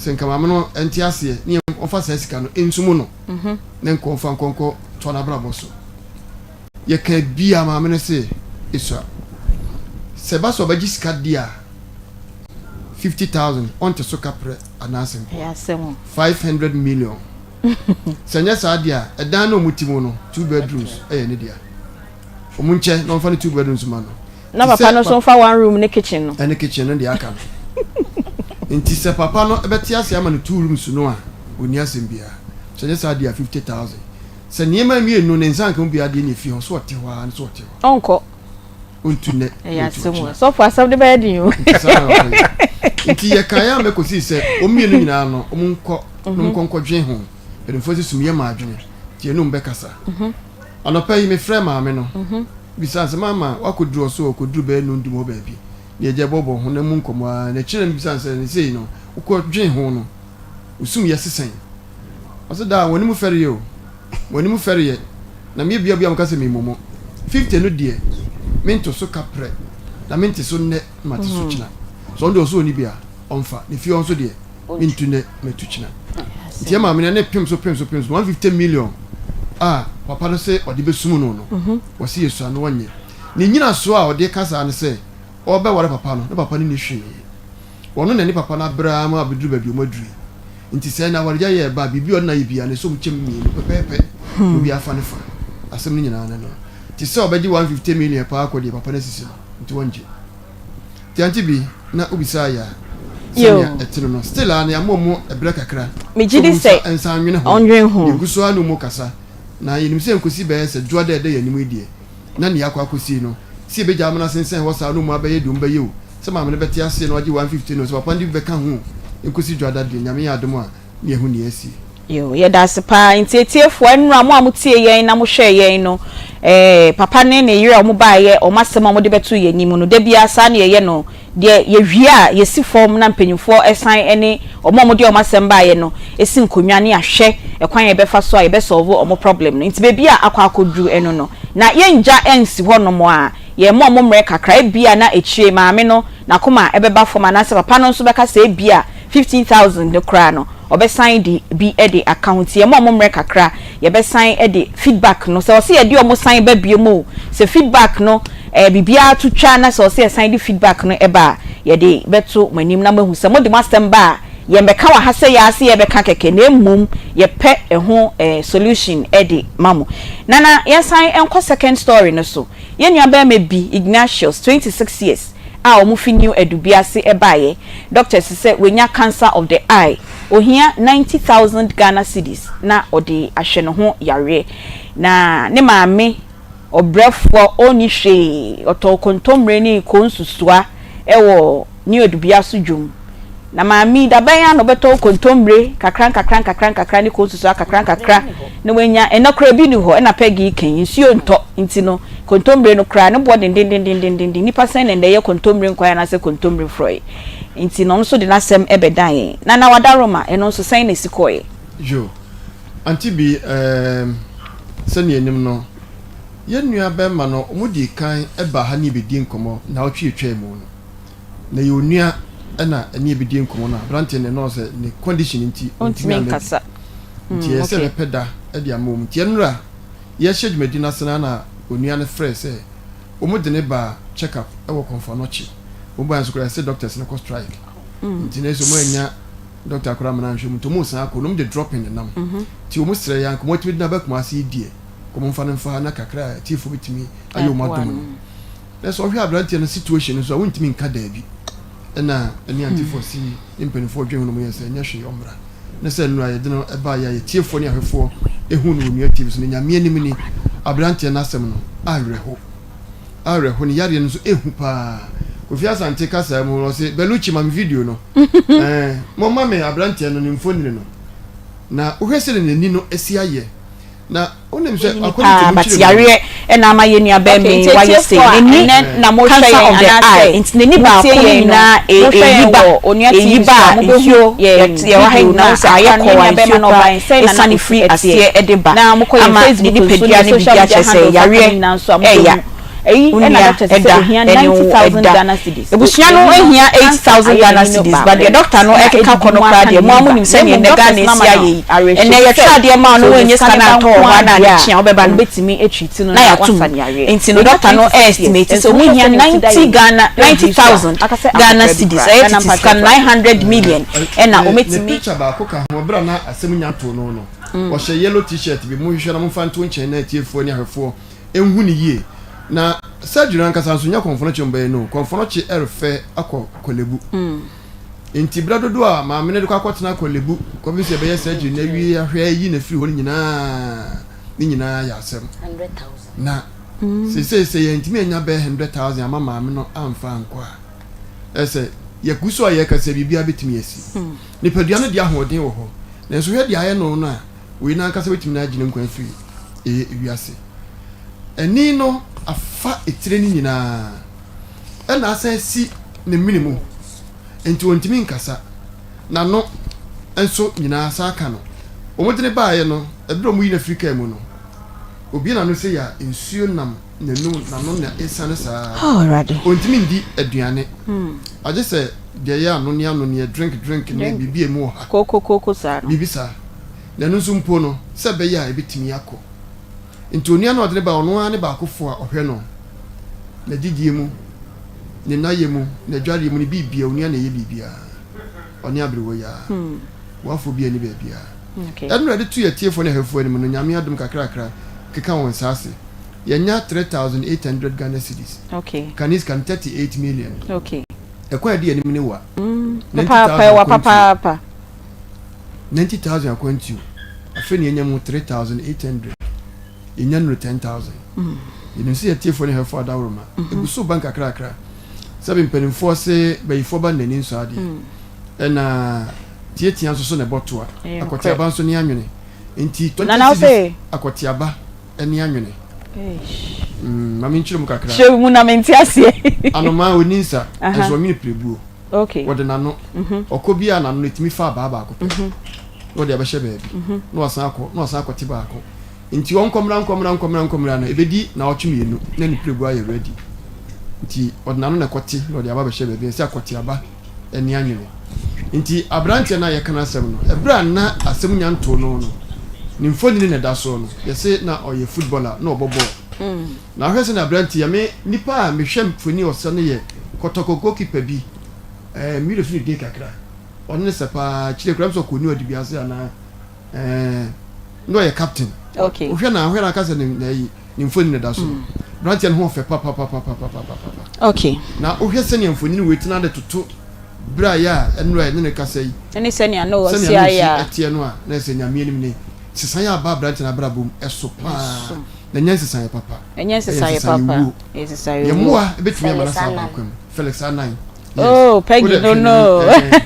Sɛ nka maame no nte aseɛ ne ɔmfa saa sika no nsumu no ne nkɔ ɔmfa nkɔnkɔ toa n'abrabɔ so. Yɛka bia, maame no se esua sɛ ɛba sɛ ɔbɛgye sika di a, 50,000 ɔnte so kaprɛ anaasɛ nkɔ Ɛyɛ asɛm o. 500 million. Sɛ nyɛ saa deɛ a, ɛdan no a ɔmo ti mu no, two bedrooms, ɛyɛ ne dea. Ɔmo nkyɛ na ɔmfa ne two bedrooms ma no. Na Te sɛ papa no nso mfa one room ne kitchen no. Ɛne kitchen no deɛ aka no. Nti sɛ papa no ɛbɛte ase ama no two rooms no a, ɔni asɛm biara. Sɛ nyɛ saa deɛ a, 50,000. Sɛ nneɛma mmienu ne nsa nka mu biara deɛ, ne fie hɔ so ɔte hɔ ara no so ɔte hɔ. Ɔnkɔ. Ɔntu nnɛ. Ɛyɛ ɔntu asɛm o. ɔkyena. Sɔfo, asɛm de bɛyɛ den o. Nti saa na ɔkɔyɛ. Nti yɛkaeɛ a mɛkɔsii sɛ wɔn mmienu nyinaa no, wɔn nkɔ na wɔn nkɔ nkɔdwen ho. Mpanimfoɔ sɛ sumyɛ ma adwene, nti yɛne wɔn bɛkasa. Anɔpa yi mefrɛ maame no bisa sɛ, "Mama, wakɔduru?" Ɔso ɔkɔduru bɛyɛ 10:30 hɔ baabi ne yɛgya bɔbɔ ho na mu nkɔmmɔ a n'akyirɛ no bisa sɛ ne sei no wokɔdwen ho no, wosum yɛ sesɛn? Ɔsɛ daa wɔn anim fɛreɛ o, wɔn anim fɛreɛ na meyɛ bia bia mo ka sɛ memmɔ 50 no deɛ, mento so kaprɛ na mente so nnɛ na mate so kyena. So ɔno deɛ, ɔso ɔni bi a ɔmfa ne fie hɔ nso deɛ, mentu nnɛ matu kyena. Nti ɛma mene ne pem so, pem so, pem so. 150 million a papa no sɛ ɔde bɛsum no, wɔsi yɛsua no, wɔnyɛ ne nyinasoɔ a ɔde ka saa no sɛ ɔbɛware papa no na papa no ni hwee. Ɔno na ne papa no abrɛ ma abɛduru baabi ɔmo aduru yi. Nti sɛ na awaregya yɛ ɛba a, biribi a ɔde na yɛ bia ne sɛ ɔmo kyɛm mmienu pɛpɛɛpɛ na obi afa ne fa. Asɛm no nyinaa no nti sɛ ɔbɛgye 150 million paa kɔ deɛ papa no asisi no nti wɔngye. Nti ante bi na obisaa yɛ a sɛnea ɛte no, still a ne ama ɔmo ɛbrɛ kakra. Megye di sɛ nsa nwene ho. Ɔndwen ho. Yɛgu so a no mu kasa na yɛnim sɛ nkosi bɛyɛ sɛ dwoa dɛ ɛdɛ yɛn anim yi deɛ na nea akɔ akɔsie no si ebɛgya amena sensɛn hɔ saa no mu abɛyɛ deɛ ɔmo bɛyɛ o, sɛ maame no bɛte aseɛ na wagye 150 no, sɛ papa no de bi bɛka ho o, nkosi dwoada deɛ, Nyame yɛ adom a, ne yɛho nea asi. Yo, yɛda ase paa. Nti etiefoɔ, nnura mo a motie yɛn na mohwɛ yɛn no, papa ne ne yere a wɔn baayɛ, wɔn asɛm a wɔde bɛto yɛn anim no, da biara saa ne yɛyɛ no deɛ, yɛwie a yɛsi fam na mpanyinfoɔ ɛsan ne wɔn a wɔde wɔn asɛm baayɛ no esi nkonnwa ne ahwɛ ɛkwan a yɛbɛfa so a yɛbɛsolve wɔn problem no. Nti beebi a akɔ akɔduru ɛno no na yɛngya ɛnsi hɔnom a yɛn mo a wɔn mmerɛ kakra, ebia na akyire maame no n'akoma ɛbɛba fam anaasɛ papa no nso bɛka sɛ ebia 15,000 no koraa no, ɔbɛsan de bi de aka ho. Nti yɛn mo a wɔn mmerɛ kakra, yɛbɛsan de feedback no sɛ ɔsɛ yɛde wɔn san ba bio mu o, sɛ feedback no biribiara to twa na sɛ ɔsɛ yɛsan de feedback no ɛba a, yɛde bɛto mo anim na mo ahu sɛ mo de mo asɛm ba a, yɛn bɛka wɔ ha sɛ yɛ ase yɛbɛka kɛkɛ na emom yɛpɛ ɛho solution ɛde ma mo. Nana, yɛnsan nkɔ second story no so. Yɛn nua bɛrima bi, Ignatius, 26 years, a wɔn fi New Edubiase ɛbaeɛ, doctors sɛ wenya cancer of the eye, ohia 90,000 Ghana cedis na ɔde ahwɛ ne ho yareɛ. Na ne maame ɔbrɛfoɔ, ɔnni hwee, ɔtɔ kontommire ne konsusua ɛwɔ New Edubiase dwom. Na maame dabɛn a na ɔbɛtɔ kontommire kakra nkakra nkakra nkakra ne konsusua kakra nkakra na wanya? Ɛnɛ koraa bi ni hɔ ɛna pɛgi kan nsuo ntɔ, nti no kontommire no koraa ne boɔ dendendendendenden. Nipa sɛn na ɛnɛ yɛ kontommire nkwan anaasɛ kontommire frɔe? Nti na ɔno nso de n'asɛm ɛbɛdan yɛn na na wadaroma. Ɛno nso sɛn na esi kɔɛ? Yo, ante bi, sɛnea anim no, yɛn nua bɛrima no, wɔn di kan ba ha ne yɛbɛdi nkɔmmɔ na ɔtwe etwa mu no, na yɛ onua ɛna ɛne yɛbɛdi nkɔmmɔ no. Aberanteɛ no ɛnɔ sɛ ne condition nti ɔntumi amma bi. Nkasa. Nti ɛyɛ sɛ bɛpɛ da ɛde ama wɔn. Nti ɛnora yɛhyɛ dwumadi no ase na onua no frɛ sɛ wɔn de ne ba check up ɛwɔ Kɔmfo Anɔkye. Wɔn ba nso koraa sɛ doctors no kɔ strike, nti na ɛsɛ wɔn anya doctor koraa mena nhwɛ mu, nti wɔn san akɔ na wɔn de dropping ne nam. Nti wɔn srɛ yɛn nkɔmɔ tumi de na bɛ Kumase yi deɛ, kɔmɔ nfa ne nfa na kakra a tiefo bitumi ayɛ wɔn adom no. Na sɛ ɔhwɛ aberanteɛ no situation no so a, wontumi nka daabi. Ɛna ɛne antifoɔ si ne mpanimfoɔ dwen ho no mu yɛ sɛ ɛnyɛ hwee, ɔmmra. Ne sɛ nnura yɛde no ɛbaa yɛ a yɛtiefoɔ ne ahwɛfoɔ ehu no wɔ Nua TV so no, Nyame anim ni, aberanteɛ no asɛm no awerɛho, awerɛho. Ne yareɛ no nso ehu paa. Kofi Asante kasa mu no, ɔse Beluchi ma me video no, momma me aberanteɛ no ne mfonini no na wohwɛ sɛ n'ani no asi ayɛ na wonim sɛ Ɔnyini paa, but yareɛ ɛna ama yɛn nua bɛrima yi wayɛ sei. N'ani, cancer of the eye, nti n'ani baako no nyinaa eyi ba, eyi ba a nsuo yɛwɔ ha nyinaa sɛ ayɛ kɔɔ a, nsuo koraa esane firi aseɛ ɛde ba ama ne nipadua ne biribi akyerɛ sɛ yareɛ ɛɛya. Wo nua ɛda ɛne wo ɛda. Abusua no hia 8000 Ghana cedis but deɛ doctor no ɛkeka kɔ no koraa deɛ mo ara mo nim sɛdeɛ nnɛ Ghana esi ayɛ yi. Ɛnnɛ yɛtwerɛ adeɛ ma wo na woannya sika no antɔ wɔ hɔ a na ade kye a wobɛba no na yɛato mu. Nti no doctor no estimate sɛ wɔn hia 90 Ghana 90,000 Ghana cedis ɛyɛ tete sika no 900 million ɛna Ne wɔbɛtumi. picture baako ka ho ɛberɛ a na asɛm nya too no no. Ɔhyɛ yellow t-shirt bi. Monhwehwɛ na momfa nto nkyɛn na atiefoɔ ne ahwɛfoɔ nhu no yie. Na surgery no ankasa nso nyɛ kɔmfɔnɔkye mbɛyɛ no o. Kɔmfɔnɔkye ɛrefɛ akɔ Korlebu. Nti berɛ dodoɔ a maame no de kɔ akɔtena Korlebu kɔpem sɛ yɛbɛyɛ surgery no awie ahwɛ ayi no afiri hɔ no nyinaa, ne nyinaa yɛ asɛm. Na seesei sɛ yɛantumi annya bɛyɛ 100,000 amma maame no amfa ankɔ a, ɛsɛ yɛgu so a yɛrekasa yi biribiara bɛtumi asi. Nipadua no deɛ ahoɔden wɔ hɔ, nanso hwɛ deɛ ayɛ no no a, wei no ankasa bɛtumi no agye ne nkwa afiri wiase. Ani no afa etire no nyinaa, ɛna asan asi ne mene mu, nti ɔntumi nkasa. N'ano nso nyinaa saa ka no. Wɔde no baeɛ no, ɛberɛ a wɔyi no afiri kaa mu no, obue n'ano sei a, nsuo nam n'anum, n'ano na ɛsiane saa. Oh, Awurade. Ɔntumi ndi aduane, agye sɛ deɛ ɛyɛ anonneɛ anonneɛ, drink drink ne biribi a ɛmu wɔ ha. Kooko kooko saa no. Biribi saa. Na ɛno nso mpo no, sɛ ɛbɛyɛ a ɛbɛtumi akɔ. Nti onua no a ɔde no baeɛ, ɔno ara ne baakofoɔ a ɔhwɛ no, n'adidie mu, ne nnayɛ mu, n'adwareɛ mu, ne biribiara, onua na ɛyɛ biribiara. Ɔne aberewa yi ara. Boafoɔ biara nni baabiara. Ɛno na yɛde to yɛn atiefoɔ ne ahwɛfoɔ anim no, Nyame adom kakrakra keka wɔn nsa ase. Yɛanya 3,800 Ghana cedis. Kane sika no, 38 million. Ɛkwan a ɛdi anim ne wa. 90,000 akwantuo. 90,000 akwantuo. Afei na yɛanya mu 3,800. Yɛnya nnuru 10,000. Yɛnim sɛ yɛn atiefoɔ ne ahwɛfoɔ adaworoma. Ɛgu so ba nkakrakra. Sɛbe mpanimfoɔ se bayifoɔ ba nnani nsɔ adeɛ. Ɛna tiatia nso so na ɛbɔ toa. Akɔteaba nso ne anwene. Nti 20 cedis akɔteaba ne anwene. Mm, ma menkyerɛ mu kakra. Kyerɛ mu na mente aseɛ. Anomaa ɔnni nsa, nso ɔnwene pirebuo. Wɔde n'ano, ɔkɔ bi a n'ano no ɛtumi fa abaa baako pɛ. Na ɔde abɛhyɛ baabi. Na wasan akɔ, na wasan akɔte baako. Nti ɔnkɔmmra nkɔmmra nkɔmmra nkɔmmra no, ɛbɛdi naawɔtwe mmienu na ne pirebuo ayɛ ready. Nti ɔde n'ano na ɛkɔte na ɔde aba bɛhyɛ baabi. Ɛsɛ akɔte aba ne anwene. Nti aberanteɛ no a yɛka n'asɛm no, ɛberɛ a na asɛm nya ntoo no no, ne mfonini na ɛda soɔ no, yɛse na ɔyɛ footballer, na ɔbɔ bɔɔl. Na wohwɛ sɛdeɛ aberanteɛ yi, me nipa a mehwɛ mfoni a ɔsɛ no yɛ Kɔtɔkɔ goalkeeper bi, ɛɛ me werɛ fi ne din kakra, ɔno ne sɛ paa, akyire koraa sɛ ɔkɔɔ New Adubiase anaa, ɛɛ na ɔyɛ captain. Okay. Wohwɛ na wohwɛ na aka sɛ ne na yi ne mfonini na ɛda so no. Aberanteɛ no ho ɔfɛ papapapapapapapa. Okay. Na wohwɛ sɛnea mfonini wei tena de toto berɛ a yɛ a ɛnora yɛne no kasa yi. Ɛne sɛnea na ɔsi Sɛnea na ayɛ ɔsi a. ɛteɛ no a na ɛsɛ Nyame anim ne nsesaeɛ a aba aberanteɛ no abrabɔ mu ɛso paa. Ɛso. Na ɛnyɛ nsesaeɛ papa. Ɛnyɛ Ɛyɛ nsesaeɛ nsesaeɛ papa. wuo. Ɛyɛ nsesaeɛ Yɛn wuo. mmoa bɛtumi ama no Felix asa aba Annan. nkwa mu. Felix Annan. Yes. Oh, Peggy Wode no hwɛ no. n'anim ɛɛ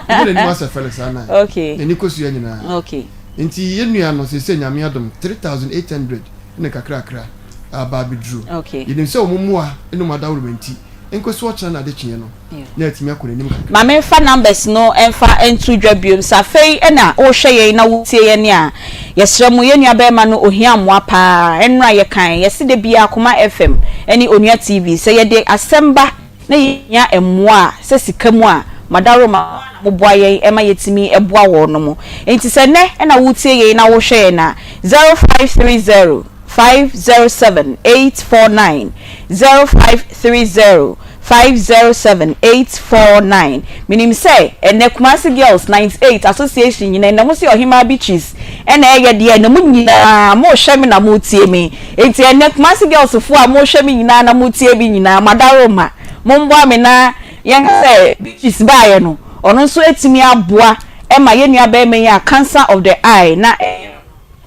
wohwɛ n'anim asɛ Felix Annan. Okay. N'ani kosua nyinaa. Okay. Nti yɛn nua no seesei Nyame adom 3800 ne kakrakra aba abɛduru. Okay. Yɛnim sɛ wɔn mmoa ne wɔn adaworoma nti, nkosi ɔkyena na adekyeɛ no, na atumi akɔ n'anim kakra. Ma memfa numbers no mfa nto dwa biom. Sɛ afei na wohwɛ yɛn na wotie yɛn a, yɛsrɛ mo, yɛn nua barima no ohia mmoa paa. Ɛnnora yɛkae, yɛse da biara Koma FM ne Onua TV, sɛ yɛde asɛm ba na yɛhia mmoa a, sɛ sika mu a, Madaroma, mo ara na moboa yɛn ma yɛtumi boa wɔnom. Enti sɛ nnɛ na woretie yɛn na worehwɛ yɛn a, 0530 507 849, 0530 507 849. Menim sɛ ɛnnɛ Kumasi Girls 98 Association nyinaa, ɛnnɛ mose Ɔhemaa Beatrice na ɛyɛ deɛ, ɛnnɛ mo nyinaa morehwɛ me na moretie me. Enti ɛnnɛ Kumasi Girls foɔ a morehwɛ me nyinaa na moretie me nyinaa, Madaroma, momboa me na yɛnka sɛ Beatrice baeɛ no, ɔno nso atumi aboa ma yɛn nua barima yi a cancer of the eye na ɛyɛ no.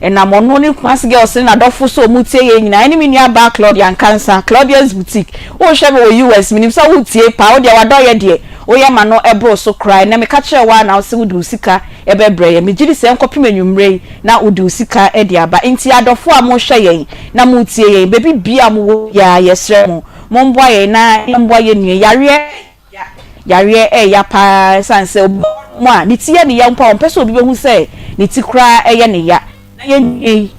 Ɛnam ɔno ne Kumasi Girls ne n'adɔfo so a wɔtie yɛn nyinaa ɛne me nua baa Claudia Nkansah, Claudia's Boutique. Worehwɛ me wɔ US, menim sɛ woretie paa, wo deɛ w'adɔeɛ deɛ woyɛ ma no ɛboro so koraa. Ɛnnɛ meka kyerɛɛ wo ara na wose wode wo sika bɛbrɛ yɛn. Megye di sɛ ɛnkɔpem anwummerɛ yi na wode wo sika de aba. Enti adɔfoɔ a morehwɛ yɛn na moretie yɛn, baabi biara a mowɔ biara yɛsrɛ mo, momboa yɛn na yɛmmoa yɛn nua yi. Yareɛ ya, yareɛ ɛɛya paa ɛsiane sɛ obi wɔ hɔ nom a ne ti yɛ ne ya mpo a ɔmpɛ sɛ obi bɛhu sɛ ne ti koraa ɛyɛ ne ya. Na yɛn nua yi,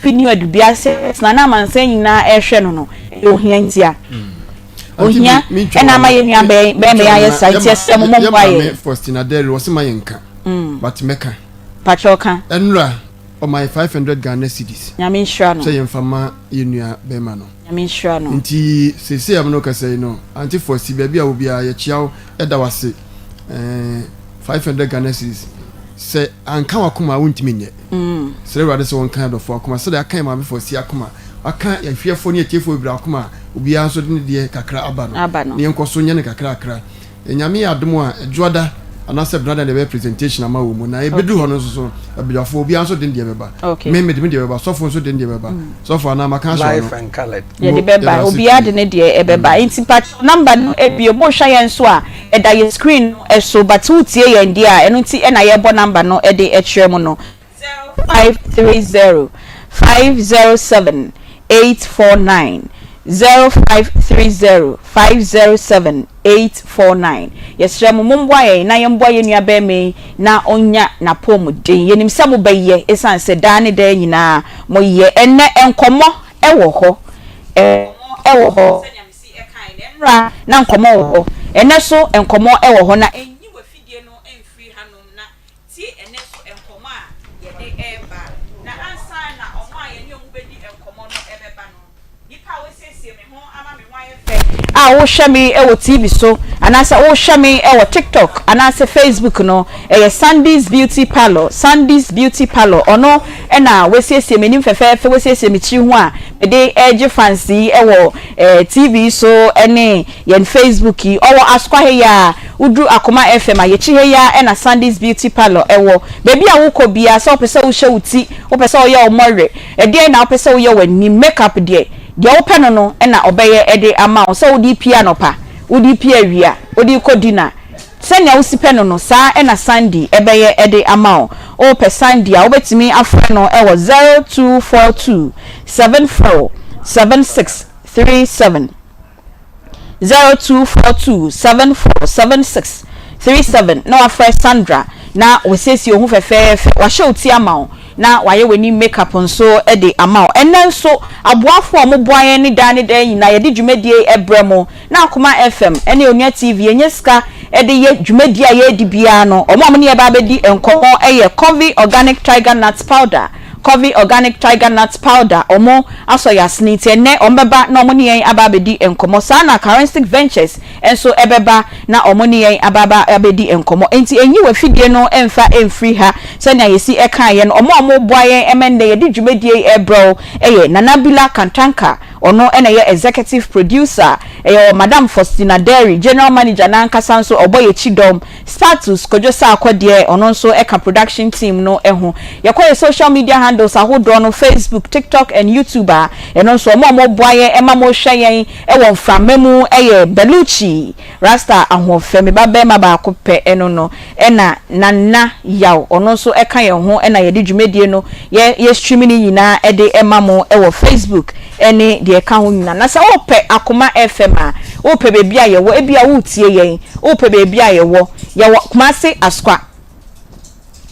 Fi New Edubiase tena na amansan nyinaa ɛrehwɛ no no, ɛyɛ ohia ntia. Ohia ɛna ama yɛn nua bɛrima yi ayɛ saa nti ɛsɛ mo mmoa yɛ. Yɛ maame Faustina Derry wɔsi ma yɛn nka. But mɛka. Patrɔ ka. Ɛnura ɔma yɛ 500 Ghana cedis. Nyame nhyira no. Sɛ yɛn fa ma yɛn nua bɛrima no. Nyame nhyira no. Nti seesei a me ne wo kasa yi no, Auntie Fosi, baabi a wɔ biara yɛkyia wo, yɛda wo ase. Ɛɛ, 500 Ghana cedis, sɛ anka w'akoma a wontumi nyɛ. Srɛ Awurade sɛ ɔnka yɛn adɔfoɔ akoma sɛdeɛ aka yɛn maame Fosi akoma, waka yɛn ahwɛfoɔ ne atiefoɔ bebree akoma a obiara nso de ne deɛ kakra aba no, na yɛnkɔ so nyɛ no kakrakra. Nyame yɛ adom a, Dwoada anaasɛ Benada na yɛbɛyɛ presentation ama wɔ mu. Na yɛbɛduru hɔ no nso so, abadwafoɔ, obiara nso de ne deɛ bɛba. Me, mede me deɛ bɛba. Sɔfo nso de ne deɛ bɛba. Sɔfo anaa maka ahyɛ Life ɔno. and colored. Yɛde Mo, yɛda bɛba. ase Obiara de pii. ne deɛ ɛbɛba. Nti mpakyɛw number no ebio, mohwɛ yɛn nso a, ɛda yɛn screen no so. But wotie yɛn deɛ a, ɛno nti na yɛrebɔ number no de kyerɛ mo no. 0530 507 849 0530 507 849 Yɛsrɛ mo momboa yɛn na yɛmboa yɛn nua barima yi na ɔnya n'apɔmuden. Yɛnim sɛ mobɛyɛ ɛsiane sɛ daa ne daa nyinaa moyɛ. Ɛnnɛ nkɔmmɔ wɔ hɔ. Nkɔmmɔ wɔ hɔ. Sɛnea mesi kae no, ɛnnora na nkɔmmɔ wɔ hɔ. Ɛnnɛ nso nkɔmmɔ wɔ hɔ. Na ɛnyi w'afidie no mfiri hanom na Tie ɛnnɛ nso nkɔmmɔ a yɛde reba. Na ansa na wɔn a yɛne wɔn bɛdi nkɔmmɔ no bɛba no, nnipa a wɔasiesie me ho ama me ho ayɛ fɛ a wohwɛ me wɔ TV so anaasɛ wohwɛ me wɔ TikTok anaasɛ Facebook no, ɛyɛ Sandy's Beauty Parlour, Sandy's Beauty Parlour. Ɔno na wasiesie m'anim fɛfɛɛfɛ, wasiesie me tiri ho a mede regye fans yi wɔ TV so ne yɛn Facebook yi. Ɔwɔ Asokwa ha yi ara. Woduru Akoma FM a, yɛkyi ha yi ara na Sandy's Beauty Parlour wɔ. Baabi a wokɔ biara, sɛ wopɛ sɛ wohyɛ wo ti, wopɛ sɛ woyɛ wo mmɔwerɛ, ɛdeɛn na wopɛ sɛ woyɛ w'anim, make up deɛ, deɛ wopɛ no no na ɔbɛyɛ de ama wo. Sɛ wode repue anɔpa, wode repue awia, wode rekɔ dinner, sɛnea wosi pɛ no no, saa na Sandy bɛyɛ de ama wo. Wopɛ Sandy a, wobɛtumi afrɛ no wɔ 0242 74 76 37. 0242 74 76 37 na wafrɛ Sandra na wasiesie wo ho fɛfɛɛfɛ, wahyɛ wo ti ama wo na wayɛ w'anim makeup nso de ama wo. Ɛnnɛ nso aboafo a wɔboa yɛn ne daa ne daa nyinaa yɛde dwumadie yi brɛ mo na Akoma FM ne Onua TV yɛnya sika de yɛ dwumadie a yɛredi biara no, wɔn a wɔne yɛn ba abɛdi nkɔmmɔ yɛ Covey Organic Tiger Nut Powder, Covey Organic Tiger Nut Powder, wɔn asɔ yɛn asene nti ɛnnɛ wɔn bɛba na wɔn ne yɛn aba abɛdi nkɔmmɔ. Saa na Karensic Ventures nso bɛba na wɔn ne yɛn aba aba abɛdi nkɔmmɔ. Enti nyi w'afidie no mfa mfiri ha. Sɛnea yɛsi kaeɛ no, wɔn a wɔreboa yɛn ma nnɛ yɛde dwumadie yi rebrɛ wo yɛ Nana Bila Kantanka, ɔno na ɛyɛ Executive Producer, ɛyɛ Madam Faustina Derry, General Manager no ankasa nso ɔbɔ yɛn akyi dɔm, Status, Kojo Sarko deɛ ɔno nso ka production team no ho. Yɛkɔ yɛ social media handles ahodoɔ no, Facebook, TikTok and YouTube a, ɛno nso wɔn a wɔboa yɛn ma mohwɛ yɛn wɔ mframa mu yɛ Belucci, Rasta Ahoɔfɛ, me ba barima baako pɛ ɛno no, ɛna Nana Yaw, ɔno nso ka yɛn ho na yɛde dwumadie no yɛ yɛ stream no nyinaa de ma mo wɔ Facebook ne deɛ ɛka ho nyinaa. Na sɛ wopɛ Akoma FM a, wopɛ baabi a yɛwɔ, ebia woretie yɛn, wopɛ baabi a yɛwɔ, yɛwɔ Kumasi Asokwa.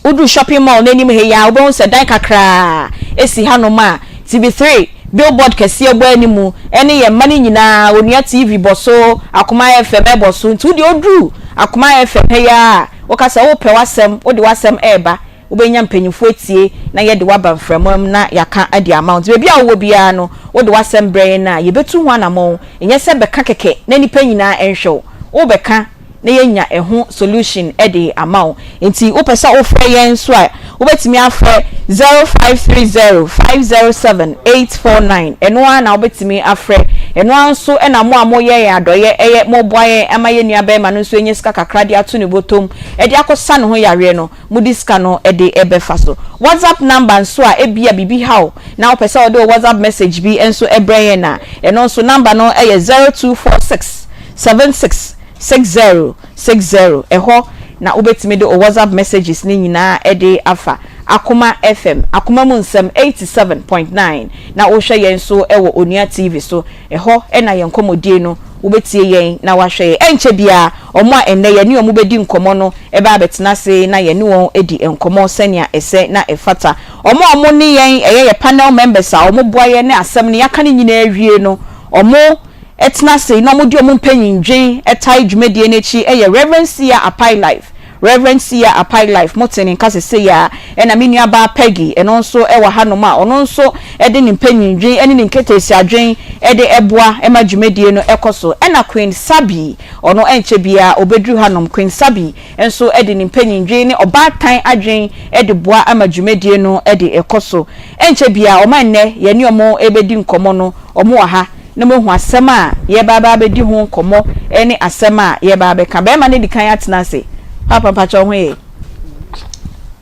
Woduru shopping mall no anim ha yi ara, wobɛhu sɛ dan kakraa si hanom a TV3 billboard kɛseɛ bɔ anim ne yɛn mma no nyinaa, Onua TV bɔ so, Akoma FM bɔ so. Nti wo deɛ woduru Akoma FM ha yi ara a, woka sɛ wopɛ w'asɛm, wode w'asɛm reba. Wobɛnya mpanyimfoɔ atie na yɛde wo aba mframa mu na yɛaka de ama wo. Nti baabi a wowɔ biara no, wode w'asɛm brɛ yɛn a, yɛbɛtu ho anammɔn. Ɛnyɛ sɛ bɛka kɛkɛ na nnipa nyinaa nhwɛ wo. Wobɛka na yɛanya ɛho solution de ama wo. Nti wopɛ sɛ wofrɛ yɛn nso a, wobɛtumi afrɛ 0530 507 849. Ɛno ara na wobɛtumi afrɛ. Ɛno ara nso na mo a moyɛ yɛn adɔeɛ, ɛyɛ moboa yɛn ama yɛn nuabarima no nso anya sika kakra de ato ne bɔtɔm de akɔsa ne ho yareɛ no, mode sika no de bɛfa so. WhatsApp number nso a ebia biribi ha wo na wopɛ sɛ wode wo WhatsApp message bi nso brɛ yɛn a, ɛno nso number no yɛ 0246 76 60 60. Ɛhɔ na wobɛtumi de wo WhatsApp messages no nyinaa de afa. Akoma FM, Akoma mu nsɛm 87.9 na wohwɛ yɛn nso wɔ Onua TV so. Ɛhɔ na yɛn nkɔmmɔdie no wobɛtie yɛn na woahwɛ yɛn. Ɛnkyɛ biara wɔn a ɛnnɛ yɛne wɔn bɛdi nkɔmmɔ no bɛba abɛtena ase na yɛne wɔn adi nkɔmmɔ sɛnea ɛsɛ na ɛfata. Wɔn a wɔne yɛn ɛyɛ yɛ panel members a wɔboa yɛn ne asɛm no yɛaka ne nyinaa awie no, wɔtena ase na wɔde wɔn mpanyindwen tae dwumadie no akyi yɛ Rev. Sia Apai Life. Rev. Sia Apai Life, mote ne nka sesei ara. Ɛna me nuabaa Peggy, ɛno nso wɔ hanom a ɔno nso de ne mpanyindwen ne ne nketeesiadwen de boa ma dwumadie no kɔ so. Ɛna Queen Sabi, ɔno ɛnkyɛ biara ɔbɛduru hanom. Queen Sabi nso de ne mpanyindwen ne ɔbaatan adwen de boa ma dwumadie no de kɔ so. Ɛnkyɛ biara wɔn a nnɛ yɛne wɔn rebɛdi nkɔmmɔ no, wɔn wɔ ha na moahu asɛm a yɛreba aba abɛdi ho nkɔmmɔ ne asɛm a yɛreba abɛka. Barima no adi kan atena ase. Paapa mpakyɛ wo ho ye?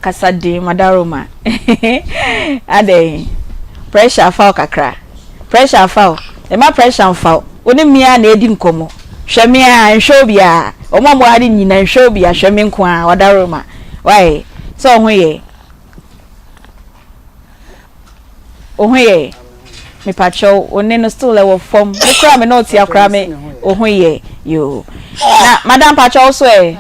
Kasa den Madaroma. Adɛn? Pressure afa wo kakra. Pressure afa wo. Mma pressure mfa wo. Wo ne me ara na ɛredi nkɔmmɔ. Hwɛ me ara, nhwɛ obiara. Wɔn a wɔwɔ ha no nyinaa, nhwɛ obiara, hwɛ me nko ara, Wadaroma. Why? Sɛ wo ho ye? Wo ho yɛ? Mepakyɛw, wo nne no still ɛwɔ fam. Me koraa me ne wo tea koraa me wo ho yɛ? Yoo. Na madam pakyɛw wo so ɛ?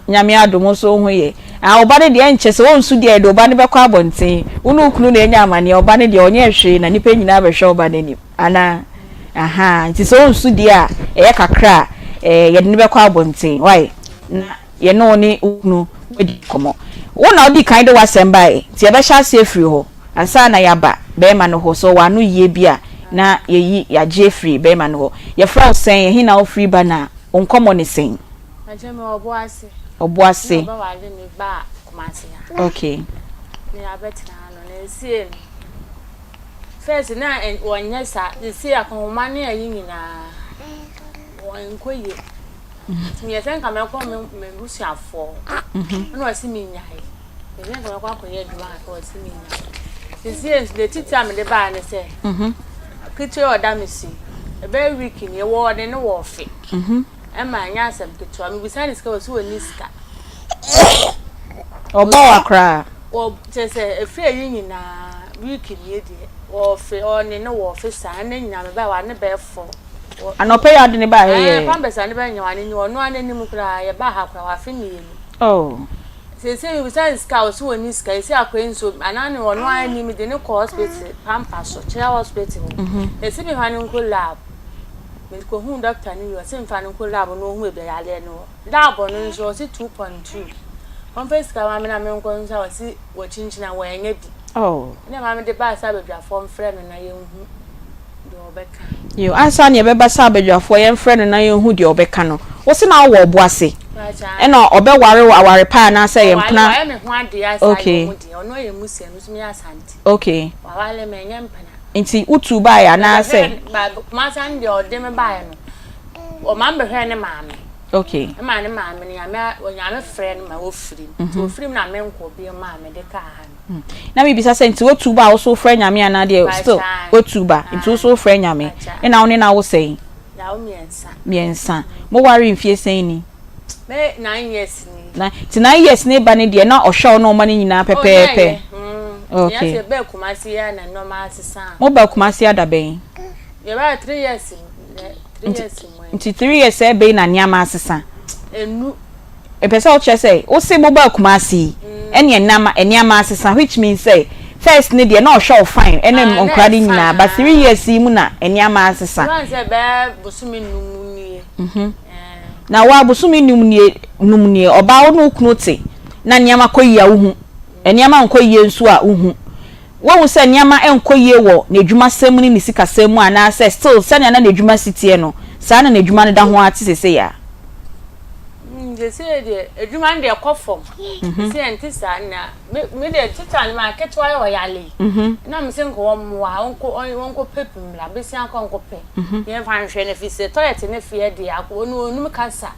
Nyame adom wo so wo ho yɛ? Ah wo ba no deɛ ɛnkyɛ sɛ ɔnsu deɛ yɛde wo ba no bɛkɔ abɔnten. Wo ne wo kunu na anya amaneɛ, wo ba no deɛ ɔnyɛɛ hwee na nnipa nyinaa bɛhwɛ wo ba no anim anaa? Ahaa nti sɛ ɔnsu deɛ a ɛyɛ kakra a ɛɛ yɛde no bɛkɔ abɔnten wai na yɛne wo ne wo kunu adi nkɔmmɔ. Wo na wodii kan de w'asɛm baeɛ, nti yɛbɛhyɛ aseɛ afiri hɔ ansa na yɛaba barima no hɔ. Sɛ ɔwɔ anoyie bi a, na yɛyi, yɛagye afiri barima no hɔ. Yɛfrɛ wo sɛn? Ɛhe na wofiri ba na wo nkɔmmɔ ne sɛn? Pakyɛ mewɔ Ɔboase. Ɔboase. Ɛna ɔbɛware me baa Kumasi ha. Okay. Na yɛabɛtena ha no, na esie no, first na wɔnyɛ saa, sesie akɔnhoma ne ayi nyinaa, wɔnkɔ yie. Nti meyɛ sɛ nka mɛkɔ me m'abusuafoɔ ɛna ɔse menyae meyɛ sɛ nka mɛkɔ akɔyɛ adwuma kakra ɔse menyae sesie nso deɛ titi a mede baa ne sɛ ketewa a ɔda me so yi ɛbɛyɛ week ni ɛwɔ ɔde ne wɔ ɔfe ɛma ɛnyɛ asɛm ketewa mebisa ne sika ɔse ɔnni sika ɔbɔ wa koraa wɔ kyerɛ sɛ ɛfiri ayi nyinaa week nie deɛ wɔfe ɔne ne wɔfe saa ne nyinaa mebaa wa ne bɛyɛ fɔ Anɔpa yi a ɔde no baa ha yi ɛ. Pampers a ne bɛ nyɛ wane nyɛ ɔno ara n'anim koraa yɛ baa ha koraa wafe mmienu. Oh. Seesei mebisa no sika a ɔse ɔnni sika seesei akɔyɛ nso anaa ne ɔno ara anim de ne kɔ hospital pampa so kyerɛ hospital hɔ. Yɛse me fa no nkɔ lab mekɔhuu doctor no wie ɔse mfa no nkɔ lab na ɔhu baabi a yareɛ no wɔ. Lab no nso ɔse 2.2 ɔmfa sika ma me na menkɔ nso a ɔse wɔkyinkyini a wɔannya bi. Oh. Ɛna maame de baa sɛ abadwafoɔ mfrɛ no na yɛnhu. deɛ ɔbɛka. Yiw, ansa na yɛbɛba sɛ abadwafoɔ yɛmfrɛ no na yɛnhu deɛ ɔbɛka no, wo se na wowɔ ɔbo ase ɛna ɔbɛware wo aware pa anaasɛ ɛyɛ mpena? Ɔware, wayɛ me ho adeɛ asa ayɛ Okay. ɔmo deɛ, ɔno yɛ Muslim, me nso meyɛ Asante. Okay. Waware me, ɛnyɛ mpena. Nti wotuu baeɛ anaasɛ? Mebɛhwɛɛ, ba, Kumasi ano deɛ ɔde me baeɛ no, ɔma me bɛhwɛɛ ne maame. Okay. Ɛma ne maame no, Nyame, Onyame frɛɛ no ma ɔfiri mu. Nti ɔfiri mu na menkɔɔ bio maa mede kaa ha no. Na mebisa sɛ nti wotu ba a wo so wofrɛ Nyame anaa deɛ still wotu ba nti wo so wofrɛ Nyame ɛna wo ne no awo sɛn? Mmiɛnsa. Mo ware mfie sɛn ni? Nti 9 years ne ba ne deɛ na ɔhwɛ wo ne wo mma no nyinaa pɛpɛɛpɛ? Okay. Mo ba Kumasi ada bɛn? Nti 3 years ɛbɛyi na nneɛma asesa? Mepɛ sɛ wokyerɛ sɛ wose mobaa Kumasi yi ɛne nneɛma nneɛma asesa which means sɛ first no deɛ na ɔhwɛ wo fine ɛne Ah, na nkwadaa no ɛyɛ fine nyinaa but ah. 3 years yi mu na nneɛma asesa. Ɛbɛn sɛ ɛbɛyɛ bosome num nie. Ɛɛ. Na wo a bosome num nie num nie ɔbaa wo ne wo kunu te na nneɛma kɔ yie a wohu nneɛma nkɔ yie nso a wohu. Woahu sɛ nneɛma nkɔ yie wɔ n'adwumasɛm mu ne ne sikasɛm mu anaasɛ still sɛnea na n'adwuma si teɛ no saa na n'adwuma no da ho ara te seesei a? Seesei deɛ adwuma no deɛ ɛkɔ fam. Seesei ɛnte saa na me me deɛ tikya no maa ketewa yɛ ɔyale yi. Na me se nka wɔmmoa wɔnkɔ wɔnkɔ pɛ bi mmra besia nkɔ nkɔ pɛ. Yɛmfa nhwɛ no ɛfiri sɛ toilet ne feɛ deɛ akɔ ɔno ɔnum kasa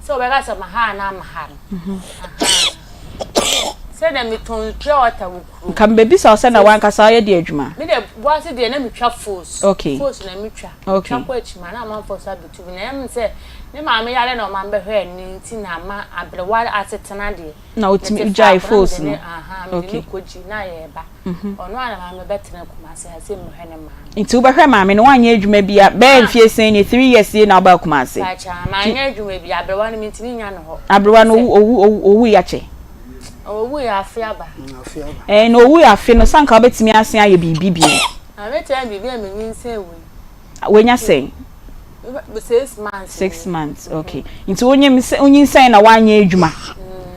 sɛ ɔbɛka sɛ ma ha anaa ma ha no. Ahaa. Sɛdeɛ metɔn pure water wɔ kurom. Nka mebɛbisa wo sɛ na w'ankasa woyɛ deɛ adwuma? Me deɛ boase deɛ na metwa fos. Okay. Fos na metwa. Okay. Metwa kɔ akyi ma na amanfoɔ nso abɛtu bi. Na ɛyɛ me sɛ me maame yare na ɔma mebɛhwɛɛ no nti na ama aberewa asetena deɛ. Na wotumi wogyae fos no. Aha, mede ne kɔgyi na yɛreba. Ɔno a na maame bɛtena Kumasi ha sɛ mehwɛ ne maame. Nti wobɛhwɛ maame no woanyɛ adwuma bia bɛyɛ mfie sɛn nie 3 years nie na wobaa Kumasi. Pakyɛ manyɛ adwuma bia aberewa no mentumi nya no hɔ. Aberewa no owu owu owui akyɛ. Ɔwuiɛ afe aba. Afe aba. Ɛɛ na ɔwui afe no sɛ anka wobɛtumi asen ayɛ biribi bio. Na mɛtumi ayɛ biribi a menyinsɛn wei. Wanya sɛn? 6 months. 6 months, okay. Nti wonyim sɛ wonyinsɛn na woanyɛ adwuma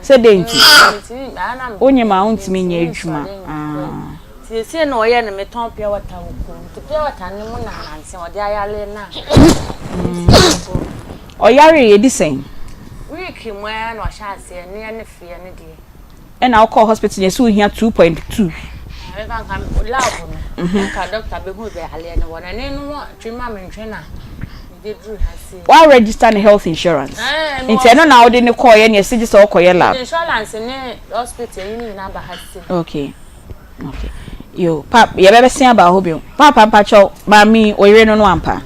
sɛ dɛn nti? Wonyim a wontumi nyɛ adwuma. Ah. Siesie na ɔyɛ no metɔn pure water wɔ kurom nti pure water no mu na nanse ɔde ayare na. Ɔyare yɛdi sɛn? Week mu ara na ɔhyɛ aseɛ neɛ ne feɛ ne deɛ. Ɛna wokɔɔ hospital yɛ sɛ wohia 2.2. Mefa nka lab no nka doctor bɛhu bɛ aleɛ no wɔ na ne no twe ma mentwe na mebɛduru ha sei. Wa register ne health insurance? Nti ɛno na wode ne kɔɔyɛ ne ɛsɛ gye sɛ wokɔyɛ lab? Insurance ne hospital yi ne nyinaa ba ha sei. Okay. Yo, pap, yɛbɛbɛsen aba hɔ bio. Papa, mpakyɛw, maame oyere no no ampa?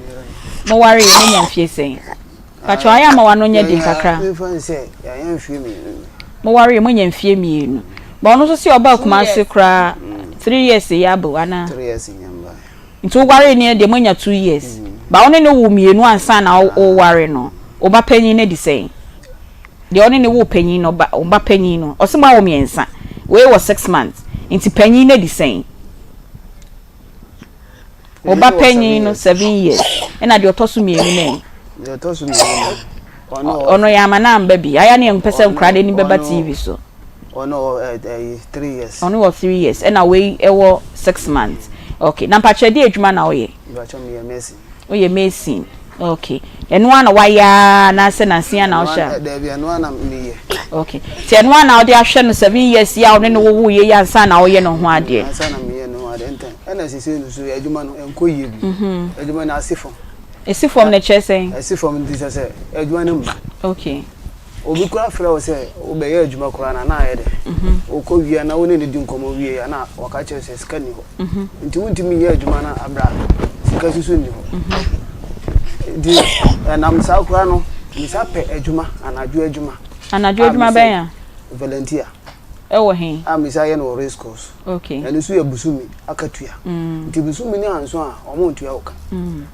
Mo ware yɛ monya mfie sɛn? Mpakyɛw, ayɛ ama wano nyɛ den kakra. Mefa n sɛ yɛayɛ mfie 2. Mo ware yɛ monya mfie 2. Ba ɔno nso sɛ ɔbaa Kumase koraa 3 years yɛ abo anaa? 3 years nyɛ mba. Nti woware ne deɛ moanya 2 years. Ba wo ne ne wo mmienu ansa na woware no. Wo ba panyin no di sɛn? Deɛ ɔne ne wo panyin no, wo ba panyin no, ɔsɛ mo awo mmiɛnsa. Wei wɔ 6 months. Nti panyin no di sɛn? Wo ba panyin no 7 years. Ɛna deɛ ɔtɔ so mmienu no ɛ? Deɛ ɔtɔ so mmienu no, ɔno yɛ ama na amba bi. Aya ne yɛmpɛ sɛ nkwadaa n'anim bɛba TV so. Ɔno wɔ 3 years. Ɔno wɔ 3 years ɛna wei ɛwɔ 6 months. Okay. Na mpakyɛ de adwuma na woyɛ? Mpakyɛ, meyɛ mason. Woyɛ mason. Okay. Ɛno ara na wayɛ ara anaasɛ nansia na wohyɛ a? Daabi, ɛno ara na meyɛ. Okay. Nti ɛno ara na wode ahwɛ no 7 years yi a ɔne no wowo yɛ yi ansa na woyɛ ne ho adeɛ? Ansa na meyɛ ne ho adeɛ ntɛn. Ɛna sisi no so adwuma no ɛnkɔ yie bi. Adwuma no ase fam. Esi fam no kyerɛ sɛn? Esi fam nti sɛ adwuma no mma. Obi koraa frɛ wo sɛ wobɛyɛ adwuma koraa na na ayɛ dɛ. Wokɔ wie na wo ne no di nkɔmmɔ wie a na waka kyerɛ sɛ sika nni hɔ. Nti wontumi nyɛ adwuma no abra sika soso nni hɔ. Nti ɛnam saa koraa no, mesa pɛ adwuma, anadwo adwuma. Anadwo adwuma bɛn a? Volunteer. Ɛwɔ he? A mesa yɛ no wɔ race course. Ɛno nso yɛ busumi akatua. Nti busumi no anso a, ɔmo ntua wo ka.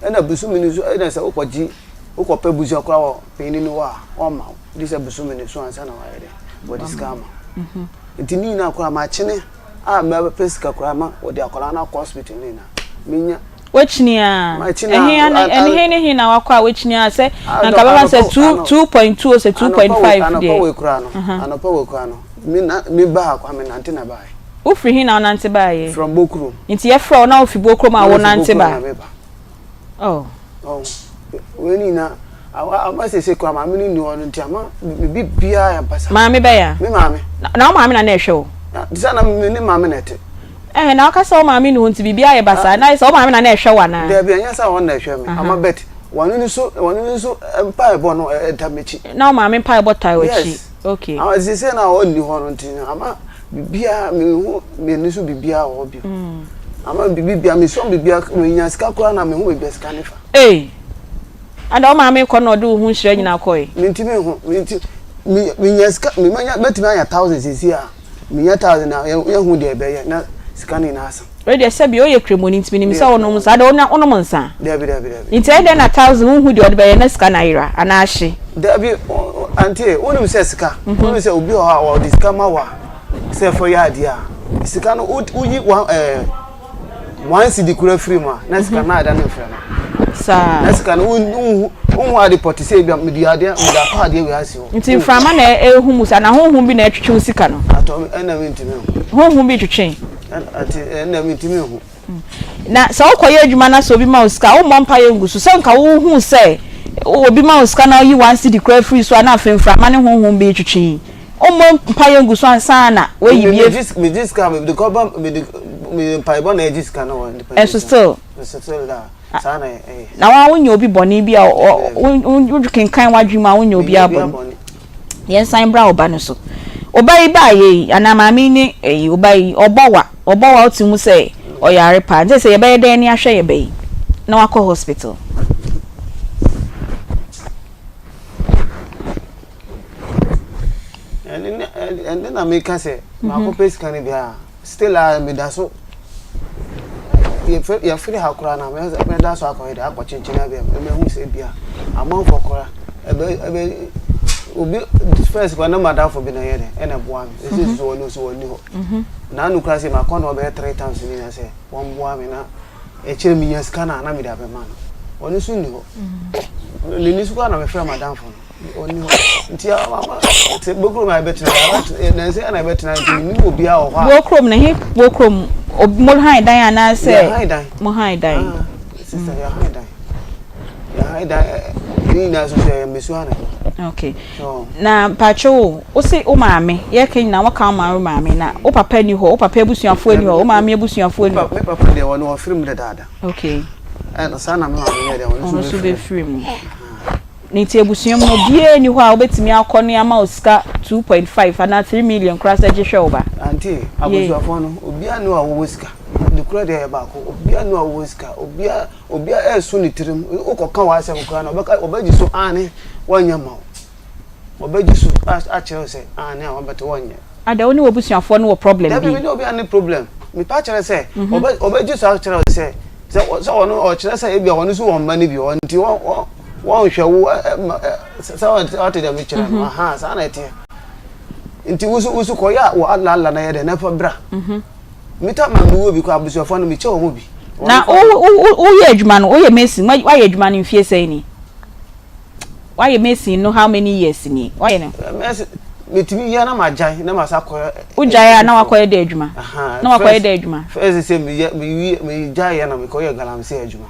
Ɛna busumi no nso, ɛna sɛ wokɔgye, wokɔpɛ busua koraa wɔ panyin no hɔ a, ɔmma wo. Gye sɛ busumi no so ansa na wayɛ dɛ, wɔde sika ama wo. Nti ne nyinaa koraa makyene a mɛpɛ sika koraa ma wɔde akwadaa no akɔ hospital ne nyinaa. Menya. Wakyini a, ɛhe ne ɛhe ne he na wakɔ a wakyini a sɛ anka bɛba sɛ 2.2 o sɛ 2.5 deɛ. Anɔpa wei koraa no, anɔpa wei koraa no, me na me ba ha koraa me nante na baeɛ. Wofiri he na wonante baeɛ? From Bokurom. Nti yɛfrɛ wo na wofi Bokurom a wonante ba? Oh. Oh, wei ni na ama sese kura maame no ni hɔ no nti ama me bibiara yɛ basa. Maame bɛyɛ? Me maame. Na wo maame na na ɛhwɛ wo? Sɛ na me ne maame na ɛte. Ɛhɛn, na waka sɛ wo maame ni hɔ nti biribiara yɛ basaa, na ayɛ sɛ wo maame na na ɛhwɛ wo anaa? Dabi, ɛnyɛ sɛ ɔno na ɛhwɛ me, ama but wɔn no so wɔn no so mpaebɔ no ɛda m'akyi. Na wo maame mpaebɔ taa w'akyi? Yes. Okay. Ama sese na ɔnni hɔ no nti ama biribiara mehu m'ani so biribiara wɔ hɔ bio. Ama biribiara mesɔ biribiara menya sika koraa na mehu baabi a sika no fa. Ei! Ada wo maame kɔ na ɔde wo ho nhyira nyinaa kɔe? Mentumi nhu, menti menya sika menya mɛtumi anya thousand sisi a menya thousand a yɛhu deɛ ɛbɛyɛ na sika no nyinaa asa. Wei deɛ sɛbi woyɛ kremoni nti menim sɛ wonom nsa. Ada wonom nsa? Dabi dabi dabi. Nti ɛyɛ dɛn na thousand wonhu deɛ ɔde bɛyɛ na sika no ayera anaa ahye? Dabi auntie wonim sɛ sika wonim sɛ obi wɔ hɔ a ɔde sika ma wo a sɛ fa yɛ adeɛ a sika no woyi one ɛɛ 1 cedi kura firi mu a na sika no ada ne mframa. Saa. Na sika no wonhu wonhu ade pɔte sɛ ebi a mede adeɛ mede akɔ adeɛ wei ase hɔ. Nti mframa na ehu mu saa na honhom bi na ɛtwetwe wo sika no? Atɔ ɛna mentumi nhu. Honhom bi twetwe? Ɛna ɛna mentumi nhu. Na sɛ wokɔyɛ adwuma na sɛ obi ma wo sika a, wommɔ mpaeɛ ngu so sɛ nka wohu sɛ obi ma wo sika na woyi 1 cedi koraa firi so a na afei mframa ne honhom bi retwetwe yi. Wommɔ mpaeɛ ngu so ansa na woayi bi afi. Megye sika mede kɔba mede mede mpaebɔ na ɛgye sika no wɔ Ɛnso still. Ɛnso still da saa na ɛyɛ. Na wa wonyɛ obi bɔne bi a wo kenkan w'adwene mu a wonyɛ obi abɔne. Yɛnsan bra ɔba no so. Ɔba yi baa yɛ yi anaa maame yi ne ɛyi ɔba yi ɔbɔ wa ɔbɔ wa wote mu sɛ ɔyare paa nti sɛ yɛbɛyɛ dɛn ne ahwɛ yɛ ba yi na wakɔ hospital. Ɛne na meka sɛ maakɔpɛ sika no bi a still a meda so yɛfiri ha koraa na mɛda so akɔyɛ dɛ akɔkyenkyene abia mahu sɛ bia amanfoɔ koraa ɛbɛ ɛbɛ. Obi first kora na madamfo bi na ɛyɛ dɛ ɛna ɛboa me. Ɛsɛ mhm. so wɔn nso wɔn ni hɔ. Mhm. Na anu kora sɛ makɔ na ɔbɛyɛ 3 times ni na sɛ wɔn boa me na ɛkyerɛ mi nya sika na na mi de abɛma no. Wɔn nso ni hɔ. Mhm. N'ani so kora na mefrɛ madamfo no. Ɔni hɔ. Nti ama sɛ bokurom a yɛbɛtena nansi ɛna yɛbɛtena nti menim obiara wɔ hɔ a. Bokurom na he bokurom mo han dan anaasɛ. Yɛ han dan. Mo han dan. Ah, sister yɛ han dan. Yɛ han dan ne nyinaa nso so yɛ mmesu anadwo. Okay. So. Na mpakyɛ o, wo se wo maame, yɛka nyinaa wɔka wo maame wo maame na wo papa ni hɔ, wo papa abusuafoɔ ni hɔ, wo maame abusuafoɔ ni hɔ. Me papa deɛ ɔno ɔfiri mu dedaada. Okay. Ɛna saa na me maame yɛ deɛ ɔno nso bɛfiri mu. Ne nti abusua mu no obiara nni hɔ a wobɛtumi akɔ ne ama wo sika 2.5 anaa 3 million koraa sɛ gye hwɛ wo ba. Auntie, abusuafoɔ no, obiara nni hɔ a wɔwɔ sika. Nokorɛ deɛ ɛyɛ baako, obiara nni hɔ a ɔwɔ sika, obiara, obiara ɛreso ne tirim, wokɔka w'asɛm koraa no, ɔbɛka, ɔbɛgye so aane, wɔnyɛ mma wo. Ɔbɛgye so akyerɛ wo sɛ aane a wɔbɛte wɔnyɛ. Ada, wo ne w'abusuafoɔ no wɔ problem bi? Dabi, me ne obiara nni problem. Mepa kyerɛ sɛ, ɔbɛ, ɔbɛgye so akyerɛ wo sɛ, sɛ, sɛ ɔno, ɔkyerɛ sɛ ebia ɔno nso wɔ mma no bi, ɔno nti wɔ, wɔ, wɔnhwɛ wo, ɛ, ɛ, sɛ ɔte deɛ mekyerɛ no, ahaa, saa na ɛteɛ. Nti wo nso, wo nso kɔyɛ a wɔ Allah Allah na yɛ dɛ, na fa bra. Me ta ma mewɔ bi kɔ abusuafoɔ no mekyɛ wɔn bi. Na wo wo woyɛ adwuma no woyɛ mason woayɛ adwuma no mfie sɛn ni? Woayɛ mason no how many years ni? Woayɛ no? Mason metumi yɛ na magyae na masa akɔyɛ. Wogyae a na wakɔyɛ dɛ adwuma? Na wakɔyɛ dɛ adwuma? First sɛ meyɛ mewie megyae yɛ na mekɔyɛ galamsey adwuma.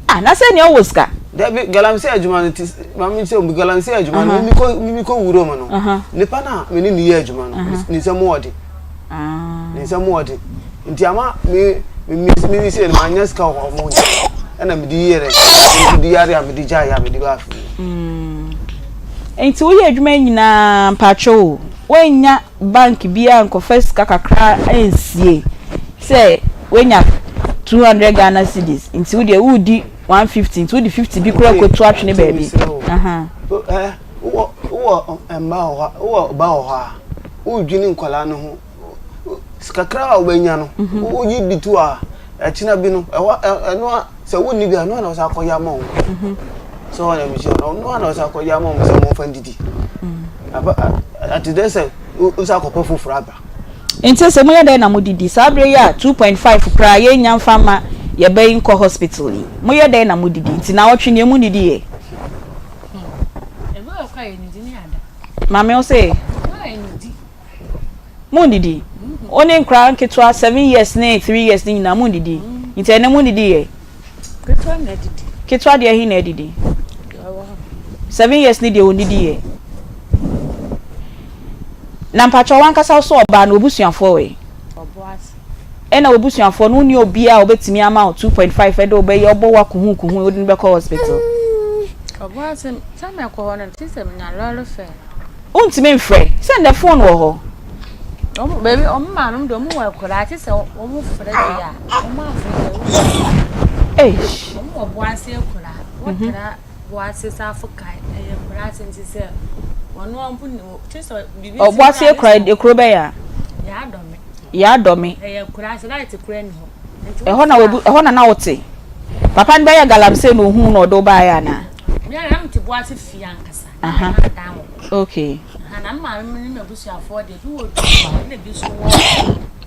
Ah na sɛ nea ɔwɔ sika. Dabi galamsey adwuma no ti maame sɛ obi galamsey adwuma no mimi kɔ mimi kɔ wura mu no nipa na me ne ne yɛ adwuma no ne nsam ɔde ne nsam ɔde nti ama me me me me sɛ ma nya sika wɔ ɔmo nkyɛn ɛna me de yɛ dɛ me de yare a me de gya yɛ a me de ba afi. Nti woyɛ adwuma nyinaa mpakyɛ o woanya bank biara nkɔfa sika kakra nsie sɛ woanya 200 Ghana cedis nti wo deɛ woredi 150 nti wode 50 bi koraa kɔtu atwene baabi. Wowɔ wowɔ mma wɔ hɔ wowɔ ba wɔ hɔ a wodwene nkwadaa no ho kakra a wobɛnya no mhm. woyi bi to a ɛkyena bi no ɛhɔ ɛno a sɛ wonni bi a ɛno a na wɔsɛ akɔyɛ ama wo mhm. sɛ wɔn na mehyia no ɛno a na wɔsɛ akɔyɛ ama wo sɛ wɔmfa ndidi mhm. aba ate dɛ sɛ wosɛ akɔpɛ foforɔ aba Nti sɛ moyɛ dɛn na modidi? Saa berɛ yi a 2.5 koraa yɛnnya mfa mma yɛn ba yi nkɔ hospital yi, moyɛ dɛn na modidi? Nti naawɔtwe nie monnidi yɛ? Maame wo se? Monnidi? Wo ne nkwadaa nketewa 7 years ne 3 years ne nyinaa monnidi? Nti ɛnɛ monnidi yɛ? Ketewa na adidi. Ketewa deɛ he na adidi? 7 years ne deɛ ɔnnidi yɛ? Na mpakyɛw wankasa wo so ɔbaa no w'abusuafoɔ wɔ he? Ɛna w'abusuafoɔ no wonni obiaa a ɔbɛtumi ama wo 2.5 ɛde wo bɛyɛ ɔbɔ wo akuhu kuhu wode no bɛkɔ hospital? Ɔboase, sɛ mɛkɔ hɔ no gye sɛ menya lɔre fare. Wontumi mfrɛ? Sɛ nnɛ phone wɔ hɔ. Wɔn baabi wɔn maame deɛ wɔn wɔ akuraa gye sɛ wɔn frɛ deɛ a wɔn amfrɛ deɛ wɔn. Eish. Wɔn wɔ Boase akuraa wɔtra. Boase saafo kae, ɛyɛ nkuraase nti sɛ wɔn ara mpo nim kyerɛ sɛ biribi ti Boase akura ekuro bɛyɛ a. Yaadɔme. Yaadɔme. Ɛyɛ nkuraase light kura ni hɔ. Ɛhɔ na wabu ɛhɔ na na wote. Papa no bɛyɛ galamsey na ohun na ɔde wo baeɛ anaa? Me ara na mete Boase fie ankasa. Na na dan wɔ hɔ. Okay. Aha na me maame ne m'abusuafoɔ deɛ ebi wɔ Dunkwa ɛna ebi nso wɔ.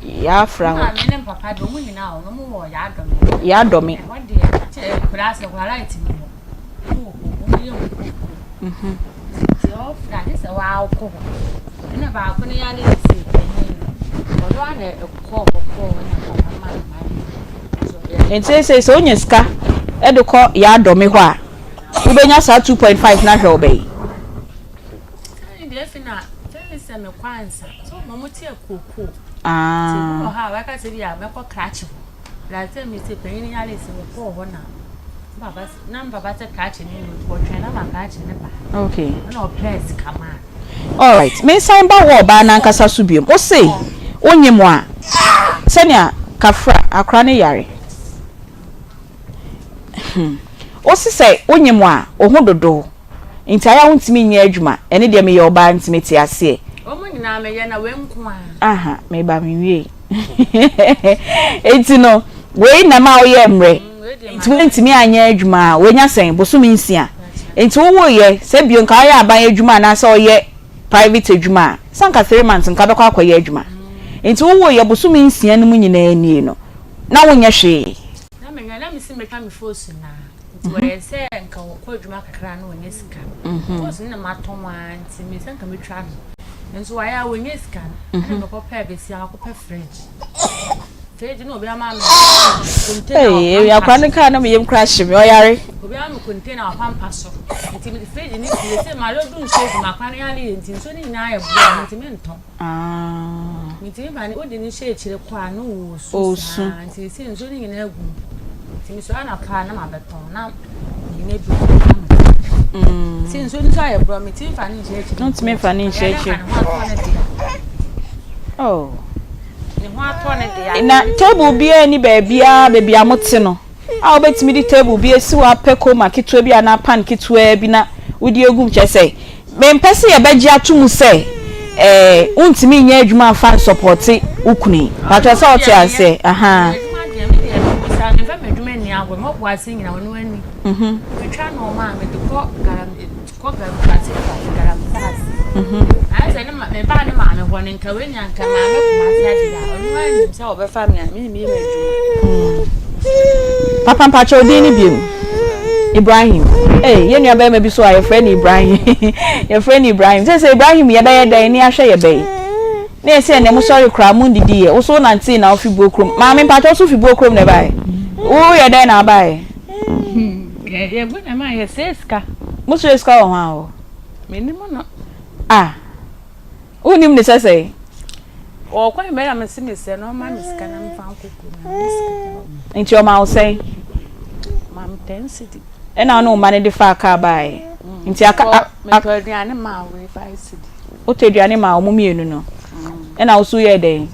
Yɛafra hɔ. Me maame ne me papa deɛ wɔn nyinaa wɔ hɔ wɔn wɔ Yaadɔme. Yaadɔme. Ɛhɔ deɛ kyɛ nkuraase hɔ light ni hɔ. Wɔn wɔ hɔ wɔn yɛ nkukuo. Nti ɔfra gye sɛ wakɔ hɔ. Ɛna baako no yare sɛ panyin no ɔno ara na ɛkɔɔ hɔ kɔɔ hɔ na papa maa no money. Nti seesei sɛ wonya sika de kɔ Yaadɔme hɔ a wobɛnya saa 2.5 no ahwɛ wo bɛyi? Sɛ deɛ efi na sɛ sɛ mekɔ ansa so wɔn te akuokuo. Nti ebi wɔ hɔ a wɔaka sɛ bi a mɛkɔ krakye hɔ. Last time me sɛ panyin yare sɛ mekɔɔ hɔ na papa na me papa sɛ krakye ne no ɔtwɛn na ma krakye ne ba. Okay. Ɛna ɔpɛɛ sika maa. Alright, mensan ba wɔ ɔbaa n'ankasa so biom. Ose wonye mo a sɛnea kafra akora ne yare. Hmm. Ose sɛ wonye mo a oho dodow. Nti ayɛ a wontumi nyɛ adwuma. Ɛne deɛ meyɛ ɔbaa nti mete aseɛ. Wɔn nyinaa meyɛ na wei nko ara. Aha, meba menwiei. Nti no, wei na ɛma woyɛ mmerɛ. Nti woantumi anyɛ adwuma a, woanya sɛn? Bosome nsia. Nti wowoeɛ, sɛ bio nka woyɛ aban adwuma anaasɛ woyɛ private adwuma a, sɛ anka three months nka wobɛkɔ akɔyɛ adwuma. Nti wowoeɛ bosome nsia no mu nyinaa nie no, na wonyɛ hwee. Na menwɛn, na mese mɛtwa me fos no a, nti wɔyɛ sɛ nka wɔkɔ adwuma kakra na wɔnya sika. Fos no na matɔn ara nti me sɛ nka mɛtwa no. Nso wɔayɛ a wɔnya sika no, ɛna mekɔpɛɛ bɛsi a makɔpɛ fridge. Fridge no obi ama me container wɔ pampa so. Akora no kaa na me yam kora hye me, ɔyare. Obi ama me container wɔ pampa so. Nti mede fridge no si sɛ ma lodu nsuo gu m'akora no yare yɛ nti nsuo no nyinaa yɛ boɔ nti mentɔn. Ah. Metumi ba ne wode no hyɛ akyire kɔ a na ɔresu saa nti sɛ nsuo no nyinaa gu mu nti mesɔre anɔpa a na mabɛtɔn na menya bi na metɔn nti nsuo no nso ayɛ borɔ metumi fa ne nhyɛ akyire Ntumi fa ne nhyɛ akyire. Ne ho atɔ ne dea. Oh. Ne ho atɔ ne dea. Na table biara ni baabiara baabi a mote no a wobɛtumi de table bi asi hɔ apɛ koma ketewa bi anaa pan ketewa bi na wode agu mu kyerɛ sɛ Mempɛ sɛ yɛbɛgye ato mu sɛ eh, wontumi nyɛ adwuma mfa nsɔpɔte wo kunu yi. Patrɔ sɛ wote aseɛ, ahaa. Adwuma deɛ me deɛ me sa me fa m'adwuma nni agorɔ mɔbo ase nyina ɔno ani. Mhm. Metwa nneɛma a mede kɔ garam kɔ garam garam ase. Mhm. Ayɛ sɛ ne ma me ba ne maame hɔ no nka wei nya nka maame kuma ase ade a ɔno anim sɛ ɔbɛfa me a me ne me yɛ m'adwuma. Papa mpakyɛ odin ne biom. Ibrahim. Hey, yɛn nua bɛrima bi so a yɛfrɛ no Ibrahim. yɛfrɛ no Ibrahim. Sɛ sɛ Ibrahim yɛbɛyɛ dɛn ne ahwɛ yɛ bɛyi. Ne yɛsɛ ɛnɛ mo sɔre koraa mo ndidi yɛ. Wo so nantee na wofi buo kurom. Maame mpakyɛ wo so fi buo kurom na ɛbaeɛ. Woyɛ dɛn na abaeɛ? Yɛgu na ma yɛsɛ sika. Mo sɛ sika wɔ ho a hɔ? Menim no. Ah. Wonim ne sɛ sɛn? Ɔwɔ kwan bɛyɛ a mese mesrɛ no ɔmma me sika na memfa nkɔ kurom na me sika da hɔ. Nti ɔma wo sɛn? Ɔma me ten cedi. Ɛna wo ne wo mma no de faa kaa baeɛ? Nti aka a. Metɔ aduane maa wei five cedi. Wotɔ aduane maa wɔn mmienu no? Ɛna wo nso woyɛɛ dɛn?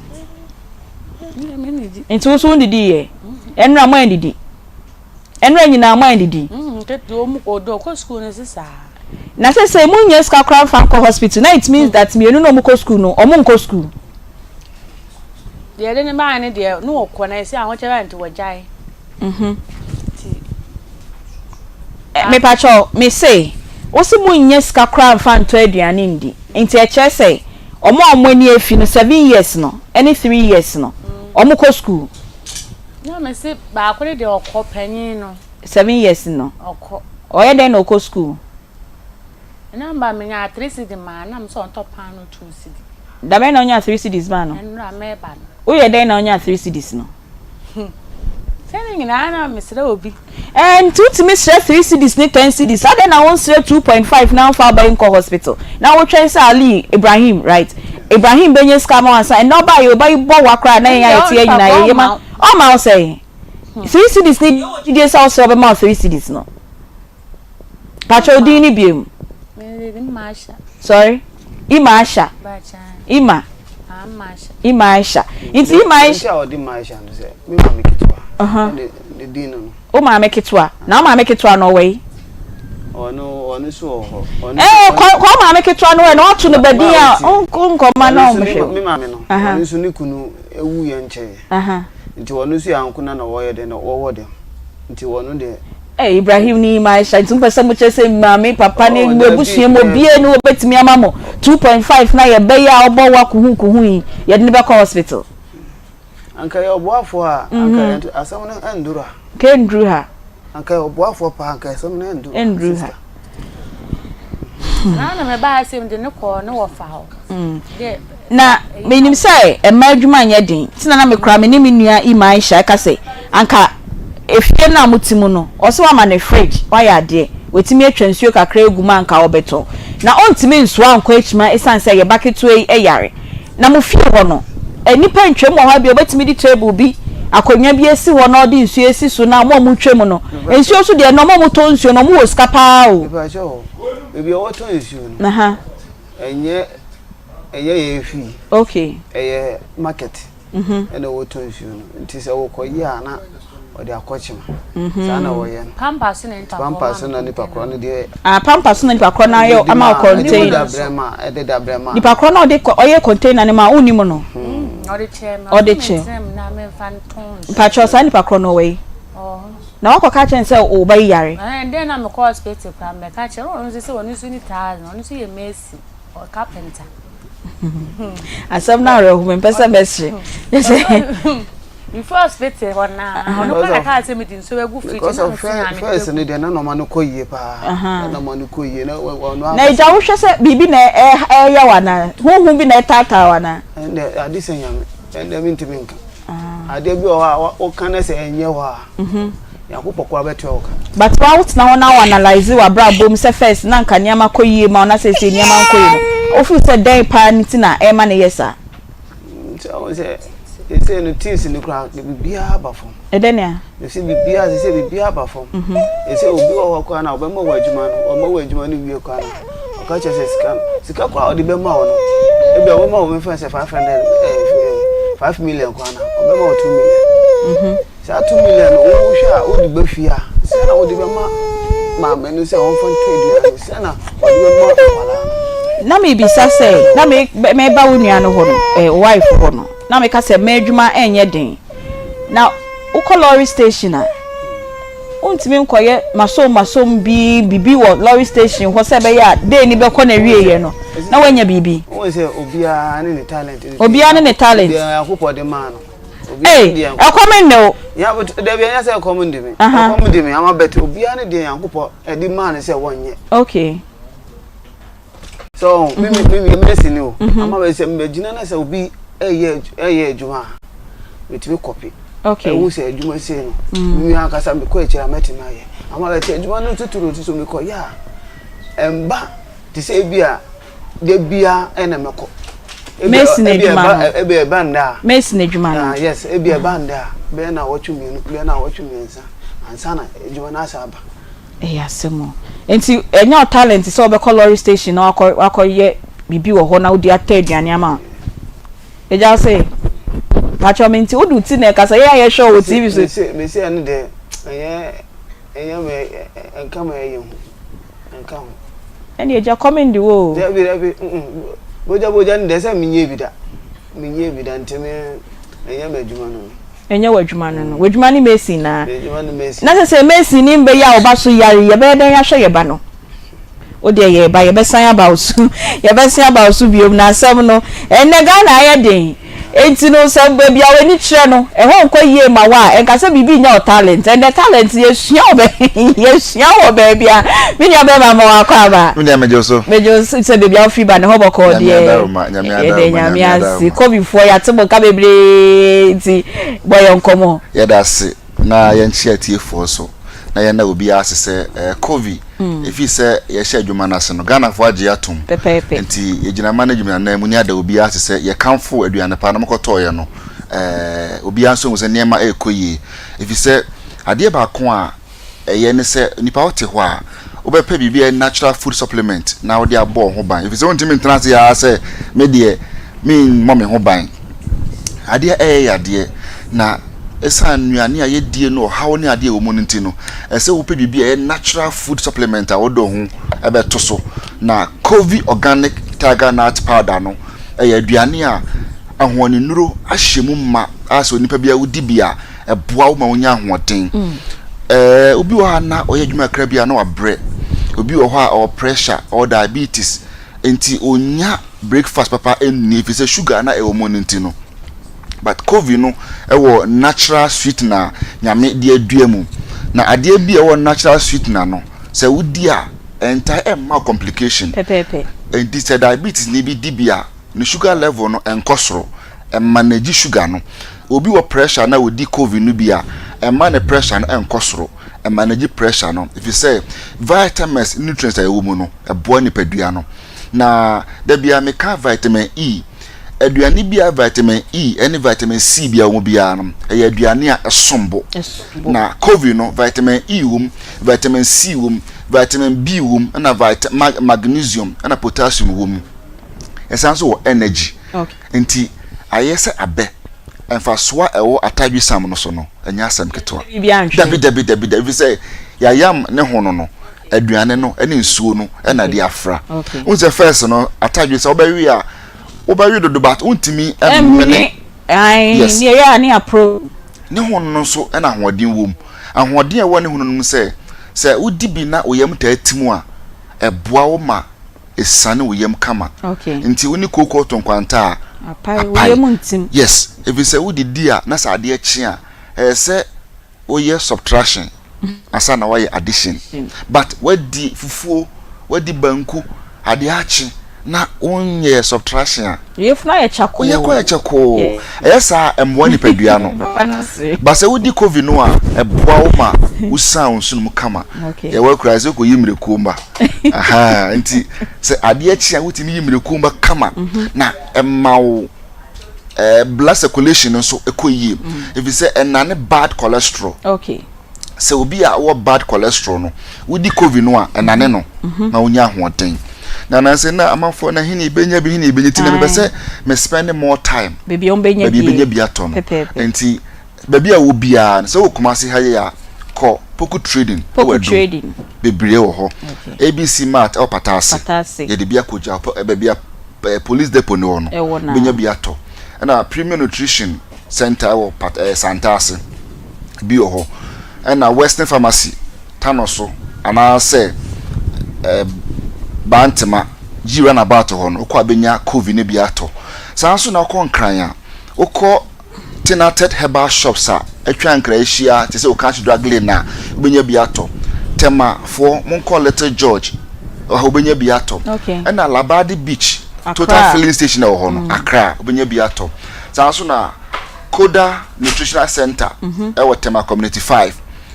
Nti wo nso wondidiiɛ? Ɛnora moandidi? Ɛnora nyinaa moandidi? Ɔkɔ sukuu no se saa. Na sesei mo nnya sika koraa mfa nkɔ hospital na it means that mienu no a ɔmo kɔ school no ɔmo nkɔ school. Deɛ yɛde no baeɛ no deɛ na ɔkɔ na ɛsɛ ahokyɛ baeɛ nti wɔgyae. Mhm. Nti. Mepakyɛw me se wo se mo nnya sika koraa mfa ntɔ aduane ndi nti ɛkyerɛ sɛ ɔmo a ɔmo ani afi no seven years no ɛne three years no ɔmo kɔ school. Na me se baako no deɛ ɔkɔ panyin no. Seven years no. Ɔkɔ. Ɔyɛ dɛn na ɔkɔ school? Ɛna ba me nyaa three cedi maa na me sɛ ɔntɔ paano two cedi. Da bɛn na ɔnyaa three cedis maa no? Ɛnora mɛba no. Woyɛ dɛn na ɔnyaa three cedis no? Sɛ ne nyinaa na mesrɛ obi. Ɛɛ nti wotumi srɛ three cedis ne ten cedis adɛn na wonsrɛ two point five na womfa aba yi nkɔ hospital na wotwɛn sɛ Ali Ibrahim right Ibrahim bɛnya sika ama wo ansa ɛnɛ ɔbaa yɛ ɔba yi bɔ wa koraa na yɛn a yɛte yɛ nyinaa yɛyɛ ma ɔma wo sɛn? Three cedis ni deɛ wowɔ gyidie sɛ wosrɛ ɔbɛma wo three cedis no pakyɛ odin ni biem sorry Ima Asha Ima Ima Aisha nti Ima Aisha ɔde ma Aisha no sɛ me maame ketewa ne din no no wo maame ketewa na wo maame ketewa no ɔwɔ yi ɔno ɔno so wɔ hɔ ɔno ɛɛ kɔ kɔ maame ketewa no wɔ na wato no badin a nkɔma na ɔmo hwɛ me maame no ɔno nso ne kunu ewu yɛ nkyɛn Nti wɔno nso yɛ ankona na wɔyɛ dɛn na wɔwɔ dɛm nti wɔno deɛ. Hey, Ibrahim ne Maisha nti mopɛ sɛ mokyerɛ sɛ maame papa ne Oh, mo dabi, abusua mu eh. obiara ni wɔbɛtumi ama mo 2.5 na yɛbɛyɛ a ɔbɔ wa kuhu kuhu yi yɛde no bɛkɔ hospital. Anka yɛ ɔboafoɔ a anka yɛn asɛm no ɛnduru ha. Nka ɛnduru ha. Anka yɛ ɔboafoɔ paa anka asɛm no ɛnduru ha. Ɛnduru ha. Sister. Na na mebaa sɛ mede no kɔɔ ne wɔfa hɔ. Dɛ Na menim sɛ mmaa adwuma nyɛ den nti na na me koraa me ne me nua Ima Aisha ɛka sɛ anka efie no a mote mu no ɔse wama no fridge wayɛ adeɛ watumi atwa nsuo kakra agu mu a anka ɔbɛtɔ na ɔntumi nsoa nkɔ akyima ɛsiane sɛ yɛ ba ketewa yi yare na mo fie hɔ no nnipa ntwam wɔ hɔ a ebia ɔbɛtumi de table bi akonnwa bi asi hɔ na ɔde nsuo asi so na wɔn a wɔtwam no nsuo nso deɛ ɛnna wɔn a wɔtɔ nsuo no wɔn wɔ sika paa o. Mepakyɛ o baabi a wɔtɔn nsuo no ɛnyɛ ɛnyɛ yɛn fie. Okay. Ɛyɛ market. Mhm. Ɛna wɔtɔ nsuo no nti sɛ wɔkɔyi a na ɔde akɔkyema. Mhm. Saa na wɔyɛ no. Pampa so na nipa korɔ Pampa so na nipa korɔ no deɛ. Ah pampa so na nipa korɔ no ayɛ ama wo container. Ɛde da brɛ ma ɛde da brɛ ma. Nipa korɔ no ɔde ɔyɛ container no ma wo nim no. Ɔde kyɛ me. Ɔde kyɛ. Mpakyɛw saa nipa korɔ no ɔwɔ yi. Na wakɔka akyerɛ no sɛ wo ba yi yare? Ɛɛ, dɛn na mekɔ hospital koraa mebɛka kyerɛ no, ɔno nso sɛ ɔno nso ni thousand, ɔno nso yɛ mason, ɔyɛ carpenter. Asɛm no awerɛho, mempɛ sɛ mɛsere. Before hospital hɔ naa, ɔno koraa na kaa sɛ mede nsuo bɛgu fridge Because na of mese naa mede first bɛgu. no deɛ na nɔɔma no kɔ yie paa. Na nɔɔma no kɔ yie na ɔno Na ankasa. agya wohwɛ sɛ biribi na ɛyɛ wo anaa? Honhom bi na ɛtaataa wo anaa? Ɛnde ade sɛ Nyame, ɛnde mentumi nka. Adeɛ bi wɔ hɔ a woka na sɛ ɛnyɛ hɔ a, Nyankopɔn koraa bɛtua wo ka. But wo a wotena hɔ na wo analyse w'abrabɔ mu sɛ first na anka nneɛma kɔ yie ma wo na seesei nneɛma nkɔ yie no, wo feel sɛ dɛn paa nti na ɛrema no yɛ saa? Sɛ wohu sɛ seesei no things no koraa biribiara aba fam. Ɛdɛn nea? Mese biribiara seesei biribiara aba fam. Seesei obi wɔ hɔ koraa na ɔbɛma wo adwuma no, ɔma wo adwuma no wie koraa no, Ɔka kyerɛ sɛ sika no sika koraa a ɔde bɛma wo no ebi a ɔbɛma wo mfa sɛ 500 eh, 5 million koraa na ɔbɛma wo 2 million. Saa 2 million no wohwɛ a wode ba fie a sɛ na wode bɛma maame no sɛ ɔmfa ntɔ aduane sɛ na ɔde bɛma akwadaa no. Na mebisa sɛ na me meba wo nua no hɔ no eh, wife hɔ no na meka sɛ m'adwuma ɛnyɛ den na wokɔ lorry station a Wontumi nkɔyɛ masom masom bi biribi wɔ lorry station hɔ sɛ ɛbɛyɛ a day no bɛkɔ n'awieeɛ no na woanya biribi. Wohu sɛ obiara ne ne talent. Obiara ne ne talent. Obiara Nyankopɔn de maa no. Ee, ɛkɔm nne wo. Dabi ɛnyɛ sɛ ɛkɔm nde me. Ɛkɔm de me ama but obiara ne deɛ Nyankopɔn de maa no sɛ wɔnyɛ. Okay. So me me me me si ni o. Ama bɛ sɛ mbɛgyina na sɛ obi ɛyɛ ɛyɛ adwuma a metumi kɔpi. Okay. Ɛhu sɛ adwuma sei no. Mi ankasa mekɔ akyire a mɛtumi ayɛ. Ama bɛ sɛ adwuma no tuturu nso so mekɔ yɛ a ɛmba te sɛ ebi a da bia ɛna mɛkɔ. Mason adwuma no. Ebi ɛba nda a. Mason adwuma no. Ah yes, ebi ɛba nda a bɛyɛ na awɔtwe mmienu bɛyɛ na awɔtwe mmiɛnsa ansa na adwuma no asa aba. Ɛyɛ asɛm o. Nti ɛnyɛ wo talent sɛ wobɛkɔ lorry station na wakɔ wakɔyɛ biribi wɔ hɔ na wode atɔ aduane ama wo. Agya wo se, pakyɛ me nti wode wo ti na ɛkasa yɛn a yɛhwɛ wo wɔ TV so. Mese mese ɛno deɛ ɛnyɛ ɛnyɛ me ɛnka me ɛyɛ ho ɛnka ho. Ɛne agya kɔm ndi wo o. Dabi dabi bogya bogya no deɛ sɛ menyɛ bi da menyɛ bi da nti me ɛnyɛ m'adwuma no no. Ɛnyɛ w'adwuma no no. W'adwuma ne mason naa. M'adwuma ne mason. Na sɛ sɛ mason ni mbɛ yi a ɔba so yare yi, yɛbɛyɛ dɛn ahwɛ yɛ ba no? Wo deɛ yɛ ba, yɛbɛsan aba wo so, yɛbɛsan aba wo so biom na asɛm no, ɛnnɛ Ghana ayɛ den. Enti no sɛ baabi a w'ani kyerɛ no, ɛhɔ nkɔ yie ma wo a, ɛnka sɛ biribi nyɛ wo talent. Ɛnnɛ talent yɛsua wɔ bɛ, yɛsua wɔ baabi a, me nua bɛrima ma wakɔ aba. Me nua megye wo so. Megye wo so sɛ baabi a wofiri ba no hɔ bɔkɔɔ Nyame deɛ. adaworoma, Nyame Yɛda adaworoma, Nyame Nyame ase. adaworoma. Kobifoɔ yɛate mo nka bebree nti bɔ yɛn nkɔmmɔ. Yɛda ase na yɛnkyea atiefoɔ nso na yɛnna obiara ase sɛ eh, Kovi, ɛfiri sɛ yɛhyɛ adwuma no ase no, Ghanafoɔ agye atom. Pɛpɛɛpɛ. Nti yɛgyina management anan mu ne ada obiara ase sɛ yɛkamfo aduane pa na mokɔtɔɔeɛ no, eh, obiara nso hu sɛ nneɛma ɛrekɔ yie. Ɛfiri sɛ adeɛ baako a ɛyɛ ne sɛ nipa wote hɔ a wobɛpɛ biribi a ɛyɛ natural food supplement na wode abɔ wo ho ban ɛfiri sɛ wontumi ntena ase ara sɛ me deɛ memmɔ me ho ban. Adeɛ ɛyɛ yadeɛ na ɛsiane nnuane a yɛdie no ɔhaw ne adeɛ ɛwɔ mu no nti no ɛsɛ wopɛ biribi a ɛyɛ natural food supplement a wode wo ho ɛbɛto so na Covey Organic Tiger Nut Powder no ɛyɛ aduane a ahoɔdennuro ahyɛ mu ma a sɛ onipa bi a wodi bi a ɛboa wo ma wonya ahoɔden. Ɛɛ obi wɔ hɔ a na ɔyɛ adwuma kakra bi a na wabrɛ. Obi wɔ hɔ a ɔwɔ pressure, ɔwɔ diabetes, nti onya breakfast papa nni ɛfiri sɛ sugar na ɛwɔ mu no nti no. But coffee no ɛwɔ natural sweetener a Nyame de adua mu. Na adeɛ bi a ɛwɔ natural sweetener no, sɛ wodi a ɛntae ɛmma wo complication. Pɛpɛɛpɛ. Nti sɛ diabetes ni bi di bi a, ne sugar level no ɛnkɔ soro. Ɛmanage sugar no. Obi wɔ pressure na odi covid no bi a, ɛmma ne pressure no nkɔ soro. Ɛmanage pressure no efisɛ vitamins ne nutrients a ɛwɔ mu no, ɛboa nipadua no. Na da biara meka vitamin E. Aduane bi a vitamin E ne vitamin C bi a wɔ mu biara no, ɛyɛ aduane a ɛsom bo. Na covid no, vitamin E wɔ mu, vitamin C wɔ mu, vitamin B wɔ mu, ɛna vit mag magnesium ɛna potassium wɔ mu. Ɛsan nso wɔ energy. Nti ayɛ sɛ abɛ. Mfasoɔ a ɛwɔ atadwesam no so no, ɛnyɛ asɛm ketewa. Dabi, dabi, dabi, dabi, ɛfiri sɛ yɛayam ne hono no, aduane no ne nsuo no na ɛde afra. Wohu sɛ first no, atadwe sɛ wobɛwe a, wobɛwe dodo but wontumi mmene. Yes. Ne hono no nso na ahoɔden wom. Ahoɔden a ɛwɔ ne ho no nom sɛ, sɛ wodi bi na wo yam taa tim a, ɛboa wo ma esiane wo yam kama. Nti wo ne kooko to nkwanta a, apae. Wo yam ntim. Yes, efisɛ wodidi a na sɛ adeɛ kye a, ɛyɛ sɛ woyɛ subtraction ansa na woayɛ addition. But woadi fufuo, woadi banku, adeɛ akye na wonyɛɛ subtraction a, Yafunu ayɛ kyakoo. Woyɛ kɔ ayɛ kyakoo. Ɛyɛ saa a, ɛmmoa nipadua no. But sɛ wodi kovi no a, ɛboa wo ma wosian wo nsono mu kama. Yɛwɔ akuraa sɛ wokɔyi mmirekuo mma. Ahaa, nti sɛ adeɛ kye a wotumi yi mmirekuo mma kama na ɛma wo eh, blood circulation no nso ɛkɔ yie. Ɛfiri sɛ ɛnane bad cholesterol. Okay. Sɛ obi a ɔwɔ bad cholesterol no, wodi kovi no a, ɛnane no mhm. ma wonya ahoɔden. Na nansa na amanfoɔ na hene ebenya bi hene ebenya ti na mepɛ sɛ me spend more time. Baabi a wɔbɛnya bi. Baabi ebenya bi atɔ no. Nti baabi a wɔ biara no sɛ wɔ Kumasi ha yɛ a kɔ Poku Trading. Poku Trading. Bebree wɔ hɔ. ABC Mart ɛwɔ Pataase. Pataase. Yɛde bi akɔgya baabi a police depot no wɔ no. Ɛwɔ na. Bɛnya bi atɔ. Ɛna Premium Nutrition Center ɛwɔ Pat ɛɛ Santase. Bi wɔ hɔ. Ɛna Western Pharmacy Tano so anaasɛ ɛɛ Bantema G runabout hɔ no wokɔ a bɛnya Covi no bi atɔ. Saa nso na wokɔ Nkran a wokɔ Tinated herbal shops a atwa Nkran ahyia te sɛ Okashi Drug Lane a wobɛnya bi atɔ. Tema foɔ monkɔ Little George ɛhɔ wobɛnya bi atɔ. Ɛna Labadi Beach Total filling station a ɛwɔ hɔ no Accra wobɛnya bi atɔ. Saa nso na Koda Nutritional Center ɛwɔ Tema Community 5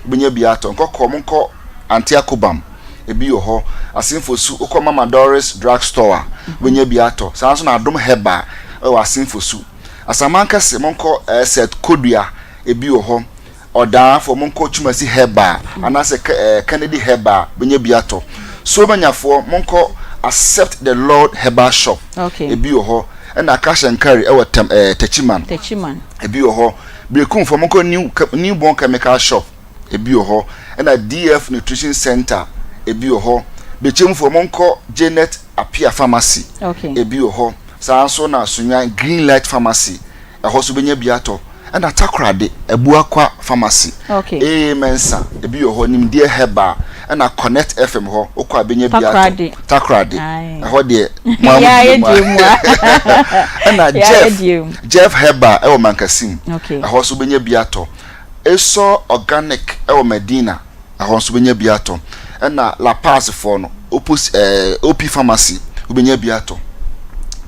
wobɛnya bi atɔ. Nkɔkɔɔ monkɔ Ante Akobam ebi wɔ hɔ. Asenfosu wokɔ Mama Doris Drug Store a wobɛnya bi atɔ. Saa nso na Adom Herbal ɛwɔ Asenfosu. Asaman kɛse monkɔ ɛɛ Seth Kodua ebi wɔ hɔ. Ɔdaafoɔ monkɔ Twumasi Herbal anaasɛ ɛɛ Kennedy Herbal bɛnya bi atɔ. Somanyafoɔ monkɔ Accept the Lord Herbal Shop Okay. ebi wɔ hɔ. Ɛna Cash and Carry ɛwɔ Tɛm ɛɛ Techiman Techiman. ebi wɔ hɔ. Berekumfoɔ monkɔ New Newborn Chemical Shop ebi wɔ hɔ. Ɛna DF Nutrition Center ebi wɔ hɔ. Bekyemfoɔ monkɔ Janet Appiah Pharmacy Okay. ebi wɔ hɔ. Saa ara nso na Sunyani Green Light Pharmacy, ɛhɔ nso wobɛnya bi atɔ. Ɛna Takoradi, Abuakwa Pharmacy, Okay. AA Mensah, ebi wɔ hɔ, Nimdeɛ Herbal, ɛna Connect FM hɔ, wokɔ a bɛnya bi atɔ. Takoradi. Takoradi, Aye. ɛhɔ deɛ, mo ara mo Yɛa die mu yɛ die mu a. a. Ɛna Yɛa yɛ Jeff, die mu. Jeff Herbal ɛwɔ Mankasim, Okay. ɛhɔ nso wobɛnya bi atɔ. Esor Organic ɛwɔ Medina. Ɛhɔ nso wobɛnya bi atɔ. Ɛna La Paz foɔ no, Opos ɛɛ OP Pharmacy, wobɛnya bi atɔ.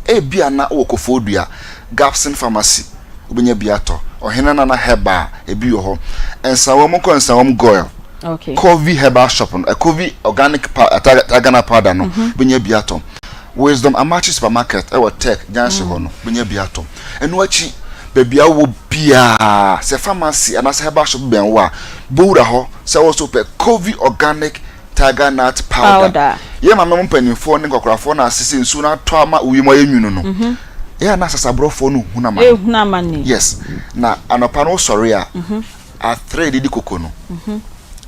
Ebia na wowɔ Koforidua, Gabson Pharmacy, wobɛnya bi atɔ. Ɔhene Nana Herbal, ebi wɔ hɔ. Nsawam, monkɔ Nsawam Goil. Okay. Kovi Herbal Shop no, eh, Kovi Organic pa, eh, Tiger Nut Powder no, mhm. wobɛnya bi atɔ. Wisdom Amachi Supermarket ɛwɔ Tech Junction hɔ no, wobɛnya bi atɔ. Ɛno akyi, baabi a wowɔ biara, sɛ pharmacy anaasɛ herbal shop bɛn wo a, bɔ wura hɔ sɛ wo nso wopɛ Kovi Organic Tiger Nut Powder. Powder. Yɛn maame mo mpanimfoɔ ne nkwakorafoɔ no ase sɛ nsuo no atɔ ama wiem ayɛ nwunu no, ɛyɛ a na asasaborɔfoɔ no hunu amane. Ehunu amane. Yes. Na anɔpa no wosɔre a, Atere de di koko no.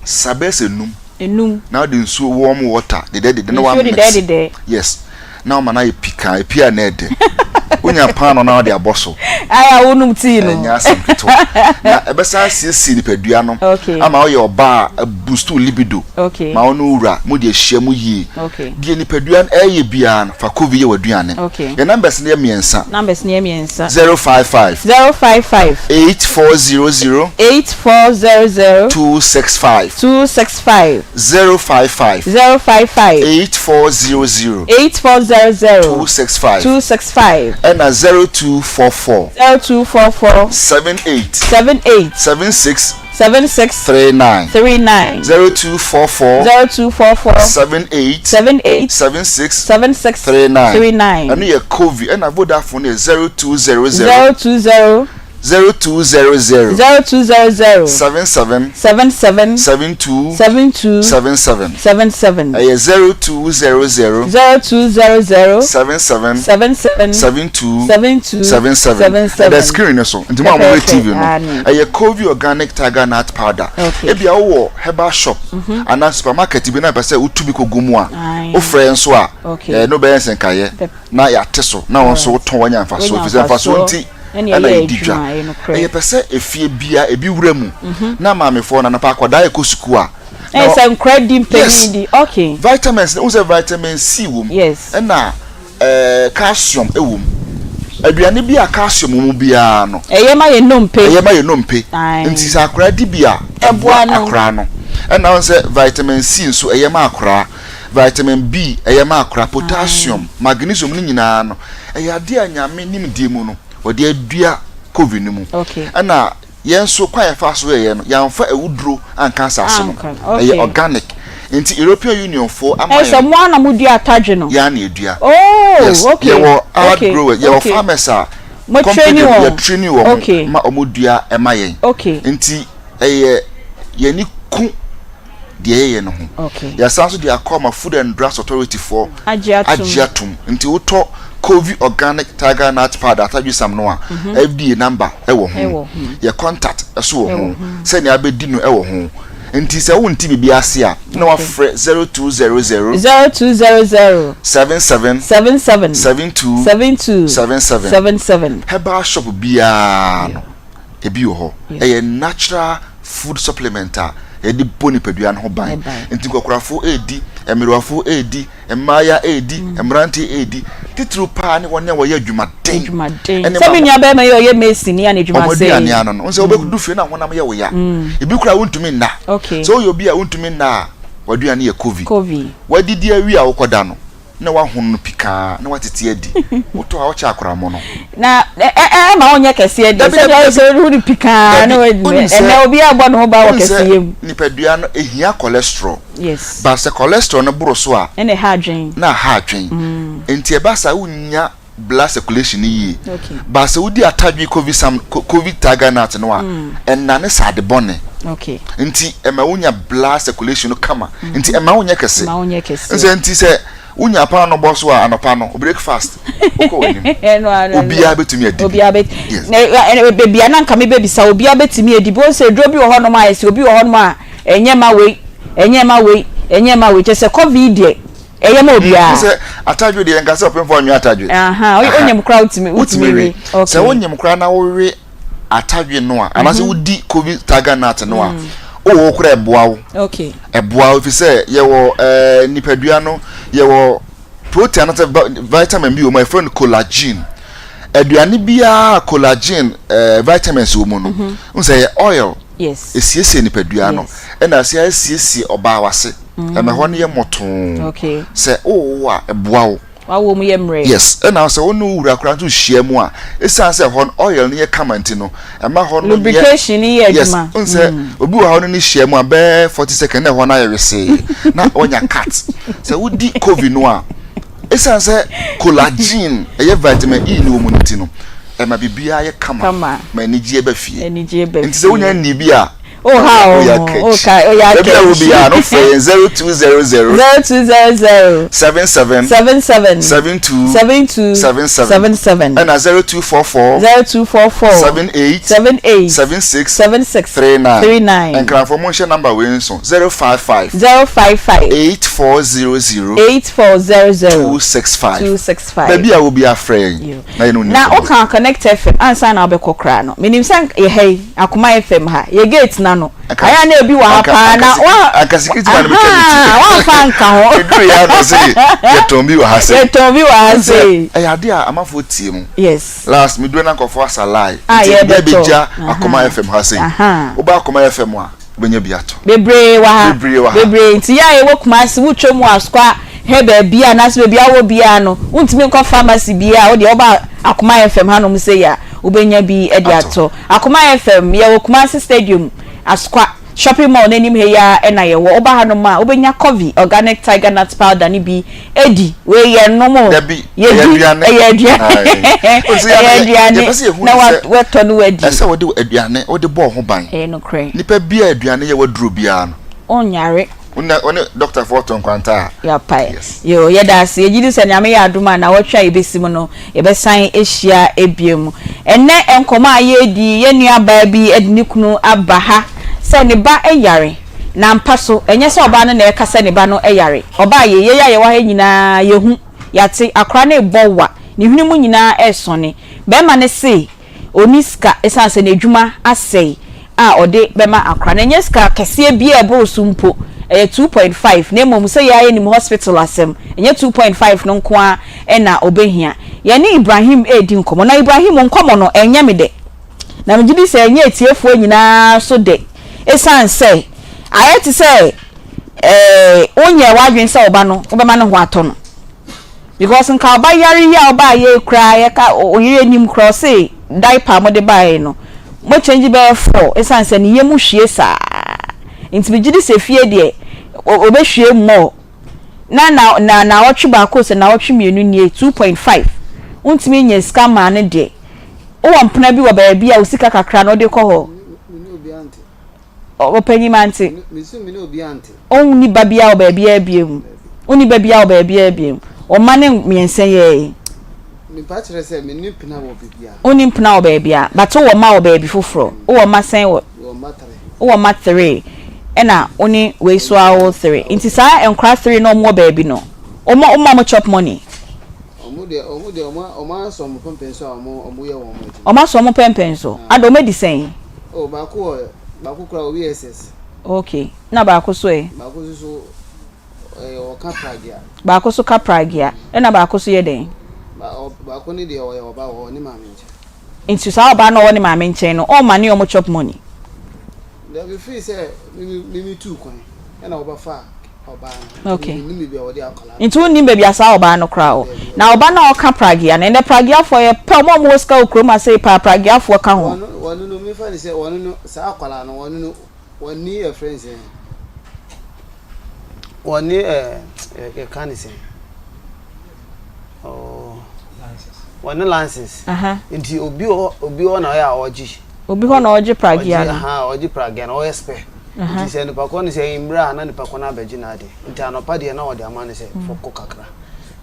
Sa bɛyɛ sɛ num. Enum. Na wode nsuo warm water dedɛ dedɛ na wa Nsuo mix. dedɛ dedɛ. Yes. Na wama no ayɛ pikaa epi a na ɛdɛ. Wonya paano na wode abɔ so. Ayɛ a wonom tii no. Ɛnyɛ asɛm ketewa. Na ɛbɛsan asiesie nipadua no. Okay. Ama woyɛ ɔbaa a boost wo libido. Okay. Ma wo ne wo wura mode ahyia mu yie. Okay. Deɛ nipadua no ɛyɛ biara no fa Kovi yɛ w'aduane. Okay. Yɛn numbers no yɛ mmiɛnsa. Numbers no yɛ mmiɛnsa. 055. 055. 8400. 8400. 265. 265. 055. 055. 8400. 8400. 265. 265. Ɛna 0244. 0244. 78. 78. 76. 76. 39. 39. 0244. 0244. 78. 78. 76. 76. 39. 39. Ɛno yɛ Kovi ɛna Vodafone yɛ 0200. 020. 0200. 0200. 77. 77. 72. 72. 77. 77. Ɛyɛ 0200. 0200. 77. 77. 72. 72. 77. 77. Ɛda screen no so nti mo a mo wɔ TV no Aane. ɛyɛ Kovi organic tiger nut powder. Okay. Ebia wowɔ herbal shop anaa supermarket bi na pɛ sɛ wotu bi kɔgu mu a Ae. wofrɛ yɛn nso a Okay. ɛɛ no bɛyɛ nsɛnkaeɛ Pɛp. na yɛate so na wɔn nso wotɔn wanya mfasoɔ Woanya efisɛ mfasoɔ mfasoɔ. nti. Ɛna yɛdi dwa. Ɛyɛ pɛ sɛ efie bia ebi wura mu mhm. na maamefoɔ na anapa akwadaa ɛkɔ sukuu a. Ɛyɛ sɛ nkora di mpanyin di okay. Vitamins n sɛ vitamin C wɔ mu. Yes. Ɛna ɛɛ calcium ɛwɔ mu. Aduane bi a calcium wɔ mu biara no. Ɛyɛ ma yɛn nnompe. Ɛyɛ ma yɛn nnompe. Nti sɛ akwadaa di bi a ɛboa akwadaa no. Ɛna wɔn sɛ vitamin C nso ɛyɛ ma akwadaa. Vitamin B ɛyɛ ma akwadaa, potassium, magnesium ne nyinaa no ɛyɛ adeɛ a Nyame nimdeɛ mu no wɔde adua covid no mu. Ɛna yɛn nso kwan yɛfa so yɛyɛ no yɛamfa awuduro anka asase no, ɛyɛ organic. Nti European Union foɔ ama yɛn. Ɛsɛ mo ara na mo dua atadwe no? Yɛn ara na yɛdua. Oh, yes, okay. Yɛwɔ hard growers, yɛwɔ farmers a mo company training wɔn. Yɛ training wɔn ma wɔn dua ɛma yɛn. Nti ɛyɛ yɛn ani ku deɛ yɛyɛ no ho. Yɛasan nso de akɔ ama Food and Drugs Authority foɔ agye atom. Nti wotɔ Covey Organic Tiger Nut Powder atadwesam no a, FDA mhm. number ɛwɔ ho. Yɛ contact ɛso wɔ ho. Sɛnea abɛdi no ɛwɔ ho. Nti sɛ wonte biribi ase a, na wafrɛ 0200 0200 77 77 72 72 77 77. Herbal shop biara no. Ebi wɔ hɔ, ɛyɛ natural food supplement a yɛde bɔ nipadua no ho ban. Nti nkɔkorafo redi, mmerewafo redi, mmaaya redi, mm. mmerante redi. Titiriw paa ne wɔn a wɔyɛ adwumaden. Adwumaden. Sɛ me nua bɛrima yi ɔyɛ mason ni a n'adwuma sɛ. Wɔn aduane ano no, sɛ wobɛdu fie na honam yɛ wo ya. Mm. Ebi koraa wontumi nna. Sɛ woyɛ obi a wontumi nna a, w'aduane yɛ covid. Covid. Wadidi awie a wokɔda no. na wahono no pikaa na watete adi. Wotɔ a wokyɛ akorammɔ no. Na ɛma wonyɛ kɛseɛ deɛ sɛdeɛ ɔyɛ sɛ wohu no pikaa na wadi ɛnɛ obiara bɔ ne ho ban wɔ kɛseyɛ mu. Nipadua no ehia cholesterol. Yes. But sɛ cholesterol no boro so a. Ɛna ɛha adwene. Na ɛha adwene. Mm. Nti ɛba saa wonnya blood circulation no yie. Okay. But sɛ wodi atadwe covid sam covid tiger nut no a, ɛnane sɛ ade bɔne. Okay. Nti ɛma wonya blood circulation no kama. Mm. Nti ɛma wonyɛ kɛse. Ɛma wonyɛ kɛse. Nsɛ nti sɛ wonya paano bɔ so a anɔpa no breakfast wokɔ w'anim. Obiara bɛtumi adi bi. Obiara bɛ. Yes. Na baabi a na nka mebɛbisa obiara bɛtumi adi bi. Wɔn sɛ aduro bi wɔ hɔnom a ɛsɛ obi wɔ hɔnom a ɛnyɛ ma wei, ɛnyɛ ma wei, ɛnyɛ ma wei. Kyɛ sɛ covid deɛ Ɛyɛ ma obiara. N sɛ atadwe deɛ nka sɛ ɔpemfoɔ nwe atadwe. Wonyim koraa wotumi wotumi we. Sɛ wonyim koraa na wowe atadwe no a anaasɛ mhm. wodi covid tiger nut no a mm. wowɔ koraa ɛboa wo. Ɛboa wo efisɛ yɛwɔ ɛɛ nipadua no yɛwɔ protein anaasɛ vitamin bi wɔ mu a yɛfrɛ no collagen. Aduane biara collagen ɛɛ vitamins wɔ mu no mhm. n sɛ ɛyɛ oil. Esiesie nipadua no ɛna ase asiesie ɔbaa wase. Ɛma ɛhɔ no yɛ mmɔtoo. Sɛ wowo a, ɛboa wo. W'awoɔ mu yɛ mmerɛ. Yes, ɛna sɛ wo ne wo wura koraa nso hyia mu a, ɛsiane sɛ ɛhɔ no oil no yɛ kama nti no, ɛma hɔ no yɛ. Lubrication no yɛ adwuma. Yes, wohu sɛ obi wɔ ha ɔne no hyia mu a, bɛyɛ 40 seconds na ɛhɔ no ayɛ wesee, na wanya cut. Sɛ wodi Covi no a, ɛsiane sɛ collagen, ɛyɛ vitamin E no wɔ mu no nti no, ɛma biribiara yɛ kama, ma anigyeɛ ba fie. Anigyeɛ ba fie. Nti sɛ wonya nnii bi a, Oh ha oh oh ka oh ya kɛkyi. Ebi a wo bi a no frɛ yɛn 0200. 0200. 77. 77. 72. 72. 77. 77. Ɛna 0244. 0244. 78. 78. 76. 76. 39. 39. Nkranfoɔ mo nhyɛ number wei nso 055. 055. 8400. 8400. 265. 265. Baabi a wo bi afrɛ yɛn. Na yɛn no Na woka Connect FM ansa na wobɛkɔ koraa no menim sɛ yɛ ha yi Akoma FM ha yɛ gate no ano ayɛ a na ebi wɔ ha paa na wa anka security man no bɛtwa ne ti ahaa wamfa anka ho eduru yɛ ano se yɛtɔn bi wɔ ha se yɛtɔn bi wɔ ha se ɛyɛ ade a amanfoɔ tie mu yes last meduru na nkurɔfoɔ asa line a nti obi yɛbɛtɔ abɛgya Akoma FM ha se woba Akoma FM a wobɛnya bi atɔ. Bebree wɔ ha. Bebree wɔ ha. Bebree. Nti yɛ a yɛwɔ Kumasi, wotwa mu Asukwa hɛ baabi a anaasɛ baabi a wowɔ biara no, wontumi nkɔ pharmacy biara a, wodeɛ woba Akoma FM hanom sei a, wobɛnya bi de atɔ. Akoma FM, yɛwɔ Kumasi Stadium, Asukwa Shopping Mall no anim ha yi ara na yɛwɔ. Woba hanom a, wobɛnya Covey Organic Tiger Nut Powder no bi adi. Wei yɛnnom o. Dabi, ɛyɛ Yɛdi, aduane. ɛyɛ aduane. Ae. Wohu sɛ Ɛyɛ yɛn, aduane yɛpɛ sɛ yɛhu na ne sɛ, woatɔ no adi. ɛsɛ sɛ wode aduane, wode bɔ wo ho ban. Ɛyɛ nokorɛ. Nipa bi a aduane yɛ w'aduro biara no. Ɔnyare. Wo ne wo ne dɔktafoɔ tɔ nkwanta a. Yɛapae. Yes. Yoo, yɛda ase. Yɛgye di sɛ Nyame yɛ adom a nnawɔtwe a yɛbɛsi mu no, yɛbɛsan ahyia biom. Ɛnnɛ nkɔmmɔ a yɛredi yi, yɛn nuabaa bi de ne kunu aba ha sɛ ne ba yare. Na ampa so, ɛnyɛ sɛ ɔbaa no na ɛreka sɛ ne ba no yare. Ɔbaa yei, yɛn a yɛwɔ ha yi nyinaa yɛhu, yɛate, akwadaa no rebɔ wa, ne hwene mu nyinaa resɔne. Barima no se. Ɔnni sika ɛsiane sɛ n'adwuma asɛe a ɔde bɛma akora no. Ɛnyɛ sika kɛseɛ biara a ɛboro so mpo, ɛyɛ 2.5 na mmom sɛ yɛn ara yɛnim hospital asɛm, ɛnyɛ 2.5 no nko ara na ɔbɛhia. Yɛne Ibrahim redi nkɔmmɔ, na Ibrahim nkɔmmɔ no ɛnyɛ me dɛ, na megye di sɛ ɛnyɛ atiefoɔ nyinaa nso dɛ, ɛsiane sɛ ayɛ te sɛ ɛɛ wonyɛɛ w'adwene sɛ wo ba no wobɛma ne ho atɔ no. Because nka ɔba yare yi a ɔbaa yɛ yi koraa yɛka oyere anim koraa ɔse diaper a mode baeɛ no mo change bɛyɛ four ɛsiane sɛ ne yam hwie saa nti megye di sɛ fie deɛ ɔbɛhwie more na na na naawɔtwe baako sɛ naawɔtwe mmienu nie 2.5 wontumi nyɛ sika maa no deɛ wowɔ mpena bi wɔ baabi a wo sika kakra no wode kɔ hɔ. Ɔpanyin mante. Onni ba biara wɔ baabiara bio. Onni ba biara wɔ baabiara bio. Ɔma ne mmiɛnsa yi ara yi. Mepa kyerɛ sɛ menni mpena wɔ baabiara. Wonni mpena wɔ baabiara but wowɔ mma wɔ baabi foforɔ. Wowɔ mma sɛn wɔ? Mewɔ mma three. Wowɔ mma three ɛna wo ne wei so ara wo three. Nti saa nkwadaa three no a wɔwɔ baabi no, woma woma wɔn chop money? Wɔn deɛ wɔn deɛ wɔn wɔn asɔ wɔn pɛmpɛn so a wɔn wɔyɛ wɔn adwuma. Wɔn asɔ wɔn pɛmpɛn so. Ada wɔn adi sɛn? Oh baako wɔ baako koraa ɔwi SS. Okay na baako so ɛ? Baako nso so ɛyɛ ɔka pragea. Baako so ka pragea ɛna baako so yɛ dɛn? Ba ɔ baako no deɛ ɔyɛ ɔba ɔwɔ ne maame nkyɛn. Nti saa ɔbaa no a ɔwɔ ne maame nkyɛn no ɔmma ne ɔmo chop money? Dabi firi sɛ me me me tuu kwan ɛna ɔbɛfaa ɔbaa no. Okay. Nti mennim baabi a wɔde akwadaa no. Nti wonnim baabi a saa ɔbaa no koraa wɔ. Na ɔba no a ɔka pragea no, ɛnɛ prageafoɔ yɛ pɛ, wɔn a wɔwɔ sika wɔ kurom ha sei paa prageafoɔ ka ho. Wɔn wɔn no mefa no sɛ wɔn no saa akwadaa no wɔn no wɔnni yɛfrɛ no sɛn wɔnni ɛɛ yɛka ne sɛn oh wɔnni license nti obi wɔ obi wɔ na ɔyɛ a ɔgye. Obi hɔ na ɔgye pragea no. Ɔgye pragea no ɔyɛ spare. Nti sɛ nipa kɔ no sɛ mmerɛ a na nipa kɔ no abɛgye n'ade nti anɔpa deɛ na ɔde ama no sɛ fɔ kɔ kakra.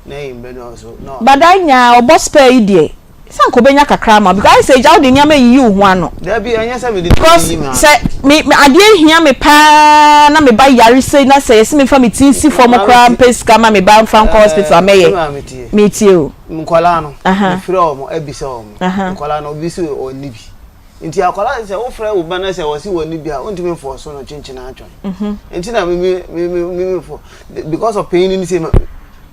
Na enyimmerɛ no nso na. Badaa nyaa ɔbɔ spare yi deɛ sɛ anka ɔbɛnya kakra ama wo because ayɛ sɛ agya wode nneɛma yiyi wo ho ano. Dabi ɛnyɛ sɛ mede nneɛma Because yiyi me ho ano. sɛ me me adeɛ hia me paa na me ba yare sei na sɛ yɛse memfa me ti nsi fam Maame koraa tie. mpɛ sika ma me ba mfa nkɔ hospital a Ɛɛ mɛyɛ. me maame tie. Metie o. Nkwadaa no Aha. mefrɛ wɔn abisa wɔn. Aha. Nkwadaa no obi se ɔnni bi. Nti akwadaa no sɛ wofrɛ wo ba no sɛ ɔse wɔnni bi a wontumi mfɔɔso no kyenkyen atwɛn. Nti na me me me me me fɔ because of panyin no sɛ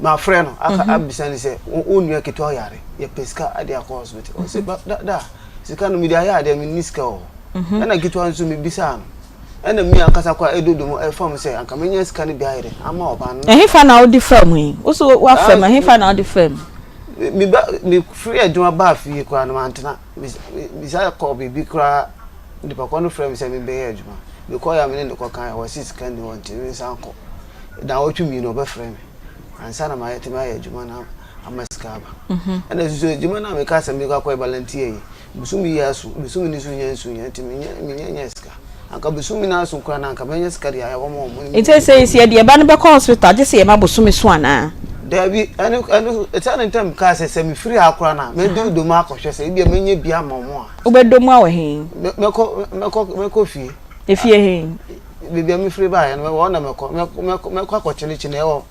mafrɛ no aka mhm. abisa no sɛ wo nua ketewa yare yɛpɛ sika de akɔ hospital ɔse ba da da sika no mede ayɛ adeɛ menni sika wɔ hɔ mhm. ɛna ketewa nso mebisaa no ɛna mi ankasa kɔ edodo mu ɛfam sɛ anka menya sika no bi ayɛ dɛ ama ɔbaa no. Ɛhefa na wode fam yi woso wafam ɛhefa na wode fam. Me ba me firi adwuma baa fie koraa no mantena misa kɔɔ biribi koraa nipa kɔ no frɛ me sɛ mebɛyɛ adwuma mekɔɔ yɛ a me ne ne kɔka wɔ se sika nni hɔ nti mensan kɔ naawɔtwe mmienu ɔbɛfrɛ me ansa na mayɛ tumi ayɛ adwuma no ama sika aba mhm. ɛna susu adwuma no a meka sɛ mekɔ akɔyɛ volunteer yi bosome yi aso bosome no so nya nsu nya nti menya nya sika anka bosome no aso koraa na anka menya sika de ayɛ wɔn wɔn. Nti sɛ sɛ yɛde ɛba no bɛkɔ hospital gye sɛ yɛma bosome so anaa. Dabi ɛno ɛno ɛsɛ ne ntam kaa sɛ sɛ mefiri ha koraa na mɛdɔ dom akɔhwɛ sɛ ebia menya bi ama wɔn a. Wobɛdɔ mu awɔ he? Mɛkɔ mɛkɔ mɛkɔ fie. Efie he? Baabi a mefiri baeɛ no hɔ na mɛkɔ mɛkɔ mɛkɔ akɔkyenekyene ɛwɔ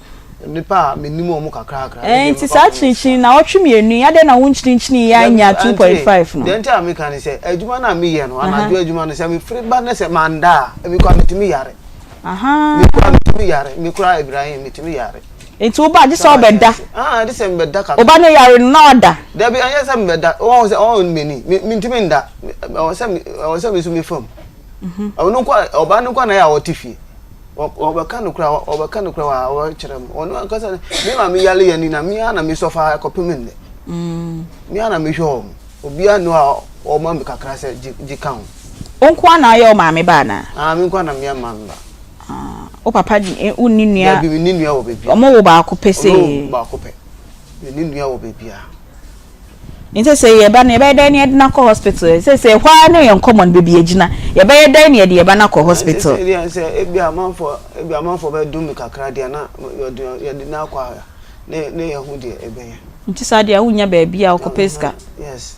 nnipa a menim wɔn kakrakra. Ɛɛ nti saa kyinkyini naawɔtwe mmienu yi adɛn na wonkyinkyini yi annya 2.5 no? Deɛ nti a meka ne sɛ adwuma no a meyɛ no anadwo adwuma no sɛ mefiri ba na sɛ manda a me koraa metumi yare. Me koraa metumi yare me koraa Ibrahim metumi yare. Nti wo ba gye sɛ ɔbɛda. Ah gye sɛ mebɛda kakra. Wo ba no yare no na wada. Dabi ɛnyɛ sɛ mebɛda wɔn sɛ wɔn m'ani mentumi nda ɛwɔ sɛ ɛwɔ sɛ me nso mefa mu. Ɔno nko a ɔbaa no nko a na yɛ a ɔte fie. Ɔbɛka no kora ɔbɛka no kora wa ɔkyerɛ mu. Ɔno ankasa me maame yare yɛ ni na me ara na me sɔfa kɔpem nnɛ. Me ara na mehwɛ wɔn. Obiara nni hɔ a ɔma me kakra sɛ gye gye ka ho. Wo nko ara na woyɛ wo maame ba anaa? Ah, me nko ara na meyɛ maame ba. Ah, wo papa eh, wonni nua? Dabi, menni nua wɔ baabiara. Wɔn wo baako pɛ sei? Wɔn wo baako pɛ. Menni nua wɔ baabiara. Nti sɛ yɛba no yɛbɛyɛ dɛn na yɛde no akɔ hospital? Sɛ sɛ ɛhɔ ara ne yɛn nkɔmmɔ no baabi agyina. Yɛbɛyɛ dɛn na yɛde yɛba no akɔ hospital? Sɛ deɛ sɛ ebi amanfoɔ ebi amanfoɔ bɛdom me kakra deɛ na yɛde yɛde no akɔ a ne ne yɛho deɛ ɛbɛyɛ. Nti saa deɛ wonnya baabi a wokɔpɛ sika. Yes.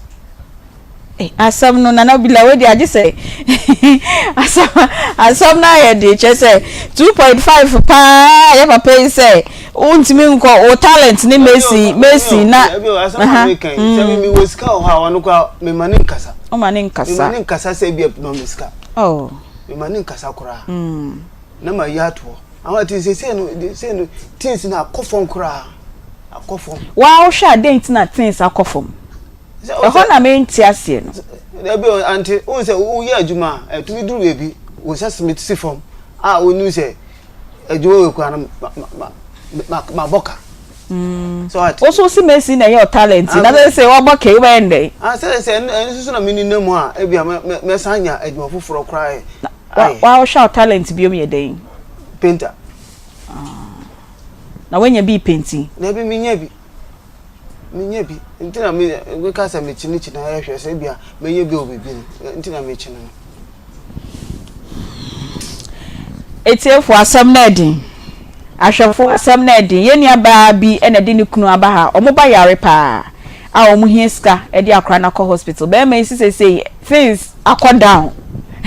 Eh, asɛm no Nana Bila wei deɛ agye sɛ asɛm asɛm no ayɛ de kyerɛ sɛ 2.5 paa yɛ papa yi sɛ wontumi nkɔ wo talent ne Messi Messi na asɛm a meka yi sɛ me wɔ sika wɔ hɔ a ɔno koraa mema ne nkasa. Woma ne nkasa. Mema ne nkasa sɛ ebia ma me sika. Oh. Mema ne nkasa koraa. Na mayi ato hɔ. Ama ti sesei no, sesei no things no akɔ fam koraa. Akɔ fam. Waa wohwɛ a dɛn nti na things akɔ fam? Ɛhɔ na mente aseɛ no. Dabi o, ante, wohu sɛ woyɛ adwuma a, ɛtumi duru baabi, wo nsa si fam a wonim sɛ adwuma wei koraa no mabɔ ka. So ate? Wo so wosi Messi na ɛyɛ talent na sɛ sɛ wɔbɔ ka wobɛyɛ no dɛn? Ah, sɛ sɛ ɛno nso so na meni nam a, ebia mɛsan anya adwuma foforɔ koraa ayɛ. Wa wohwɛ wo talent biom yɛ dɛn? Painter. Ah. Na woanya bi painting? Dabi, menya bi. Menya bi. Nti na me meka sɛ mekyinikyini ayɛ hwɛ sɛ ebia mɛnya bi wɔ baabi no. Nti na mekyini no. Atiefo, asɛm no ɛden. Ahwɛfo, asɛm no ɛden. Yɛn nua baa bi na ɛde ne kunu aba ha. Wɔn ba yare paa a wɔn hia sika de akora no akɔ hospital. Barima yi si seesei things akɔ down.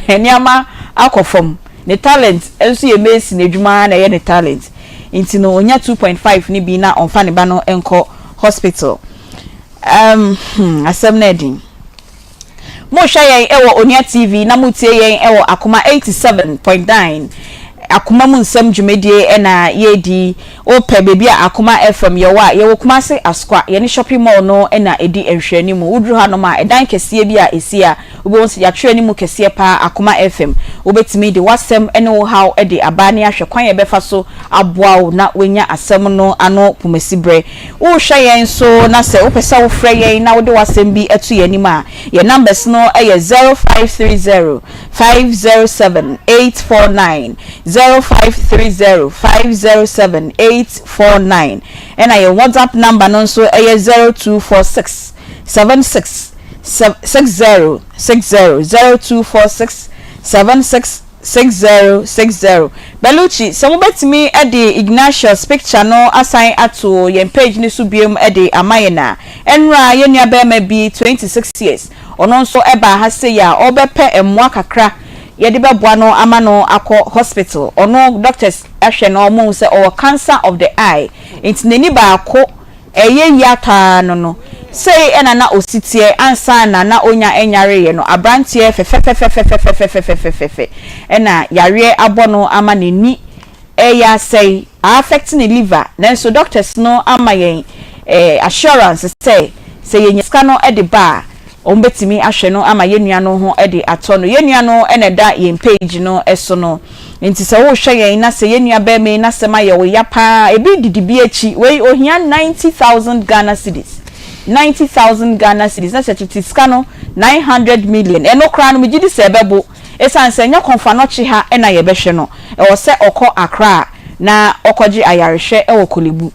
Nneɛma akɔ fam. Ne talent nso yɛ mason adwuma ara na ɛyɛ ne talent. Nti no ɔnya 2.5 no bi na ɔmfa ne ba no nkɔ hospital. Um, hmm, asɛm no ɛden. Mohwɛ yɛn wɔ Onua TV na motie yɛn wɔ Akoma 87.9. Akoma mu nsɛm dwumadie na yɛredi. Wopɛ baabi a Akoma FM yɛwɔ a, yɛwɔ Kumase Asokwa. Yɛne shopping mall no na ɛdi nhwɛanimu. Woduru hanom a, ɛdan kɛseɛ bi a ɛsi a, wobɛhu sɛ yɛatwerɛ anim kɛseɛ paa Akoma FM. Wobɛtumi de w'asɛm ne wo haw de aba ne ahwɛ kwan a yɛbɛfa so aboa wo na woanya asɛm no ano pomasiberɛ. Worehwɛ yɛn nso na sɛ wopɛ sɛ wofrɛ yɛn na wode w'asɛm bi to yɛn anim a, yɛn numbers no yɛ 0530 507 849, 0530 507 849, ɛna yɛn WhatsApp number no nso yɛ 0246 76 60 60, 0246 76 6060 Bellucci, sɛ mobɛtumi de Ignatius picture no asan ato yɛn page no so biom de ama yɛn a. Ɛnora yɛn nua barima bi, 26 years, ɔno nso baa ha sei a ɔrebɛpɛ mmoa kakra yɛde bɛboa no ama no akɔ hospital. Ɔno doctors ahwɛ no wɔahu sɛ ɔwɔ cancer of the eye nti n'ani baako Ɛyɛ yia paa no no, sei na na ɔsi teɛ ansa na na ɔnya nyareeɛ no, abranteɛ fɛfɛfɛfɛfɛfɛfɛfɛfɛfɛ na yareɛ abɔ no ama n'ani reyɛ asɛe, a affect ne liver, nanso doctors no ama yɛn assurance sɛ, sɛ yɛnya sika no de ba a, wɔbɛtumi ahwɛ no ama yɛn nua no ho de atɔ no. Yɛn nua no na ɛda yɛn page no so no. Nti sɛ wohwɛ yɛn na sɛ yɛn nua barima yi n'asɛm ayɛ wo ya paa a, ebi didi bi akyi. Wei ohia 90,000 Ghana cedis. 90,000 Ghana cedis, na sɛ tete sika no 900 million. Ɛno koraa no megye di sɛ ɛbɛbo. Esiane sɛ ɛnyɛ Kɔmfoanɔkye ha na yɛbɛhwɛ no, ɛwɔ sɛ ɔkɔ Accra na ɔkɔgye ayarehwɛ wɔ Korle-Bu.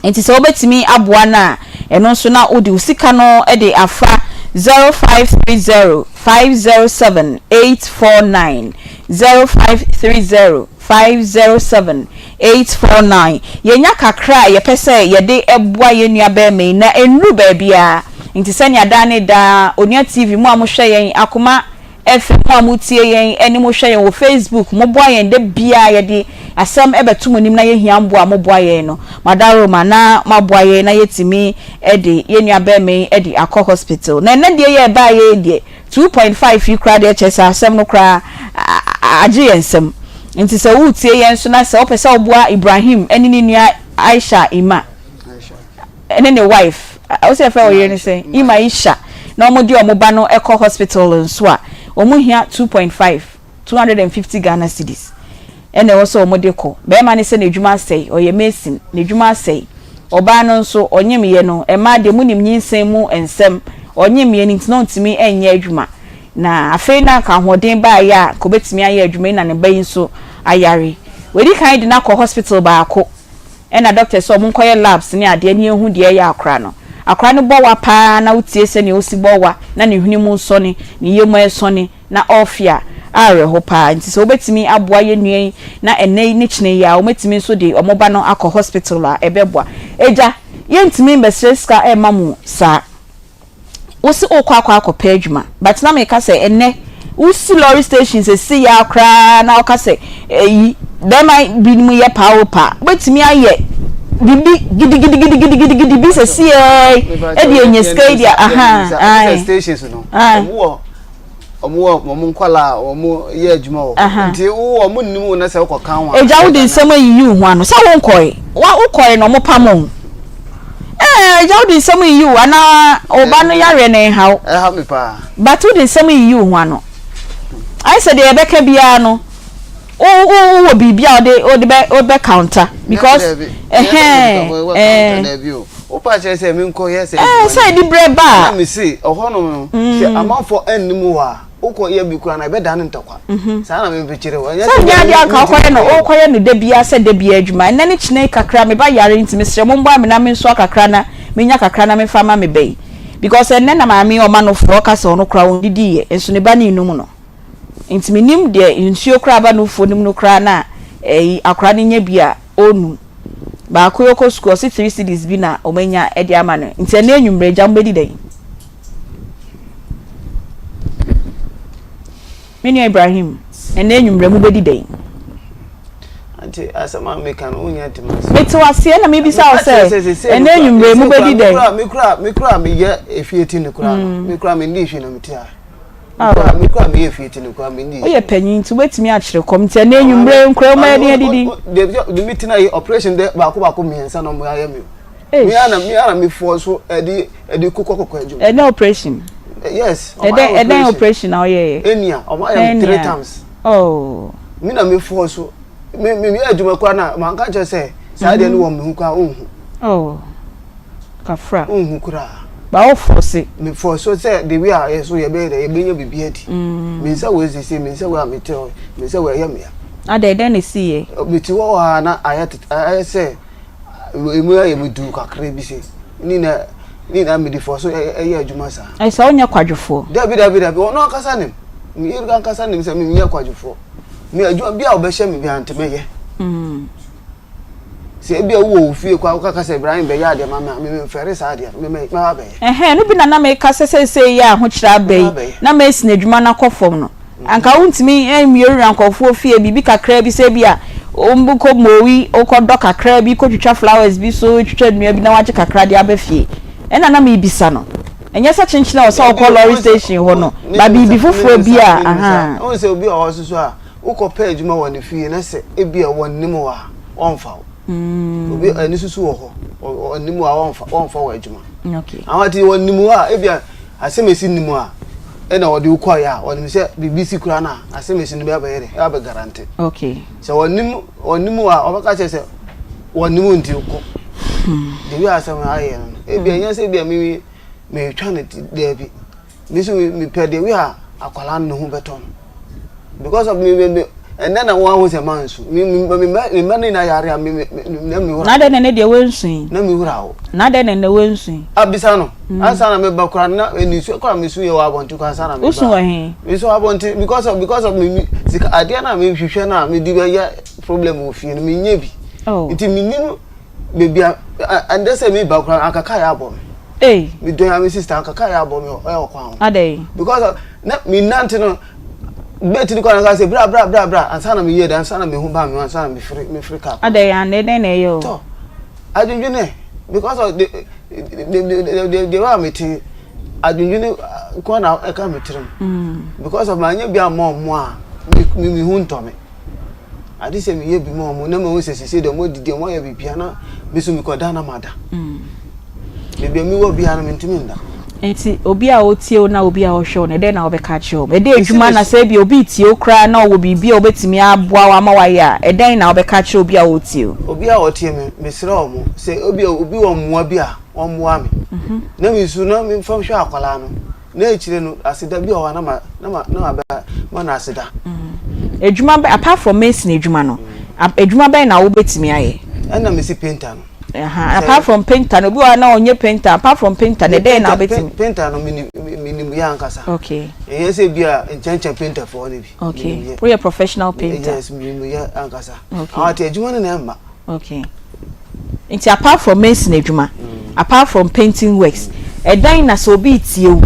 Enti sɛ wobɛtumi aboa no a, ɛno nso na wode wo sika no de afa 0530 507 849, 0530 507 849. Yɛnya kakra a yɛpɛ sɛ yɛde boa yɛn nua barima yi na ɛnnuru baabiara. Nti sɛnea daa ne daa Onua TV, mo a mohwɛ yɛn akoma Ɛfɛ mo a mo tie yɛn ne mo hwɛ yɛn wɔ Facebook mo boa yɛn da biara yɛde asɛm bɛto mo anim na yɛ hia mboa a mo boa yɛn no mo adaworoma na mo aboa yɛn na yɛtumi de yɛn nua bɛɛma yi de akɔ hospital na ɛnɛ deɛ yɛ ɛbaa yɛ yi deɛ 2.5 yi koraa deɛ kyerɛ sɛ asɛm no koraa agye yɛn nsam nti sɛ wo tie yɛn nso na sɛ wopɛ sɛ woboa Ibrahim ne ne nua Aisha Ima ne ne wife wo sɛ yɛfrɛ wo yere no sɛn Imaisha na wɔn de wɔn ba no kɔ hospital nso a wɔn hia 2.5 250 Ghana cedis ɛna ɛwɔ sɛ wɔn de kɔ bɛrima no sɛ n'adwuma asɛe ɔyɛ mason n'adwuma asɛe ɔbaa no nso ɔnyem yɛ no mmaa deɛ mo nim nyinsɛn mu nsɛm ɔnyem yɛ no nti na ɔntumi nyɛ adwuma na afei na nka ahoɔden baayɛ a nka ɔbɛtumi ayɛ adwuma yi na ne ba yi nso ayare wɔadi kan de no akɔ hospital baako Ɛna doctor sɛ ɔmo nkɔyɛ labs ne adeɛ ne yɛnhu deɛ ɛyɛ akora no. Akora no bɔ wa paa na wotie sɛnea ɔsi bɔ wa na ne hwene mu resɔne, ne yam ɛresɔne na ɔrefe a, awerɛho paa. Nti sɛ wobɛtumi aboa yɛn nua yi na ɛnnɛ yi ne kyena yi ara wɔatumi nso de wɔn ba no akɔ hospital a ɛbɛboa. Agya, yɛntumi mbɛsrɛ sika mma mo saa. Wose wokɔ akɔ akɔpɛ adwuma but na meka sɛ ɛnnɛ wosi lorry station sɛsei ara koraa na woka sɛ ɛyi bɛrima binom yɛ paa o paa wobɛtumi ayɛ biribi gidigidigidigidigidi bi sɛsiɛ ɛde anya sika yi deɛ aha ae. Stations no ɔmo wɔ ɔmo wɔ ɔmo nkɔla a ɔmo yɛ adwuma wɔ hɔ nti wo ɔmo nnim wo na sɛ wokɔ kan ho a. Agya wode nsɛm ayiyi wo ho ano sɛ wo nkɔe wa wokɔe na ɔmo pam wo ɛɛ agya wode nsɛm yiyi wo anaa ɔba no yareɛ no ɛnha wo. Ɛha me paa. But wode nsɛm yiyi wo ho ano ayɛ sɛ deɛ yɛbɛka biara no. Wo wo wɔ biribi a wode wode bɛ wode bɛ counter because ɛhɛn ɛɛ. Wopa kyerɛ sɛ menkɔ yɛ sɛ. Ɛɛ sɛ ɛdi brɛ ba a. Na me se ɔhɔ nom no sɛ amanfoɔ ɛnni mu hɔ a wokɔ yɛ bi koraa na ɛbɛda ne ntɔkwa. Saa na me kyerɛ wo. Sɛ nyɛ adeɛ anka wokɔyɛ no wokɔyɛ no da biara sɛ da biara adwuma ɛnɛ ne kyena yi kakra me ba yare nti mesrɛ mo mmoa me na mensoa kakra na menya kakra na memfa ma me ba yi because ɛnɛ na maame yi ɔma no foɔ ɔka sɛ ɔno koraa ɔndidiiɛ nso ne ba no nnum no. Nti mennim deɛ nsuo koraa ba nufoɔ no mu no koraa na ɛyi akwadaa no nya bi a ɔnum. Baako yi ɔkɔ sukuu ɔse 3 cedis bi na wɔn anya de ama no. Nti ɛnɛ anwummerɛ agya mobɛdi dɛn? Me nua Ibrahim, ɛnɛ anwummerɛ mobɛdi dɛn? Nti asɛm a meka no wonya ntoma ase. Mete waseɛ na mebisa wo sɛ ɛnɛ anwummerɛ mobɛdi dɛn? Me kura meyɛ efie ti no kura no. Me kura mendi hwee na mete ha. Me kura meyɛ fie ti no kura me ni. Woyɛ panyin nti wobɛtumi akyerɛ kɔm nti ɛnɛ anwummerɛ nkura wɔn ayɛ den adidi. De mi tena yi operation dɛ baako baako mmiɛnsa na wɔn ayɛ mi o. Mi ara mi ara mi fɔ so ɛde ɛde kokɔ kokɔ adwuma. Ɛdɛn operation? Yes. Ɛdɛn ɛdɛn operation na ɔyɛ yɛ? Enia wɔn ayɛ mi three times. Oh. Mi na mi fɔ so mi mi yɛ adwuma kura na maa nka kyerɛ sɛ saa deɛ no wɔ mi ho kura ohun. Oh. Kafra. Wonhu koraa. Ba wo force. Me force sɛ the way a yɛ so yɛbɛyɛ dɛ yɛbɛnya biribi adi. Me nsa wei sese me nsa wei a mete hɔ me nsa wei ɛyɛ me ya. Adɛn dɛn na esi yɛ? Mete hɔ a na ayɛ tete ayɛ sɛ emu ayɛ me duru kakra bi se ne na ne na mede force ɛyɛ adwuma saa. Ɛyɛ sɛ wonyɛ kwadwofoɔ. Dabi dabi dabi ɔno ankasa nim me yere ankasa nim sɛ menyɛ kwadwofoɔ me adwuma bi a ɔbɛhyɛ me bi a nti mɛyɛ. Sɛ ebia wowɔ wo fie koraa wokaka sɛ Ibrahim bɛyɛ adeɛ ma me a, me memfɛre saa adeɛ no, me mɛba abɛyɛ. Ɛhɛn, ɛno bi na na meka sɛ seesei yi a ahokyerɛ aba yi, na mason adwuma no akɔ fam no, anka wontumi nwiawia nkurɔfoɔ fie, biribi kakraa bi sɛ ebia wokɔ mowi, wokɔdɔ kakraa bi, kɔtwitwa flowers bi so, twitwa nnua bi na woagye kakra de aba fie. Ɛna na merebisa no. Ɛnyɛ sɛ kyenkyen a ɛwɔ sɛ wokɔ lorry station hɔ no, ba biribi foforɔ bi a, ahaa. Wohu sɛ obi wɔ hɔ nso so a, Wokɔpɛ adwuma wɔ ne fie na sɛ ebia wɔnnim wo a, wɔmfa wo. Obi ɛno nso so wɔ hɔ, ɔnnim wo a wɔmfa wɔmfa wo adwuma. Àwọn ati wɔnnim wo a ebia asɛm esi nim a ɛna wɔde wo kɔeɛ a wɔnim sɛ biribi si koraa no a asɛm esi no bɛyɛ dɛ ɛbɛ garante. Sɛ wɔnnim wɔnnim wo a wɔbɛka kyerɛ sɛ wɔnnim wo nti kɔ. The way asɛm ayɛ no ebia ɛnyɛ sɛ ebia me metwa ne ti daabi. Me nso mepɛ the way a akwadaa no ne ho bɛtɔ no because of me me me ɛnɛ na wɔn ahu sɛ maa nsu me me me me me mma ne nyinaa yare a me me na me wura. Na adɛn na ɛnɛ deɛ wɔnsu yi. Na me wura o. Na adɛn na ɛnɛ wɔnsu yi. Abisa no mm. ansa na me ba kora na nsuo kora me su yɛ wɔ abɔnten kora ansa na me ba. Wosu wɔ he. Me su abɔnten because of because of me me sika adeɛ na me hwehwɛ na me di bɛyɛ problem wɔ fie no me nye bi. Oh. Nti me nim. Baabi a ɛndɛ sɛ meba koraa anka kaa yɛ abɔ me. Ei. Me dɔn ya me sister anka kaa yɛ abɔ me ɛwɔ kwan ho. Adɛn. Because na me nante no bɛti no kwan na sɛ bra bra bra bra ansa na me yɛ dɛ ansa na me ho ba me ansa na me firi me firi kaa. Adɛn anɛ dɛn na ɛyɛ o. Tɔ adwendwene because of the the the the the way a me te adwendwene kwan na ɛka me tirim. Because of ma nye bi ama ɔmo a me me ho ntɔ me. Ade sɛ meyɛ bi ma wɔn na mahu sɛ seesei deɛ wɔadidi, wɔayɛ biribiara na me nso mekɔda na mada. Baabi a mewɔ biara no mentumi nda. Nti obi a ɔtie wo na obi a ɔhwɛ wo no, ɛdɛn na wobɛka akyerɛ wɔn? Ɛdɛn adwuma na sɛ ebia obi retie wo koraa na ɔwɔ biribi a ɔbɛtumi aboa wo ama woayɛ a, ɛdɛn na wobɛka akyerɛ obi a ɔretie wo? Obi a ɔtie me, mesrɛ wɔn sɛ ebia obi wɔ mmoa bi a, wɔmmoa me na me nso na memfa nhwɛ akwadaa no. Na akyire no aseda bi wɔ hɔ a na ma na ma na ma bɛ ma no aseda. Adwuma bɛ apart from mason adwuma no adwuma bɛn na wobɛtumi ayɛ? Ɛna mesi painter no. Aha apart from painter no obi wɔ hɔ a na ɔnyɛ painter apart from painter no ɛdɛn na wobɛtumi? Painter no menim menim yɛ ankasa. Okay. Ɛnyɛ sɛ bi a nkyɛnkyɛn painter foɔ no bi. Okay. Woyɛ professional painter? Yes menim yɛ ankasa. Okay. Ate adwuma no na ɛmma. Okay. Nti apart from mason adwuma, apart from painting works, ɛdɛn na sɛ obi retie wo,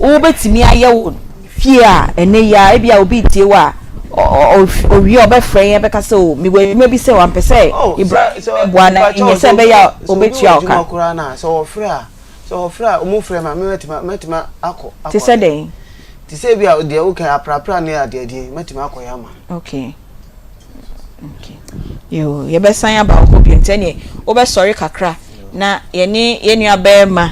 wobɛtumi ayɛ wo fie a ɛnɛ yi ara, ebia obi retie wo a, Owie a ɔbɛfrɛ yɛn bɛka sɛ o mewɔ adwuma bi sɛ wampɛ sɛ Oh, Ibrahim sɛ sɛ bɛboa na mpakyɛw nyɛ sɛ sɛ obi ɛbɛyɛ a sɛ obi wɔ ɔbɛtua wo adwuma ka. koraa no a sɛ ɔfrɛ a sɛ ɔfrɛ a ɔmo frɛ me a me mɛtumi mɛtumi akɔ Te akɔ sɛ yɛ. dɛn? Te sɛ ebi a deɛ woka yi aprapra ne adeadeɛ yi mɛtumi akɔyɛ ama no. Okay. Okay. Yoo, yɛbɛsan aba wo hɔ bio nti ɛneɛ wobɛsɔre kakra na yɛne yɛn nua bɛrima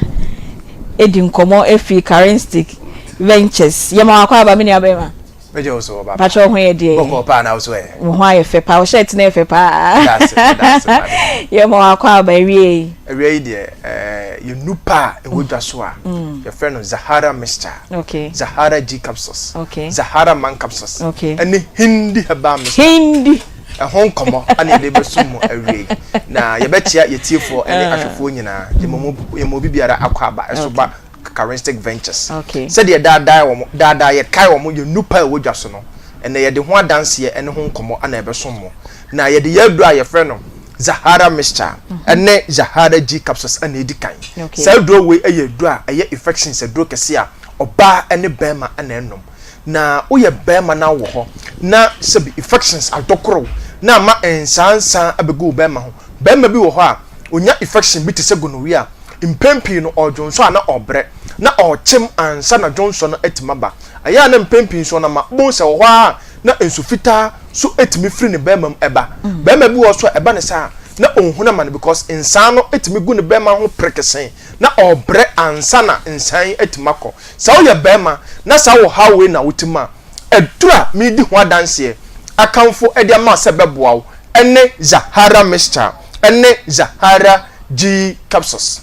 edi nkɔmmɔ efi Karinstick Ventures. Yɛma wakɔ aba me nua bɛrima. Mɛgye wo so ɔba pa. Mpakyɛ wo ho yɛ deɛ? Bɔkɔɔ paa na wo so ɛ? Wo ho ayɛ fɛ paa, wo shirt no yɛ fɛ paa. Medase, medase maame. Yɛma wakɔ aba awie yi. Awia yi deɛ ɛɛ yɛ nupa a ɛwɔ dwa so a yɛfrɛ no Zahara mixture, Okay. Zahara G capsules, Okay. Zahara man capsules, Okay. ɛne Hindi herbal mixture. Hindi. Ɛho nkɔmmɔ ana yɛde bɛsom mo awie yi. Na yɛbɛkyea yɛtiefoɔ ɛne ahwɛfoɔ nyinaa. Yɛma mo yɛma obi biara akɔ aba ɛso ba Charistic Ventures. Okay. Sɛdeɛ daadaa wɔn daadaa yɛkae wɔn yɛn nnupa a ɛwɔ dwa so no, ɛnɛ yɛde ho adanseɛ ne ho nkɔmmɔ na ɛbɛsom mo. Na yɛde yɛn aduro a yɛfrɛ no Zahara Mixture ne Zahara G Capsules na ɛdi kan. Okay. Saa aduro wei yɛ aduro a ɛyɛ infections aduro kɛseɛ a ɔbaa ne barima na ɛnom. Na woyɛ barima na wowɔ hɔ na sɛbi infections adɔkoro wo na ama nsaansaa abɛgu wo barima ho. Barima bi wɔ hɔ a ɔnya infection bi te sɛ gonorrhea Mpɛn pii no, ɔredwonsɔ a na ɔrebrɛ, na ɔrekyem ansa na dwonsɔ no atumi aba. Ɛyɛ a na mpɛn pii nso ɔnam a, wobɛhu sɛ wɔ hɔ ara na nsu fitaa nso tumi firi ne barima mu ba. Barima bi wɔ hɔ nso a, ɛba no saa a, na ɔnhunu amane because nsaa no tumi gu ne barima ho perekesee, na ɔrebrɛ ansa na nsaa yi atumi akɔ. Sɛ woyɛ barima na saa ɔhaw wei na wote mu a, aduru a meredi ho adanseɛ akamfo de ama wo sɛ ɛbɛboa wo ne Zahara Mixture ne Zahara G capsules.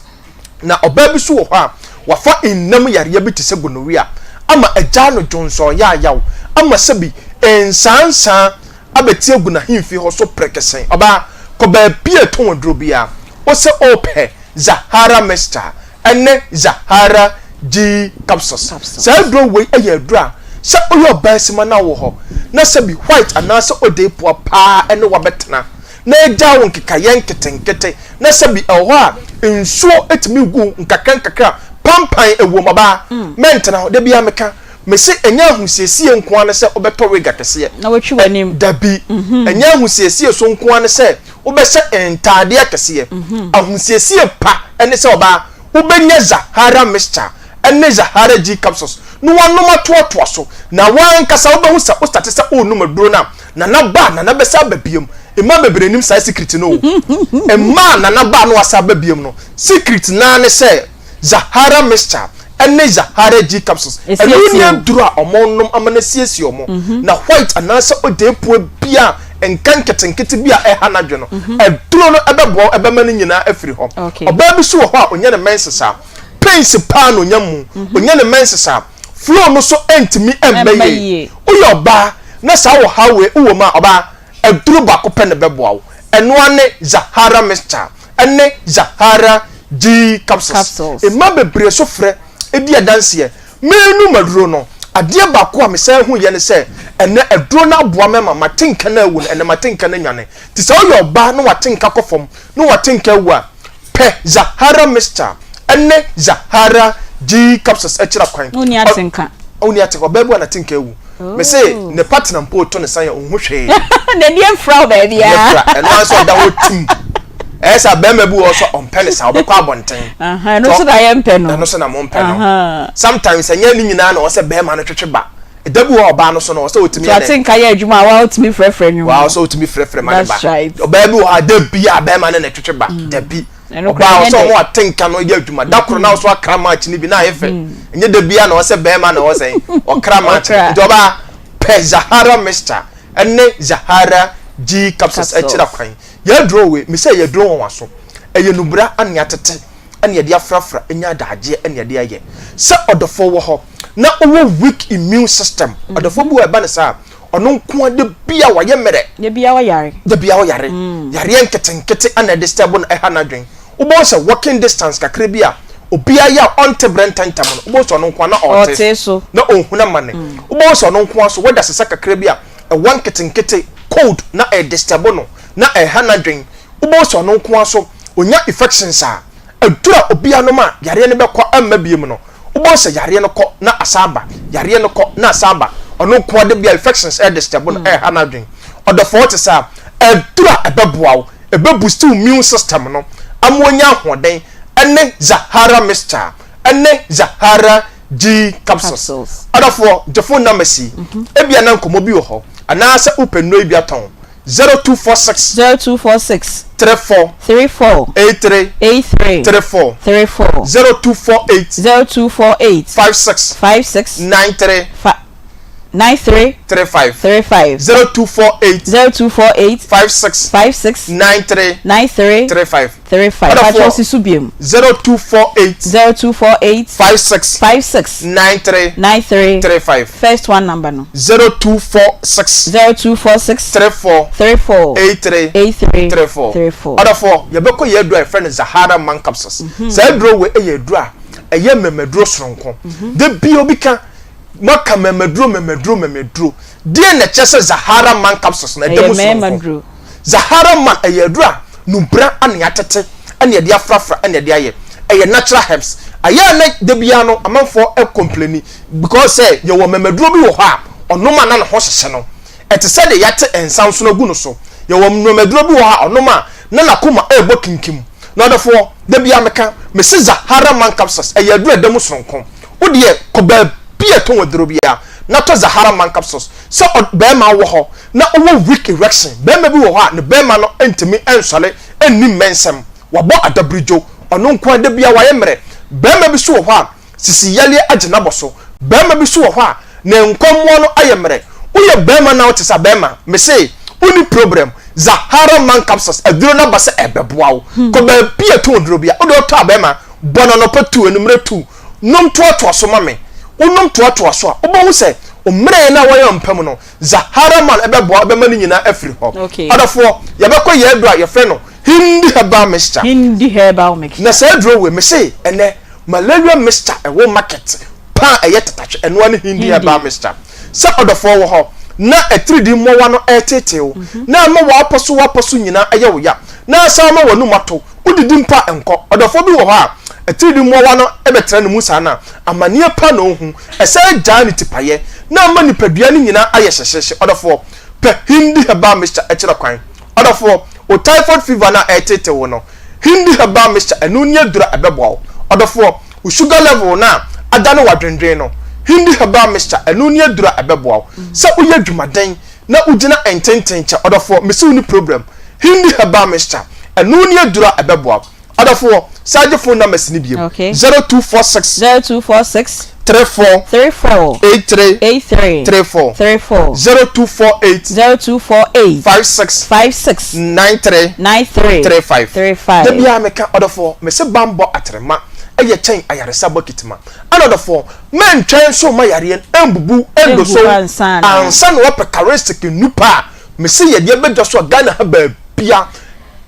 Na ɔbaa bi nso wɔ hɔ a, wafa nna mu yareɛ bi te sɛ gonorrhea ama agyaa no dwonsɔn yaayaw ama sɛbi nsaansaa abɛte agu n'ahemfie hɔ so prɛkɛsɛn. Ɔbaa, kɔ baabi a ɛtɔn aduro biara, wo sɛ wopɛ Zahara mixture ne Zahara G capsules. Saa aduro wei yɛ aduro a sɛ woyɛ ɔbaa sima na wowɔ hɔ na sɛbi white anaasɛ odeepoa paa ne wo abɛtena na agyaa wo nkekaeɛ nketenkete na sɛbi ɛwɔ hɔ a nsuo tumi gu nkakra nkakra pampan ɛwom ɔbaa mɛntena hɔ da biara meka mese ɛnyɛ ahosiesie nko ara ne sɛ wobɛtɔ wig akɛseɛ Na watwi w'anim. Dabi ɛnyɛ ahosiesie so nko ara ne sɛ wobɛhyɛ ntaadeɛ akɛseɛ ahosiesie pa ne sɛ ɔbaa wobɛnya Zahara mixture ne Zahara G capsules na woanom atoatoa so na w'ankasa wobɛhu sɛ wo starte sɛ worenom aduro no a Nana ba a Nana bɛsa aba biom. Mmaa bebree nim saa secret no o. Mmaa a Nana ba a na wasa aba biom no, secret no ara ne sɛ Zahara mixture ne Zahara G capsules. Ɛno ne aduro a wɔnom ama no asiesie wɔn. Na white anaasɛ odeepua bi a nka nketenkete bi a ɛha n'adwene no, aduro no bɛboa wo ɛbɛma ne nyinaa afiri hɔ. Ɔbaa bi nso wɔ hɔ a ɔnya ne menses a, pains paa na ɔnya mu. Ɔnya ne menses a, flow no so ntumi mma yie. Woyɛ ɔbaa na saa ɔhaw wei wowɔ mu a, ɔbaa, aduro baako pɛ na ɛbɛboa wo. Ɛno ara ne Zahara mixture ne Zahara G capsules. Mmaa bebree nso frɛ di adanseɛ. Merenom aduro no, adeɛ baako a mesan huiɛ ne sɛ, ɛnnɛ aduro no aboa me ama m'atenka no awu no, ɛnnɛ m'atenka no anwane. Nti sɛ woyɛ ɔbaa na w'atenka kɔ fam na w'atenka awu a, Pɛ Zahara mixture ne Zahara G capsules akyira kwan. Wonni atenka. Wonni atenka. Ɔbaa bi wɔ n'atenka awu. Me se ne partner mpo reto ne san a ɔnhu hwee. N'ani afura wɔ baabi a. N'ani afura. Ɛno ara nso ɔda hɔ tim. Ɛyɛ sɛ barima bi wɔ hɔ nso a ɔmpɛ ne saa ɔbɛkɔ abɔnten. Ɛno nso na yɛmpɛ no. Ɛno nso na mompɛ no. Sometimes ɛnyɛ ne nyinaa na ɔwɔ sɛ barima no twetwe ba. Ɛda bi wɔ hɔ a ɔbaa no so no ɔwɔ sɛ ɔtumi yɛ dɛn? Nti atenka yɛ adwuma a wa wotumi frɛfrɛ nnwom. Wa ɔsɛ ɔtumi frɛfrɛ ma ne ba. That's right. Ɔbaa bi wɔ hɔ a da bi a bɛrima ne na ɛtwetwe ba. Dabi. Ɔbaa ɔsɛ ɔmo atenka no yɛ adwuma. Da koro na ɔso akra match no bi na ayɛ fɛ. Ɛnyɛ da bi a na ɔsɛ bɛrima na ɔsɛ ɔkra match. Nti ɔbaa pɛ Zahara mixture ɛne Zahara G capsules ɛkyerɛ kwan. Yɛ aduro wei, mesɛ yɛ aduro nwanwaso. Ɛyɛ nubra ane atete. na yɛde afrafra anya adagyeɛ na yɛde ayɛ. Sɛ ɔdɔfoɔ wɔ hɔ na ɔwɔ weak immune system, mhm. ɔdɔfoɔ bi wɔ ɛba ne saa, ɔno nko ara da bia wayɛ mmerɛ. Da bia ɔyare. Da bia ɔyare. Mm. Yareɛ nketenkete na ɛde stɛbo no ɛha n'adwen. Wobɛhu sɛ walking distance kakra bi a obiara yɛ a ɔnte berɛ ntɛntɛm no, wobɛhu sɛ ɔno nko ara na ɔte. so. Na ɔnhunu amane. Mm. Wobɛhu sɛ ɔno nko ara so wɛda sesa kakra bi a ɛwɔ nketenkete cold na ɛdistɛbo no na ɛha n'adwen. Wobɛhu sɛ ɔno nko ara so ɔnya infections a, aduru a obiara nom a yareɛ no bɛkɔ amma biom no, wobɛhu sɛ yareɛ no kɔ na asan aba, yareɛ no kɔ na asan aba. Ɔno nko ara da biara infections ɛredisturb no, ɛreha n'adwene. Ɔdɔfoɔ wote saa a, aduru a ɛbɛboa wo, ɛbɛ boost wo immune system no ama wanya ahoɔden ɛne Zahara mixture ɛne Zahara G capsules. Ɔdɔfoɔ gye phone numbers yi, ebia na nkɔmmɔ bi wɔ hɔ anaasɛ wopɛ nnuro yi bi atɔn. 0246. 0246. 34. 34. 83. 83. 34. 34. 0248. 0248. 56. 56. 93. 93. 35. 35. 0248. 0248. 56. 56. 93. 93. 35. 35. Patrɔ si so biom. 0248. 0248. 56. 56. 93. 93. 35. First one number no. 0246. 0246. 34. 34. 83. 83. 34. 34. Ɔdɔfoɔ, yɛbɛkɔ yɛ aduro a yɛfrɛ no Zahara Man Capsules. Saa aduro wei yɛ aduro a ɛyɛ mmɛmɛduro soronko. Da bi obi ka, moaka mmɛmɛduro, mmɛmɛduro, mmɛmɛduro. Deɛn na ɛkyerɛ sɛ Zahara Man Capsules no ɛda mu Ɛyɛ mmarima soronko? duro. Zahara man ɛyɛ aduru a nubra na yɛatete na yɛde afrafra na yɛde ayɛ. Ɛyɛ natural herbs. Ayɛ a na da biara no amanfoɔ complaini because sɛ yɛwɔ mmɛmaduro bi wɔ hɔ a ɔnom a na ne ho hyehye no. Ɛte sɛ deɛ yɛate nsa nsono agu no so. Yɛwɔ mmɛmaduro bi wɔ hɔ a ɔnom a na n'akoma ɛrebɔ kinkim. Na ɔdɔfoɔ, da biara meka, mese Zahara man capsules ɛyɛ aduru a ɛda mu sononko. Wo deɛ kɔ baabi a ɛtɔn aduro biara na tɔ Zahara man capsules. Sɛ ɔbarima wɔ hɔ na ɔwɔ weak erection, barima bi wɔ hɔ a ne barima no ntumi nsɔre nni mmɛnsɛm, wabɔ adabridwo, ɔno nko ara da biara wayɛ mmerɛ. Barima bi nso wɔ hɔ a sisi yareɛ agye n'abɔso. Barima bi nso wɔ hɔ a ne nkɔmmoa no ayɛ mmerɛ. Woyɛ barima na wote saa barima, mese wonni problem, Zahara man capsules aduro no aba sɛ ɛbɛboa wo. Kɔ baabi a ɛtɔn aduro biara, wode ɔtɔ a barima, bɔ no anɔpa tu, anwummerɛ tu, nom toatoa so ma me. Wonom toatoa so a, wobɛhu sɛ wo mmerɛyɛ no a woayɛ wɔ mpa mu no, Zahara man ɛbɛboa ɛbɛma ne nyinaa afiri hɔ. Okay. Adɔfoɔ, yɛbɛkɔ yɛn aduro a yɛfrɛ no Hindi herbal mixture. Hindi herbal mixture. Na saa aduro wei, mese ɛnɛ malaria mixture ɛwɔ market paa ɛyɛ tatatwe, ɛno ara ne Hindi herbal mixture. Sɛ ɔdɔfoɔ wɔ hɔ na atiridii mmɔwa no ɛreteetee wo, na ama w'apɔ so w'apɔ so nyinaa ɛyɛ wo ya, na asan ama w'anum ato, wodidi mpo a ɛnkɔ. Ɔdɔfoɔ bi wɔ hɔ a, atiridii mmoawa no bɛtena ne mu saa no a, amaneɛ pa na ɔhu. Ɛsan gyaa ne tipaeɛ, na ama nipadua no nyinaa ayɛ hyehyeehye. Ɔdɔfoɔ, pɛ Hindi Herbal Mixture kyerɛ kwan. Ɔdɔfoɔ, wo typhoid fever no a ɛreteetee wo no, Hindi Herbal Mixture, ɛno ne aduro a ɛbɛboa wo. Ɔdɔfoɔ, wo sugar level no a adane w'adwendwen no, Hindi Herbal Mixture, ɛno ne aduro a ɛbɛboa wo. Sɛ woyɛ adwumaden na wogyina ntenten kyɛ, ɔdɔfoɔ, mese wo ni problem. Hindi Herbal Mixture, ɛno ne aduro a ɛbɛboa wo. Ɔdɔfoɔ, san gye phone numbers no biom. Okay. 0246. 0246. 34. 34. 83. 83. 34. 34. 0248. 0248. 56. 56. 93. 93. 35. 35. Da biara meka, ɔdɔfoɔ, mese bammɔ atrema yɛ kyɛn ayaresa bokiti ma. Ɛna ɔdɔfoɔ, mɛntwɛn nso mma yareɛ no mbubu ndoso Ngu ansa na. ansa na woapɛ charistic nnupa a mese yɛde abɛdwa so a Ghana ha baabia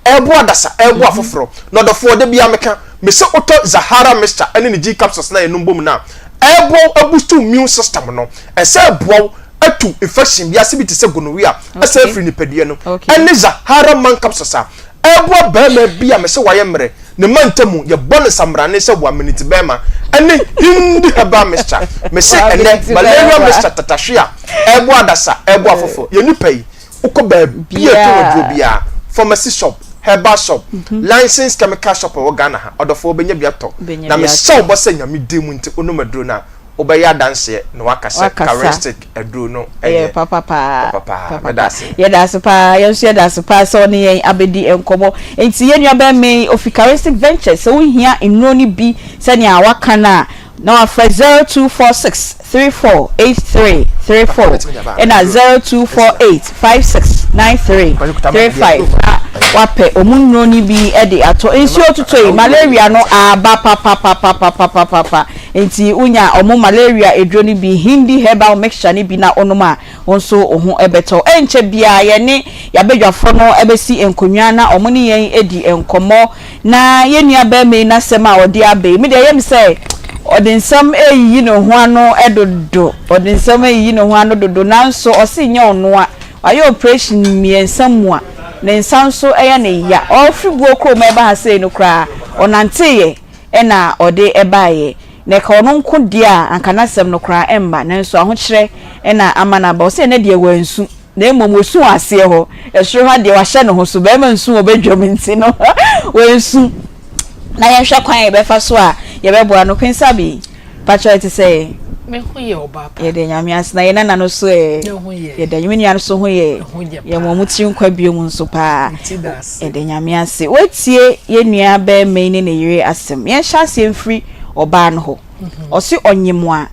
ɛreboa adasa, ɛreboa afoforɔ. Na ɔdɔfoɔ, da biara meka, mese wotɔ Zahara mixture ɛne ne G capsules no a yɛnom bom no a, ɛreboa wo aboost wo immune system no, ɛsɛ ɛboa wo atu infection bi ase bi te sɛ gonorrhea ɛsɛ afiri nipadua no, ɛne Zahara man capsules a ɛreboa barima bi a mese wayɛ mmerɛ, ne mantamu, yɛbɔ no samrane sɛ waminiti bɛrima, ɛne Hindi herbal mixture, mese ɛnɛ malaria mixture tatahwe a ɛreboa adasa, ɛreboa afoforɔ. Yɛn nipa yi, wokɔ baabi a ɛtɔn aduro biara, pharmacy shop, herbal shop, licensed chemical shop a ɛwɔ Ghana ha, ɔdɔfoɔ wobɛnya bi atɔ. Na mehyɛ wo bɔ sɛ Nyame din mu nti wonom aduro no a, wobɛyɛ adanseɛ na woaka sɛ Charistic aduro no yɛ papa paa. Meda ase. Yɛda ase paa. Yɛn nso yɛda ase paa sɛ wo ne yɛn abɛdi nkɔmmɔ. Enti yɛn nua barima yi, ofi Charistic Ventures, sɛ wohia nnuro no bi sɛnea waka no a, na wafrɛ 0246 34 83 34 ɛna 0248 56 93 35 na wapɛ ɔmo nnuro no bi de atɔ. Nsuo totɔ yi, malaria no aba papapapapapapa. Nti wonya ɔmo malaria aduro no bi, Hindi herbal mixture no bi na wonom a, wo nso wo ho bɛtɔ wo. Ɛnkyɛ biara yɛne y'abadwafoɔ no bɛsi nkonnwa na ɔmo ne yɛn adi nkɔmmɔ. Na yɛn nua barima yi n'asɛm a ɔde aba yi, me deɛ ɛyɛ me sɛ ɔde nsɛm reyiyi ne ho ano dodo, ɔde nsɛm reyiyi ne ho ano dodo, nanso ɔse nyɛ ɔno a, wayɛ operation mmiɛnsa mua, ne nsa nso yɛ ne ya. Ɔfiri buo kurom reba ha sei no koraa, ɔnanteeɛ ɛna ɔde baeɛ. Na ɛka ɔno nko deɛ a, anka n'asɛm no koraa ɛmma, nanso ahokyerɛ na ama no aba. Ɔse ɛnɛ deɛ wansu na mmom ɔsu wɔ aseɛ hɔ, ɛsoro ha deɛ wahyɛ ne ho so, barima nsu wɔ badwam nti no wansu. Na yɛnhwɛ kwan a yɛbɛfa so a yɛbɛboa no. Queen Sabi, pakyɛ ɛte sɛ? Me ho yɛ ɔbaa pa. Yɛda Nyame ase na yɛn nana no so ɛ? Ne ho yɛ. Yɛda me nua no so ho yɛ. Ne ho yɛ Yɛma wɔn paa. tiri nkwa biom nso paa. Me ti da ase. Yɛda Nyame ase. Woatie yɛn nua barima yi ne ne yere asɛm. Yɛnhyɛ aseɛ mfiri ɔbaa no hɔ. Ɔse ɔnyem a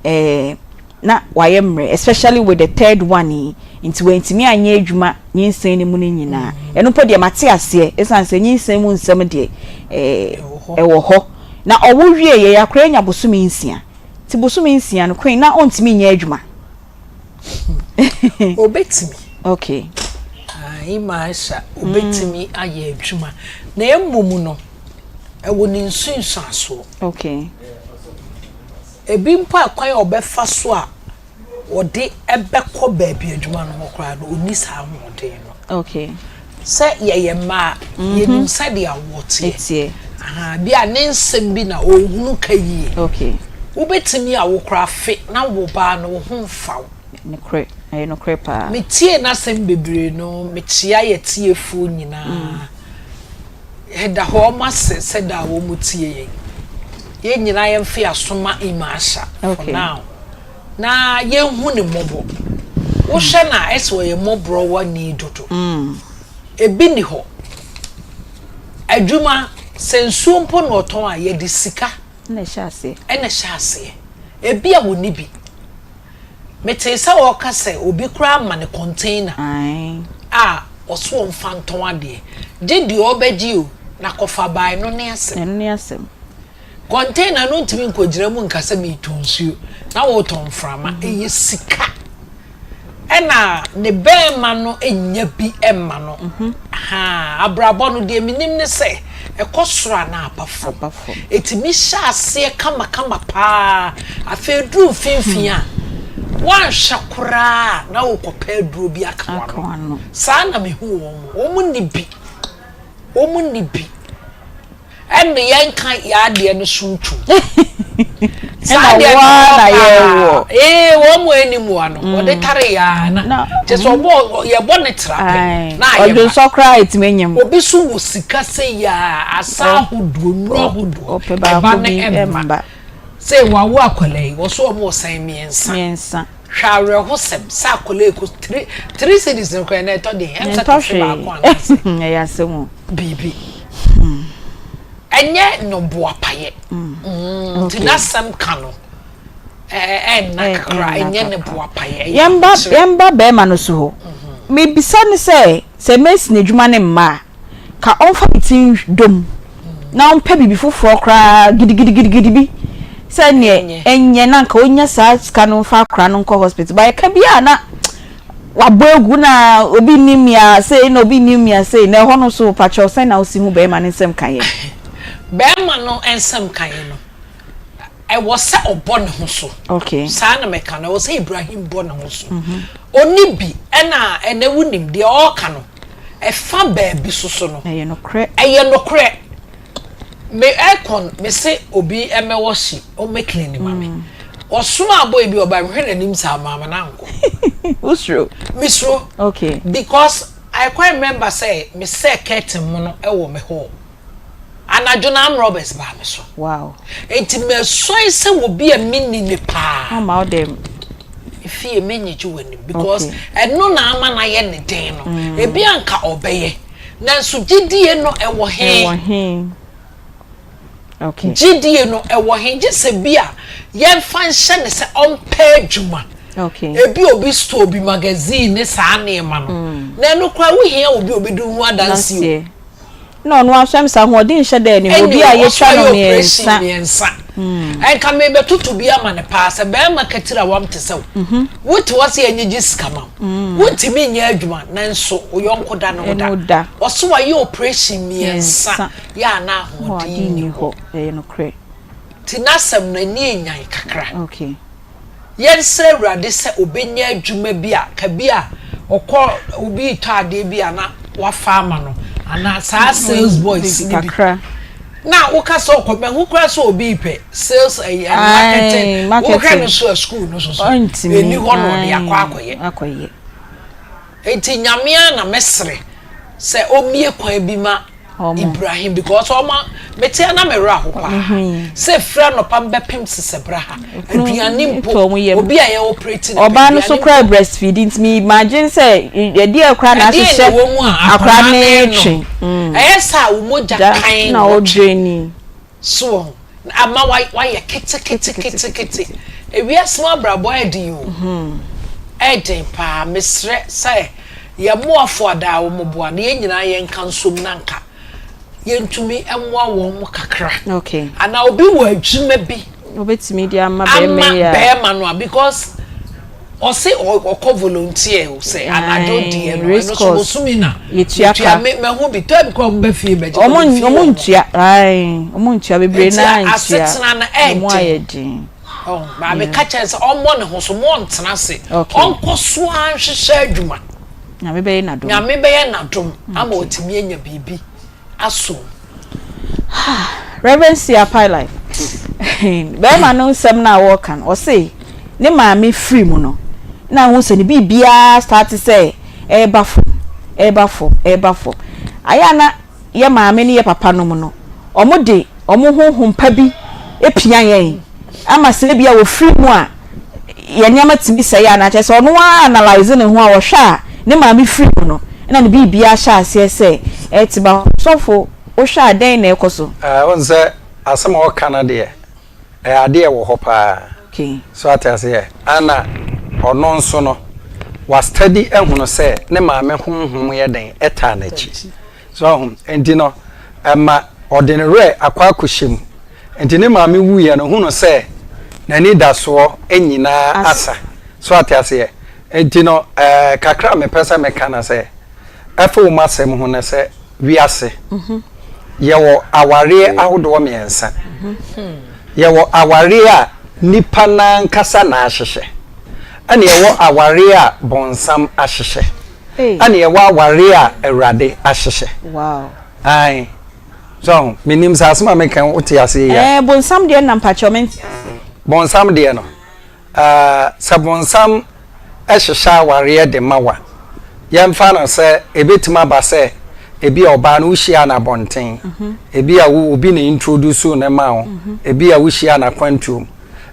eh, na wayɛ mmerɛ especially with the third one yi nti wantumi anyɛ adwuma nyinsɛn no mu no nyinaa. Ɛno mpo deɛ mate aseɛ ɛsiane sɛ nyinsɛn mu nsɛm deɛ eh, ɛwɔ hɔ. Na ɔwo wieeɛ yi akwadaa anya bosome nsia. Nti bosome nsia no Queen na ɔntumi nyɛ adwuma. Obetumi. Okay. Ayi Maisha, obetumi ayɛ adwuma. Na mmom no, ɛwɔ ne nsunsuansoɔ. Okay. Ebi mpo a kwan a ɔbɛfa so a ɔde bɛkɔ baabi adwuma no hɔ koraa no, ɔnni saa ahoɔden no. Okay. Sɛ yɛyɛ mmaa a, yɛnim sɛdeɛ awoɔ teɛ. Ɛteɛ. Ahaa, bi a ne nsɛm bi na ɔnhunu ka yie. Okay. Wobɛtumi awo koraa afe na wo ba no wo ho mfa wo. Nokorɛ, ɛyɛ nokorɛ paa. Metiee n'asɛm bebree no, mekyea yɛtiefoɔ nyinaa. Yɛda wɔn ase sɛ da a wɔn tie yɛn. Yɛn nyinaa yɛmfa yɛn aso ma Imaasha for now na yɛnhu ne mmɔbɔ. Wohwɛ no a ɛsɛ ɔyɛ mmɔborɔwani dodo. Ebi nni hɔ. Adwuma, sɛ nsuo mpo na ɔtɔn a, yɛde sika na ɛhyɛ aseɛ. Ɛna ɛhyɛ aseɛ. Ebi a wɔnni bi. Metee sɛ ɔreka sɛ obi koraa ama no container a ɔse ɔmfa ntɔn adeɛ. Gye deɛ ɔbɛgye o, na kɔfa bae no ne asɛm. Ɛno ne asɛm. Container no ntumi nkɔgyina mu nka sɛ meretɔn nsuo na woretɔn mframa. Ɛyɛ sika. Ɛna ne bɛɛma no nnya bi mma no. Ahaa, abrabɔ no deɛ menim ne sɛ ɛkɔ soro a na aba fam. Ɛtumi hyɛ aseɛ kamakama paa, afei ɛduru mfimfini a, woanhwɛ koraa a na worekɔpɛ aduro bi aka w'ano. Saa na mehu wɔn, wɔn nni bi, wɔn nni bi. Ɛnde yɛnka yɛn adeɛ no so ntom. Saa adeɛ no wɔ paa. Ee, wɔn mu ani mua no, wɔde tare yɛ ara na kyɛ sɛ ɔbɔ yɛbɔ ne tra pɛ na ayɛ ma. Ɔdwonsɔ koraa etumi nyem. Obi so wɔ sika sɛ yɛ a asa ahodoɔ, nnuro ahodoɔ, ɛba ne ɛmma. Sɛ wawo akwadaa yi, wɔso wɔn wɔ sɛn mmiɛnsa. Mmiɛnsa. Hwɛ awerɛhosɛm sɛ akwadaa yi kɔ three three cedis no koraa na ɛtɔ den ɛm sɛ tɔfe baako anaasɛ. Ɛyɛ asɛm o. Biribi. Ɛnyɛ no boapayɛ. Nti n'asɛm ka no ɛnna kakra ɛnyɛ ne boapayɛ. Yɛmba yɛmba bɛrima no so hɔ. Mebisa no sɛ sɛ Mason adwuma no mma a. Ka ɔmfa ne ti ndɔ mu na ɔmpɛ biribi foforɔ koraa gidigidigidi bi sɛ neɛ ɛnyɛ na nka ɔnya saa sika no mfa akora no nkɔ hospital ba yɛka bi a na wabɔ agu na obi nim mia sei na obi nim mia sei na ɛhɔ no so pakyɛw sɛn na wosi hu bɛrima no nsɛm ka yɛ. Bɛrima no nsɛm ka yɛ no ɛwɔ sɛ ɔbɔ ne ho so. Okay. Saa na mɛka no ɛwɔ sɛ Ibrahim bɔ ne ho so. Ɔni bi ɛna ɛnɛ wonim deɛ ɔreka no ɛfa baabi soso no. Ɛyɛ nokorɛ. Ɛyɛ nokorɛ. Me aircon me se obi ɛmɛ wɔhye ɔmɛ clean ma me. Ɔsoma boy bi ɔba mehwɛ n'anim saa maa ma n'ankɔ. Wosuro? Mesuro. Okay. Because I quite remember sɛ me sɛ curtain mu no ɛwɔ me hall. Anadwo no armed robbers baa me so. Wow. Enti masuae sɛ obi a minni no paa. Ɔmma wo dɛm. Efie menyegye w'anim because ɛno na ama no ayɛ ne den no. Mm. Ebi anka ɔbɛyɛ. Nanso gyidie no ɛwɔ he? Ɛwɔ he? Okay. Gyidie no ɛwɔ he? Gye sɛ bi a yɛmfa nhyɛ ne sɛ ɔmpɛ adwuma. Okay. Ebi obi store bi magazine ne saa nneɛma no. Mm. Na ɛno koraa wohia obi a obedi ho adanse o. Na ɔno ara nso ɛm sɛ ahoɔden nhyɛ da nni hɔ, obi a yɛatwa no mmiɛnsa. Mmiɛnsa. Ɛnka merebɛtoto bi ama no paa sɛ barima katiri a wam te sɛ wo. Wote hɔ sɛ yɛnyegye sika ma wo. Wontumi nyɛ adwuma nanso wo yɔnko da ne wo da. Ɔse wayɛ operation mmiɛnsa yɛ a na ahoɔden nni hɔ. Ɛyɛ nokorɛ. Nti n'asɛm no ani anyan kakra. Okay. Yɛnsrɛ Awurade sɛ ɔbɛnya adwuma bi a, ka bi a ɔkɔ obi retɔ adeɛ bi a na wafa ama no anaa saa sales boys no bi. Na woka sɛ ɔkɔ mahu koraa sɛ obi repɛ sales ɛyi and marketing wohwɛ no so a school no so so ɛni hɔ na ɔde akɔ akɔyɛ nti nyame a na mɛsrɛ sɛ ɔmmie kwan bi ma Ibrahim because ɔma mete na me werɛ aho paa sɛ firi anɔpa mbɛpem sesɛbrɛ ha aduane mpo obi a yɛ operate no ɔbaa no so kora breastfeed nti me imagine sɛ ɛdeɛ kora na ahyehyɛ akora ne twe ɛyɛ sɛ a wo mogya kan na ɔdwe so wɔ ho ama wayɛ keteketekete ewiase mu abrabɔ ɛden o ɛden paa mesrɛ sɛ yɛn mmoafo adaa wɔn boa na yɛn nyinaa yɛn nka nsom na nka yɛntumi mmoa wɔn mo kakra okay ana obi wɔ adwuma bi obetumi de ama bɛrima yi a bɛrima no a because ɔse ɔkɔ volunteer o sɛ anadwo deɛ no ɛno so bosome na yɛtua ka me mahu bi tɔ bi kɔ ɔmo bɛ fie bɛgye ɔmo ɔmo ntua ayi ɔmo ntua bebree naa ntua asetena no ɛɛden ayɛ den ɔn maame ka kyerɛ sɛ ɔmmɔ ne ho so mo ɔntena ase ɔnkɔ so ara nhyehyɛ adwuma nyame bɛyɛ n'adom nyame bɛyɛ n'adom ama ɔtumi anya biribi asom. Reverend Sia Pie Life bɛrima no nsɛm no a wɔreka no ɔse ne maame firi mu no na ahu sɛ ne biribiara start sɛ ɛreba fam ɛreba fam ɛreba fam ayɛ a na yɛ maame ne yɛ papa nom no wɔn de wɔn honhom pa bi pia yɛn ama sɛ ebi a wɔfiri mu a yɛn nneɛma tumi sɛe anaa kyerɛ sɛ ɔno ara analyse ne ho a ɔhwɛ a ne maame firi mu no na ne biribiara hyɛ aseɛ sɛ ɛte ba sɔfo wohwɛ a dɛn na ɛkɔ so. Ɛɛ wohu sɛ asɛm a ɔka no deɛ ɛyɛ adeɛ ɛwɔ hɔ paa Okay. so ate aseɛ ɛna ɔno nso no wa study ahunu sɛ ne maame honhom yɛ dɛn ɛtaa n'akyi So ahu? Enti no, ɛma ɔde ne werɛ akɔ akɔhyɛ mu. Enti ne maame wuiɛ no, ɔhunu sɛ n'anidasoɔ nyinaa asa. So ate aseɛ? Enti no, ɛɛ, kakra a mepɛ sɛ meka no sɛ, ɛfa wo m'asɛm ho no sɛ, wiase, yɛwɔ awareɛ ahodoɔ mmiɛnsa. Yɛwɔ awareɛ a nipa no ankasa na ahyehyɛ, ɛna yɛwɔ awareɛ a bɔnsam ahyehyɛ. Ɛna yɛwɔ awareɛ a Awurade ahyehyɛ. Wow. Ae. So ho, menim sɛ asɛm a meka yi wote aseɛ yi a. Ɛɛ, bonsam deɛ na mpakyɛw mente aseɛ. Bonsam deɛ no, ɛɛ, sɛ bonsam hyehyɛ awareɛ de ma wa, yɛmfa no sɛ ɛbɛtumi aba sɛ ebi a ɔbaa no wohyiaa no abɔnten, ebi a wo obi na introduce no ma wo, ebi a wohyiaa no akwantuom.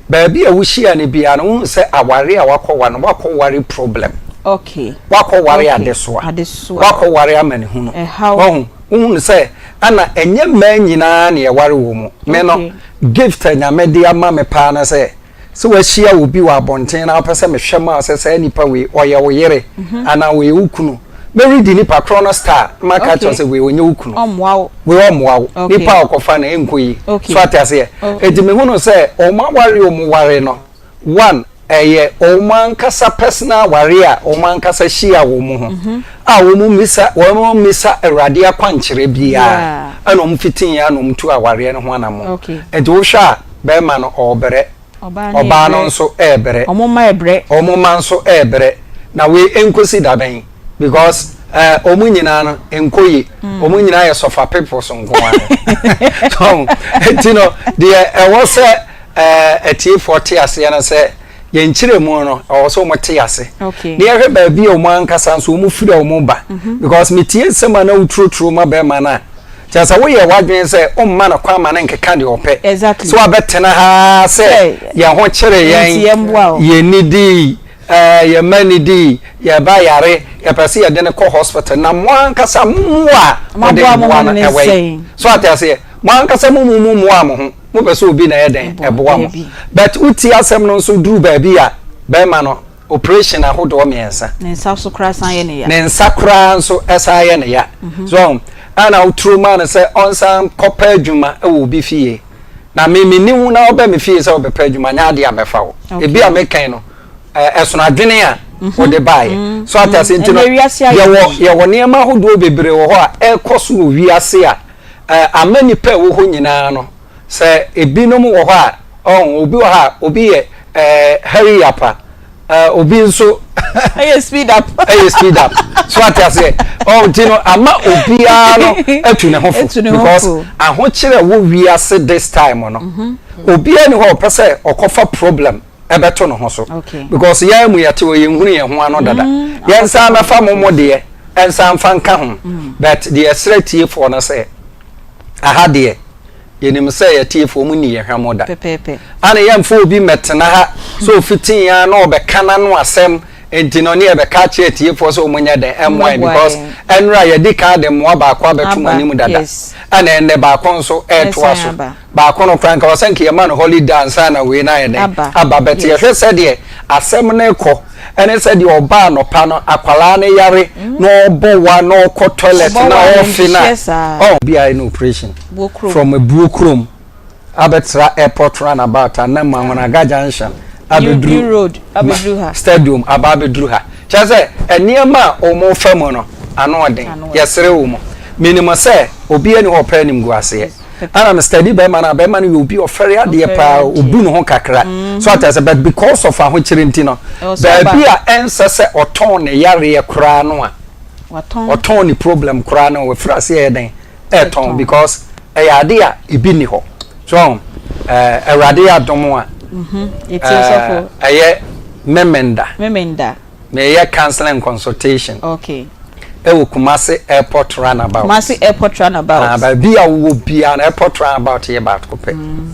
Baabi a wohyia no biara no, wohu sɛ aware a wakɔware no, wakɔware problem. Okay. Wakɔware Okay. adesoa. Adesoa. Wakɔware amanehunu. Ɛhaw. Wahu? Wohu sɛ ɛna ɛnyɛ mmaa nyinaa na yɛware wɔn mu. Me no, Okay. gift a Nyame de ama me paa ne sɛ, sɛ wahyia obi wɔ abɔnten na wopɛ sɛ mehwɛ ma wo sɛ saa nipa wei ɔyɛ wo yere anaa ɔyɛ wo kunu, mɛredi nipa korɔ no star na maka akyerɛ wo sɛ wei ɔnyɛ wo kunu. Ɔmmoa wo. Wei ɔmmoa wo. Okay. Nipa a ɔkɔfa no ɛnkɔ yie. Okay. So ate aseɛ? Okay. Enti mehunu sɛ wɔn aware a wɔn ware no, one, ɛyɛ wɔn ankasa personal aware a wɔn ankasa hyia wɔn ho a wɔn mmisa wɔn mmisa Awurade akwankyerɛ biara ɛna wɔn fitiiɛ a na wɔn tu awareɛ no ho anammɔn. Okay. Enti wohwɛ a bɛrima no ɔrebrɛ. Ɔbaa no Ɔbaa no rebrɛ. nso rebrɛ. Wɔn mma rebrɛ. Wɔn mma nso rebrɛ. Na wei nkosi da bɛn? Because eh, wɔn nyinaa no nkɔ yie. Wɔn nyinaa yɛ sɔfa peoples nko ara. So, enti no, deɛ ɛwɔ sɛ eh, atiefoɔ te aseɛ no sɛ yɛn nkyerɛmu no, ɛwɔ sɛ wɔn te ase. Okay. Na yɛhwɛ baabi a wɔn ankasa nso wɔn firi a wɔn ba. Because metie nsɛm a na woturoturo ma bɛrima no a, Kyerɛ sɛ woyɛ w'adwene sɛ womma no kwan ma no nkeka deɛ ɔpɛ. Exactly. So wabɛtena ha ara sɛ yɛn ho kyere yɛn, Nti yɛmmoa wo. yɛnnidii, ɛɛ, yɛn mma nnidii, yɛn ba yare, yɛpɛ sɛ yɛde no kɔ hospital. Na mo ankasa mo mmoa a mode Moaboa mo mmoa ho no ne ɛwɔ he? sɛn? So ate aseɛ? Mo ankasa mo mu mmoa mo ho. Mopɛ sɛ obi na ɛyɛ dɛn? Ɛboa mo. Dabi. But wotie asɛm no nso duru baabi a, bɛrima no, operation ahodoɔ mmiɛnsa. Ne nsa so koraa san yɛ ne ya. Ne nsa koraa nso san yɛ ne ya. Mhm. So ɔho ɛna woturo maa no sɛ ɔnsan kɔpɛ adwuma wɔ obi fie. Na me me ni wo na ɔbɛ me fie sɛ ɔbɛpɛ adwuma nyɛ adeɛ a mɛfa wo. Ebi a mekɛn no ɛsono adwene a mhm. wɔde baeɛ. Mhm. So ate ase nti no yɛwɔ yɛwɔ nneɛma ahodoɔ bebree wɔ hɔ a ɛrekɔ so wɔ wiase a ama nipa a ɛwɔ hɔ nyinaa no Sɛ ebinom wɔ hɔ a, ɔho, obi wɔ hɔ a, obi yɛ ɛɛ hurry up a, Obi nso ɛyɛ speed up ɛyɛ speed up so ate aseɛ ɔn ti no ama obiara no atu ne ho fo because ahokyerɛ wɔ wiase this time no mhm. obiara ni hɔ ɔpɛ sɛ ɔkɔfa problem ɛbɛto ne ho so because yɛn mu yɛte wɔ yɛn hunu yɛn ho ano dada mm, yɛn nsa mɛfa mo mo deɛ nsa nfa nka ho mm. but deɛ ɛsrɛ tiefoɔ no sɛ aha deɛ. Yɛnim sɛ yɛn atiefoɔ mo nni yɛn hwammɔ da. Pɛpɛɛpɛ. Ana yɛmfa obi mmɛtena ha sɛ ɔfiti yɛn ara na ɔbɛka n'ano asɛm nti no ne yɛbɛka akyerɛ atiefoɔ sɛ wɔn nyɛ dɛn mmoa yɛn Mmɛboa because yɛn. ɛnora yɛadi kan de mmoa baako abɛto mo Aba, anim dada yes. ɛna ɛnnɛ baako nso ɛretoa Ɛresan so. aba. Baako no koraa nka ɔsɛ nka yɛma no holiday ansa na wei no ayɛ dɛn Aba, aba but yes. yɛhwɛ sɛdeɛ asɛm no rekɔ ɛne sɛdeɛ ɔbaa anɔpa no akwadaa no yare na ɔbɔ wa na ɔkɔ toilet Ɔbɔ na wa no ɔrefe no a nhyɛ saa. ɔn obi ayɛ no operation Buo kurom. from abuo kurom abɛtra airport runabout anam Anwonaga junction New abɛduru New road abɛduru ha. stadium aba abɛduru ha kyerɛ sɛ nneɛma a wɔfa mu no ano ɔden Ano ɔden. yɛsere wo mu menim sɛ obiara ni hɔ ɔpɛ animguaseɛ Ana me study bɛrima no a bɛrima no yɛ obi ɔfɛre adeɛ paa obu ne ho kakra mm-hmm. so ate ase but because of ahokyere nti no baabi a ɛnsɛ sɛ ɔtɔn ne yareɛ koraa no a ɔtɔn ne problem koraa no wafiri ase ɛyɛ dɛn ɛtɔn because ɛyɛ ade a ebi ni hɔ so ɛɛ awurade yɛ adom a mm-hmm. ɛɛ ɛyɛ memenda memenda Meyɛ counselling consultation. Okay. Ɛwɔ Kumasi airport runabout. Kumasi airport runabout. Ah, baabi a wowɔ biara no airport runabout yɛ baako pɛ. Mm.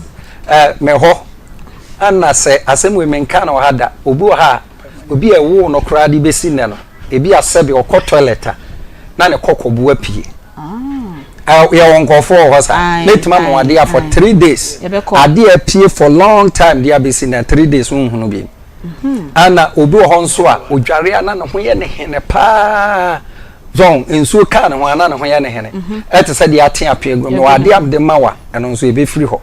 Eh, me hɔ ɛna sɛ asɛm wei menka na wɔ ha da. Obi wɔ ha a, obi a ɛwoo no koraa de bɛsi nnɛ no, ebi asɛbe ɔkɔ toilet a na ne kɔkɔbo apue. Ah. Yɛwɔ nkurɔfoɔ wɔ hɔ saa. Mɛtumi ama wɔn adeɛ a for 3 days. Adeɛ apue for long time de abɛsi nnɛ 3 days wonhunu bi. Ɛna obi wɔ hɔ nso a odware a na ne ho yɛ ne hene paa zɔn nsuo kaa ne ho a na ne ho yɛ ne hene ɛte sɛ deɛ ate ape agu mu adeɛ a mede ma wa ɛno nso ebɛfiri hɔ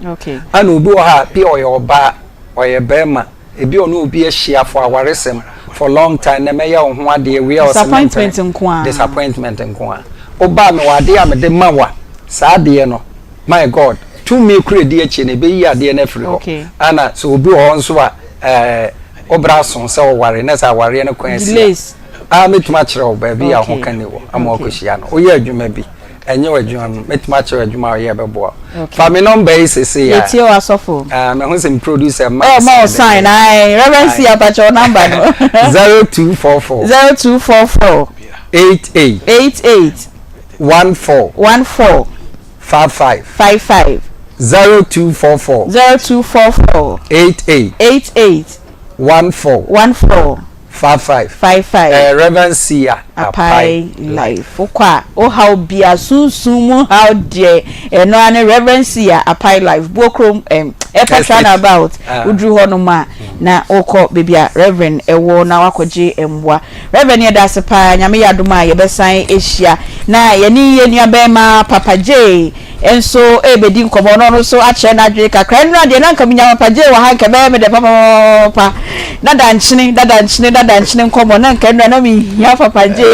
ɛna obi wɔ hɔ a bi ɔyɛ ɔbaa ɔyɛ bɛrima ebi ɔne obi ahyia for awaresɛm for long time na mɛyɛ wo ho adeɛ wei a ɔsɛ disappointment nko a disappointment nko a ɔbaa me wɔ adeɛ a mede ma wa saa adeɛ no my God tumi kura di akyi no ebeyi adeɛ no afiri hɔ ɛna sɛ obi wɔ hɔ nso a ɛɛ ɔbra so sɛ ɔware na sɛ awareɛ no kwan asi a mɛtumi akyerɛ wo baabi a ho ka ni wɔ ama ɔkɔhyia no woyɛ adwuma bi ɛnyɛ w'adwuma no mɛtumi akyerɛ adwuma a ɔyɛ bɛboa fa me nɔmba yi sese a yɛtie wɔ asɔfo meho sɛ me producer ma oh, ma sign ae Reverend C apakyɛ wo nɔmba no 0244 0244 88 88 14 14 55 55 0244 0244 88 88 14 14 55 55 eh, Reverend Sia Apai Life wokɔ a wohaw bia sunsum mu haw deɛ ɛno ara ne Reverend Sia Apai Life Buokrom um, airport roundabout ah. woduru hɔ nom a na wokɔ baabi a Reverend ɛwɔ na wakɔgye mmoa Reverend yɛda ase paa Nyame yɛ adom a yɛbɛsan ahyia na yɛne yɛn nua bɛɛma Papa Jay nso ɛrebɛdi nkɔmmɔ na ɔno nso akyerɛ n'adwene kakra. Nnora deɛ na nka menya Papa Jay wɔ ha nka ɛbɛyɛ me dɛ papapapapa. Na dankyene dadankyene dadankyene nkɔmmɔ na nka nnora na mehia Papa Jay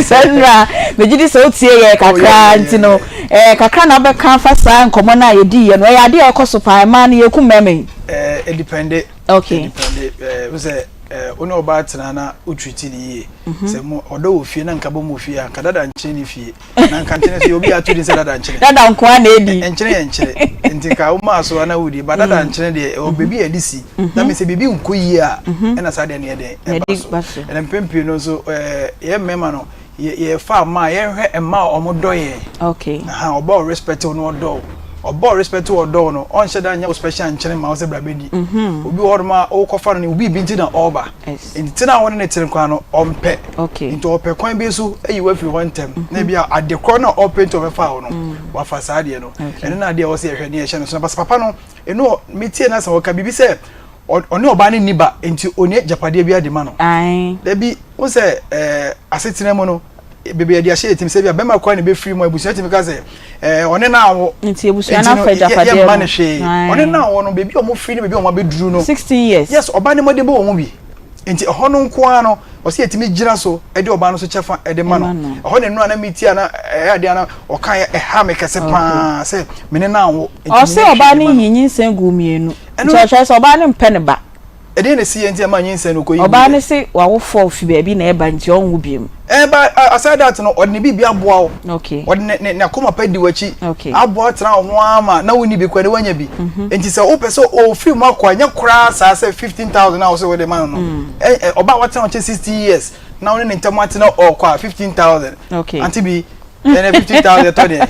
sɛ nnora megye di sɛ wotie yɛ kakra nti no eh, kakra na wobɛka afa saa nkɔmmɔ no a yɛdiiɛ no ɛyɛ adeɛ a ɛkɔ so paa mmaa no yɛku mmarima yi. Eh, ɛdipɛnde. Okay. Ɛdipɛnde. Eh, wo sɛ eh, wo ne ɔbaa tena na wo treat ne yie. Mhm. Sɛ mo ɔdɔ wɔ fie na nka bɔ mu wɔ fie a, nka dada nkyene ne fie. Na nka nkyene so yɛ obi ato din sɛ dada nkyene. Dada nko ara na edi. Nkyene yɛ nkyene. Nti nka wo maa so ana wodi. Ba dada mm. nkyene deɛ ɛwɔ baabi a yɛde si. Mhm. Na me sɛ biribi nkɔ yie a, mhm. ɛna saa deɛ no yɛ dɛn ɛba so. Ɛna mpɛn pii no nso eh, yɛ mmarima no yɛfa mmaa yɛnhwɛ mmaa a wɔn dɔ yɛn. Okay. Aha ɔba o respect wo na ɔdɔ wo. Ɔba o respect wo ɔdɔ wo no ɔnhyɛ da nyɛ wo special nkyene ma wo sɛ bra bɛdi. Mhm. Obi wɔ hɔnom a wokɔfa no no obi bi nti na ɔreba. Nti tena a wo ne ne te koraa no ɔmpɛ. Okay. Nti ɔpɛ kwan bi so ayi wo afiri hɔ ntɛm. Mm -hmm. Na ebi a ade korɔ na ɔpɛ nti ɔbɛfa wo no. Mm. Wafa saa adeɛ no. Ɛno na adeɛ a ɛwɔ sɛ yɛhwɛ ne yɛhyɛ no so. Na papa no ɛno metie na sɛ ɔka biribi sɛ ɔne ɔbaa no nni ba nti ɔnni agyapadeɛ biara de ma no. Dabi, wo sɛ ɛɛ asetena mu no bebree yɛde ahyɛ yɛ tirim sɛ bi a bɛrima kora na ebɛfiri mu abusua tumi ka sɛ ɛɛ ɔne no awo. Nti abusua no afa agyapadeɛ no. Yɛmma no hwee. Ɔne no awo no beebi a wɔn firi ne beebi a wɔn abɛduru no. 16 years. Yes, ɔbaa no mmɔden bɔ wɔn mu bi. Nti ɛhɔ no nko ara no ɔsɛ yɛtumi gyina so de ɔbaa no so kyɛfa de ma no. Ɛhɔ na nnura na metie a na ɛyɛ adeɛ a na ɔka yɛ ɛha me kɛse paa sɛ me ne no anwo. Ɔse ɔbaa no yii nyinsɛn guu mmienu. Nti ɔkyerɛ sɛ ɔbaa no mpɛ ne ba. Ɛdeɛn na ɛsiiɛ nti a ɛmaa nyinsɛn no kɔyi Ɔbaa wuiɛ? no se w'awofoɔ fi baabi na ɛba nti ɔnwo biom. Ɛɛ ba aside that no ɔde ne biribi aboa wo. Okay. Ɔde ne ne n'akoma pa di w'akyi. Okay. Aboa tena wo ho ara ma na wonni bi koraa na woanya bi. Nti sɛ wopɛ sɛ ɔfiri mu akɔ a ɛnyɛ koraa saa sɛ 15,000 a wo sɛ wode ma no no. Ɛ ɛ ɔbaa a watena wo nkyɛn 60 years na wo ne ne ntam ate na ɔrekɔ a 15,000. Okay. Auntie bi ɛnɛ 15,000 ɛtɔ deɛ.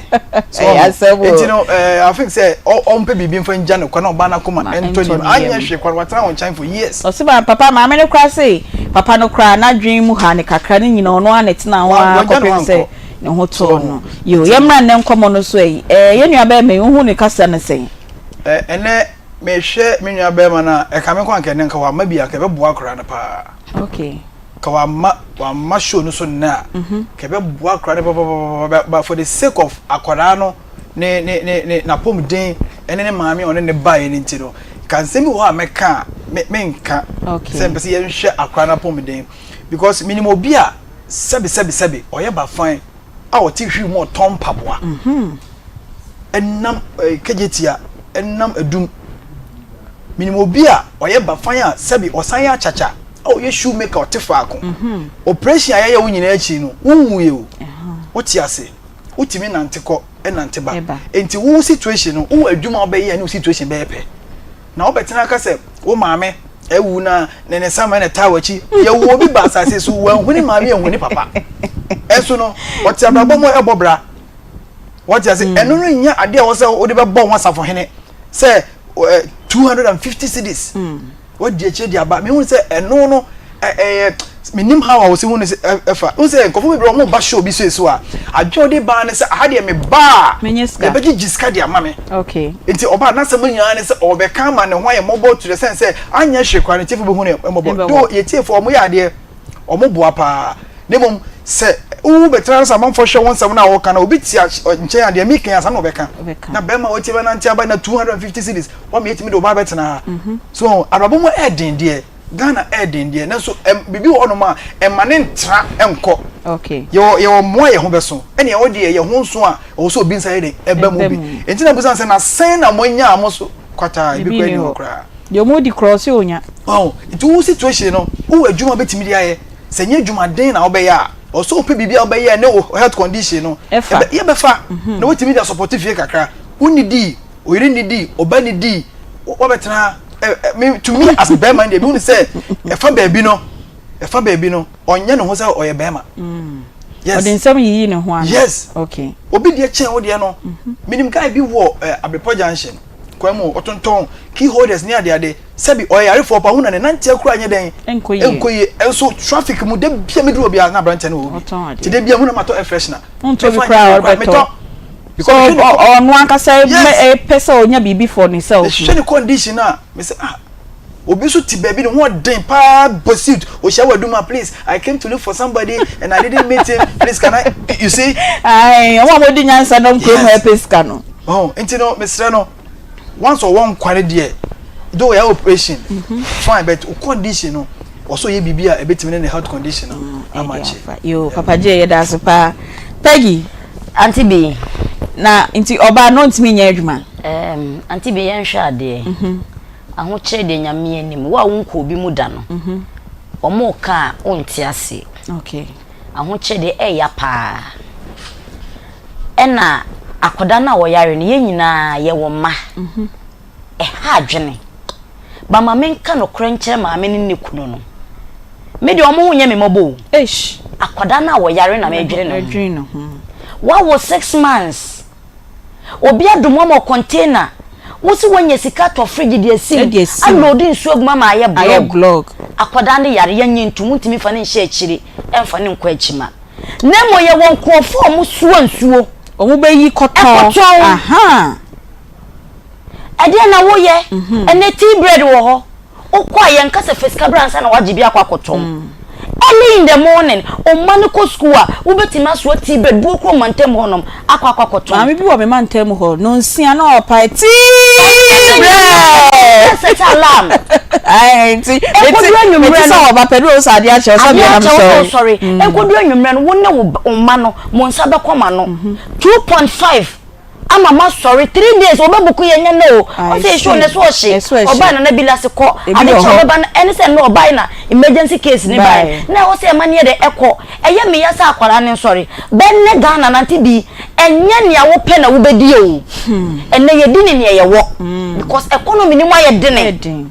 So Ɛyɛ asɛm o. Nti no ɛɛ I think sɛ ɔ ɔmpɛ biribi mfa ngya no kwa na ɔbaa n'akoma Ma ɛntɔ ɛntɔ ne yam. ne yam. Anyɛ hwee koraa no watena wo nkyɛn for years. Ɔse ba papa maame no koraa se papa no koraa n'adwene mu ha no kakra ne nyina ɔno ara na ɛtena ho Wa ara wagya ne ho kɔpem sɛ ankɔ. ne ho So tɔɔ no. Yoo yɛmmra nnɛ nkɔmmɔ no so ɛyi ɛɛ yɛn nua bɛɛma yi wohu ne kasa no sɛn? Ɛ ɛnɛ mehwɛ me nua bɛɛma no a ɛka me nko anka ɛnɛ nka wamma bi a nka ɛbɛboa akwadaa no paa. Okay. Ka wamma wamma show no so nnɛ a nka ɛbɛboa akwadaa no papapapa but for the sake of akwadaa no ne ne ne ne n'apɔmuden ɛne ne maame a ɔne ne baeɛ no nti no nka nsɛm bi wɔ hɔ a mɛka a me menka Okay. sɛ mpɛ sɛ yɛnhwɛ akwadaa no apɔmuden because menim obi a sɛbi sɛbi sɛbi ɔyɛ bafan a ɔte hwii mu ɔtɔn mpaboa ɛnam ɛɛ kegyetia ɛnam adum menim obi a ɔyɛ bafan a sɛbi ɔsan yɛ akyakya a ɔyɛ shoe maker ɔte faako operation a yɛyɛ wo nyinaa akyi no wonwuiɛ o wote ase wotumi nante kɔ ɛnante ba nti wo situation no wowɔ adwuma a wobɛyɛ ne wo situation bɛyɛ pɛ na wobɛtena aka sɛ wo maame awu na ne ne saman na ɛtaa w'akyi yɛwɔ obi ba asase so wanhu ne maame anhu ne papa ɛso no ɔte abrabɔ mu ɛbɔ bra wɔte ase ɛno no nyɛ adeɛ a wɔ sɛ wode bɛbɔ ho asafohene sɛ 250 cedis wadi akyire de aba mehu sɛ ɛno no ɛyɛ menim how a wɔsi hu no sɛ ɛfa n sɛ nkurɔfoɔ bebree wɔn ba show bi so eso a adwene ɔde baa ne sɛ aha deɛ me ba a yɛbɛgye gye sika de ama me nti ɔbaa n'asɛm nyinaa ne sɛ ɔbɛka ama ne ho ayɛ mmɔbɔ to the sense sɛ anyɛ hwee koraa ne tiefo bɛhu no mmɔbɔ do yɛ tiefo wɔn yɛ adeɛ wɔn boa paa na mmom sɛ wo bɛtena no sɛ amanfoɔ hwɛ wo nsɛm no a wɔka no obi te nkyɛn a deɛ meka yi asa na ɔbɛka na bɛrima wɔtie bɛnante aba na 250 cedis wɔn yɛtumi de ɔba bɛtena ha so abrabɔ mu ɛɛden deɛ Ghana ɛɛden deɛ nanso ɛm biribi wɔ hɔnom a ɛma ne ntra ɛnkɔ okay yɛwɔ yɛwɔ mmoa yɛn ho bɛso ɛna yɛwɔ deɛ yɛn ho nso a ɛwɔ sɛ obi nsa yɛ den ɛbɛ mu bi nti na busan sɛ na sɛn na mo anya a mo so kwataa ebi kura ni hɔ koraa deɛ ɔmo di korɔ ɔsɛ onya ɔn nti wo situation no wowɔ adwuma bɛtumi de ayɛ sɛ nyɛ adwumaden na wobɛyɛ a ɔsɛ wopɛ biribi a wobɛyɛ ne wo health condition no ɛfa yɛbɛfa na wotumi de asɔpɔte fie kakra wonnidii Oyere nnidii, ɔba nnidii, wabɛtena ɛ me to me as bɛrima deɛ mehu sɛ ɛfa baabi no ɛfa baabi no ɔnyɛ ne ho sɛ ɔyɛ bɛrima. Mm. Yes. Ɔde nsɛm yiyi ne ho ano. Yes. Okay. Obi deɛ kyɛn wo deɛ no. Mhm. Menim guy bi wɔ ɛ Abrepɔ junction kwan mu ɔtontɔn key holders ne adeade sɛbi ɔyɛ yarefoɔ pa ho na ne nanteɛ kura nyɛ dɛn ɛnkɔ yie ɛnkɔ yie ɛnso traffic mu de bia meduru obi a na aberanteɛ no wɔ bi te de bia hu na matɔ air freshener Wontɔ bi koraa a ɔrebɛtɔ. So ɔno ankasa pɛ sɛ ɔnya biribi for ne self. Mehwɛ ne condition a, me sɛ ah, obi nso te baabi ne ho ɔden paa bɔ suit, ohyia wɔ adum a please, I came to look for somebody and I didn't meet him, please can I, you see. Ayi, wɔn a wɔdi nyansa nom kurom ha pɛ sika no. Oh, nti no, mesrɛ no, once ɔwɔ nkwa ne deɛ, though yɛ operation, mm-hmm. fine, but o condition no, ɔsɔ yɛ biribi a ebetumi ne ne health condition no mm, ama akyi. Yo, Papa J, yɛ da ase paa. Peggy. Auntie B. Na nti ɔbaa no ntumi nyɛ adwuma. Um, Auntie B, yɛnhwɛ adeɛ. Mm -hmm. Ahokyerɛ deɛ nyame anim. Wo a wonkɔ obi mu da no. Mm -hmm. Wɔn ka a wonte ase. Okay. Ahokyerɛ deɛ ɛya paa. Ɛna akwadaa no a wɔyare no yɛn nyinaa yɛwɔ mma. Mm -hmm. Ɛha adwene. Ba ma menka nokorɛ nkyerɛ maame ne ne kunu no. Me deɛ ɔmo ho nyɛ me mmɔbɔ o. Eish. Akwadaa no a wɔyare na medwene ne ho. Wawo 6 months. Obi adom wo ama wo container. Wo se woanya sika atɔ fridge de asi mu, aloodi nsuo agu mu ama ayɛ blog. Akwadaa no yare, yɛnnye ntom, wontumi mfa no nhyɛ akyire, ɛmfa no nkɔ akyima. Na mmom yɛwɔ nkurɔfoɔ a wɔsoa nsuo. Wɔbɛyi kɔtɔn. Ɛkɔtɔn. Ahaa. Ɛdeɛn na woyɛ? Ɛnnɛ tea bread wɔ hɔ. Wokɔ a yɛnka sɛ fa sika bra ansa na woagye bi akɔ akɔtɔn. Early in the morning, wo mma no kɔ sukuu a, wobɛtumi asoa tea bread bi wɔ kurom mantam hɔnom akɔ akɔ akɔtɔn. Maame bi wɔ me mantam hɔ, nonsia na ɔrepae tea bread. Set alarm. Ae, nti, Ɛnkɔduru anwummerɛ mete no. sɛ ɔba pɛ ne ɔsɛ adeɛ akyɛ wo sɛ Adeɛ meɛ na akyɛ wo sɛ mesɔre. wosɔre. Ɛnkɔduru anwummerɛ no, wo ne wo mma no, mo nsa bɛkɔ mo ano. 2.5. Ama masɔre 3 days ɔbɛbuku yɛ nyɛ no o. Ɔsɛ show no so ɔhye. Ɔbaa Nana Bilase kɔ. Ade kyɛ ɔbɛba no ɛne sɛ nnɛ ɔbae na emergency case ne bae. Na ɛwɔ sɛ ɛma no yɛ dɛ ɛkɔ. Ɛyɛ me ya sɛ akwadaa no nsɔre. Bɛ nnɛ Ghana nante bi ɛnyɛ nea wopɛ na wobɛdi o. Ɛnnɛ yɛdi ne nea yɛwɔ because economy no mu ayɛ dene.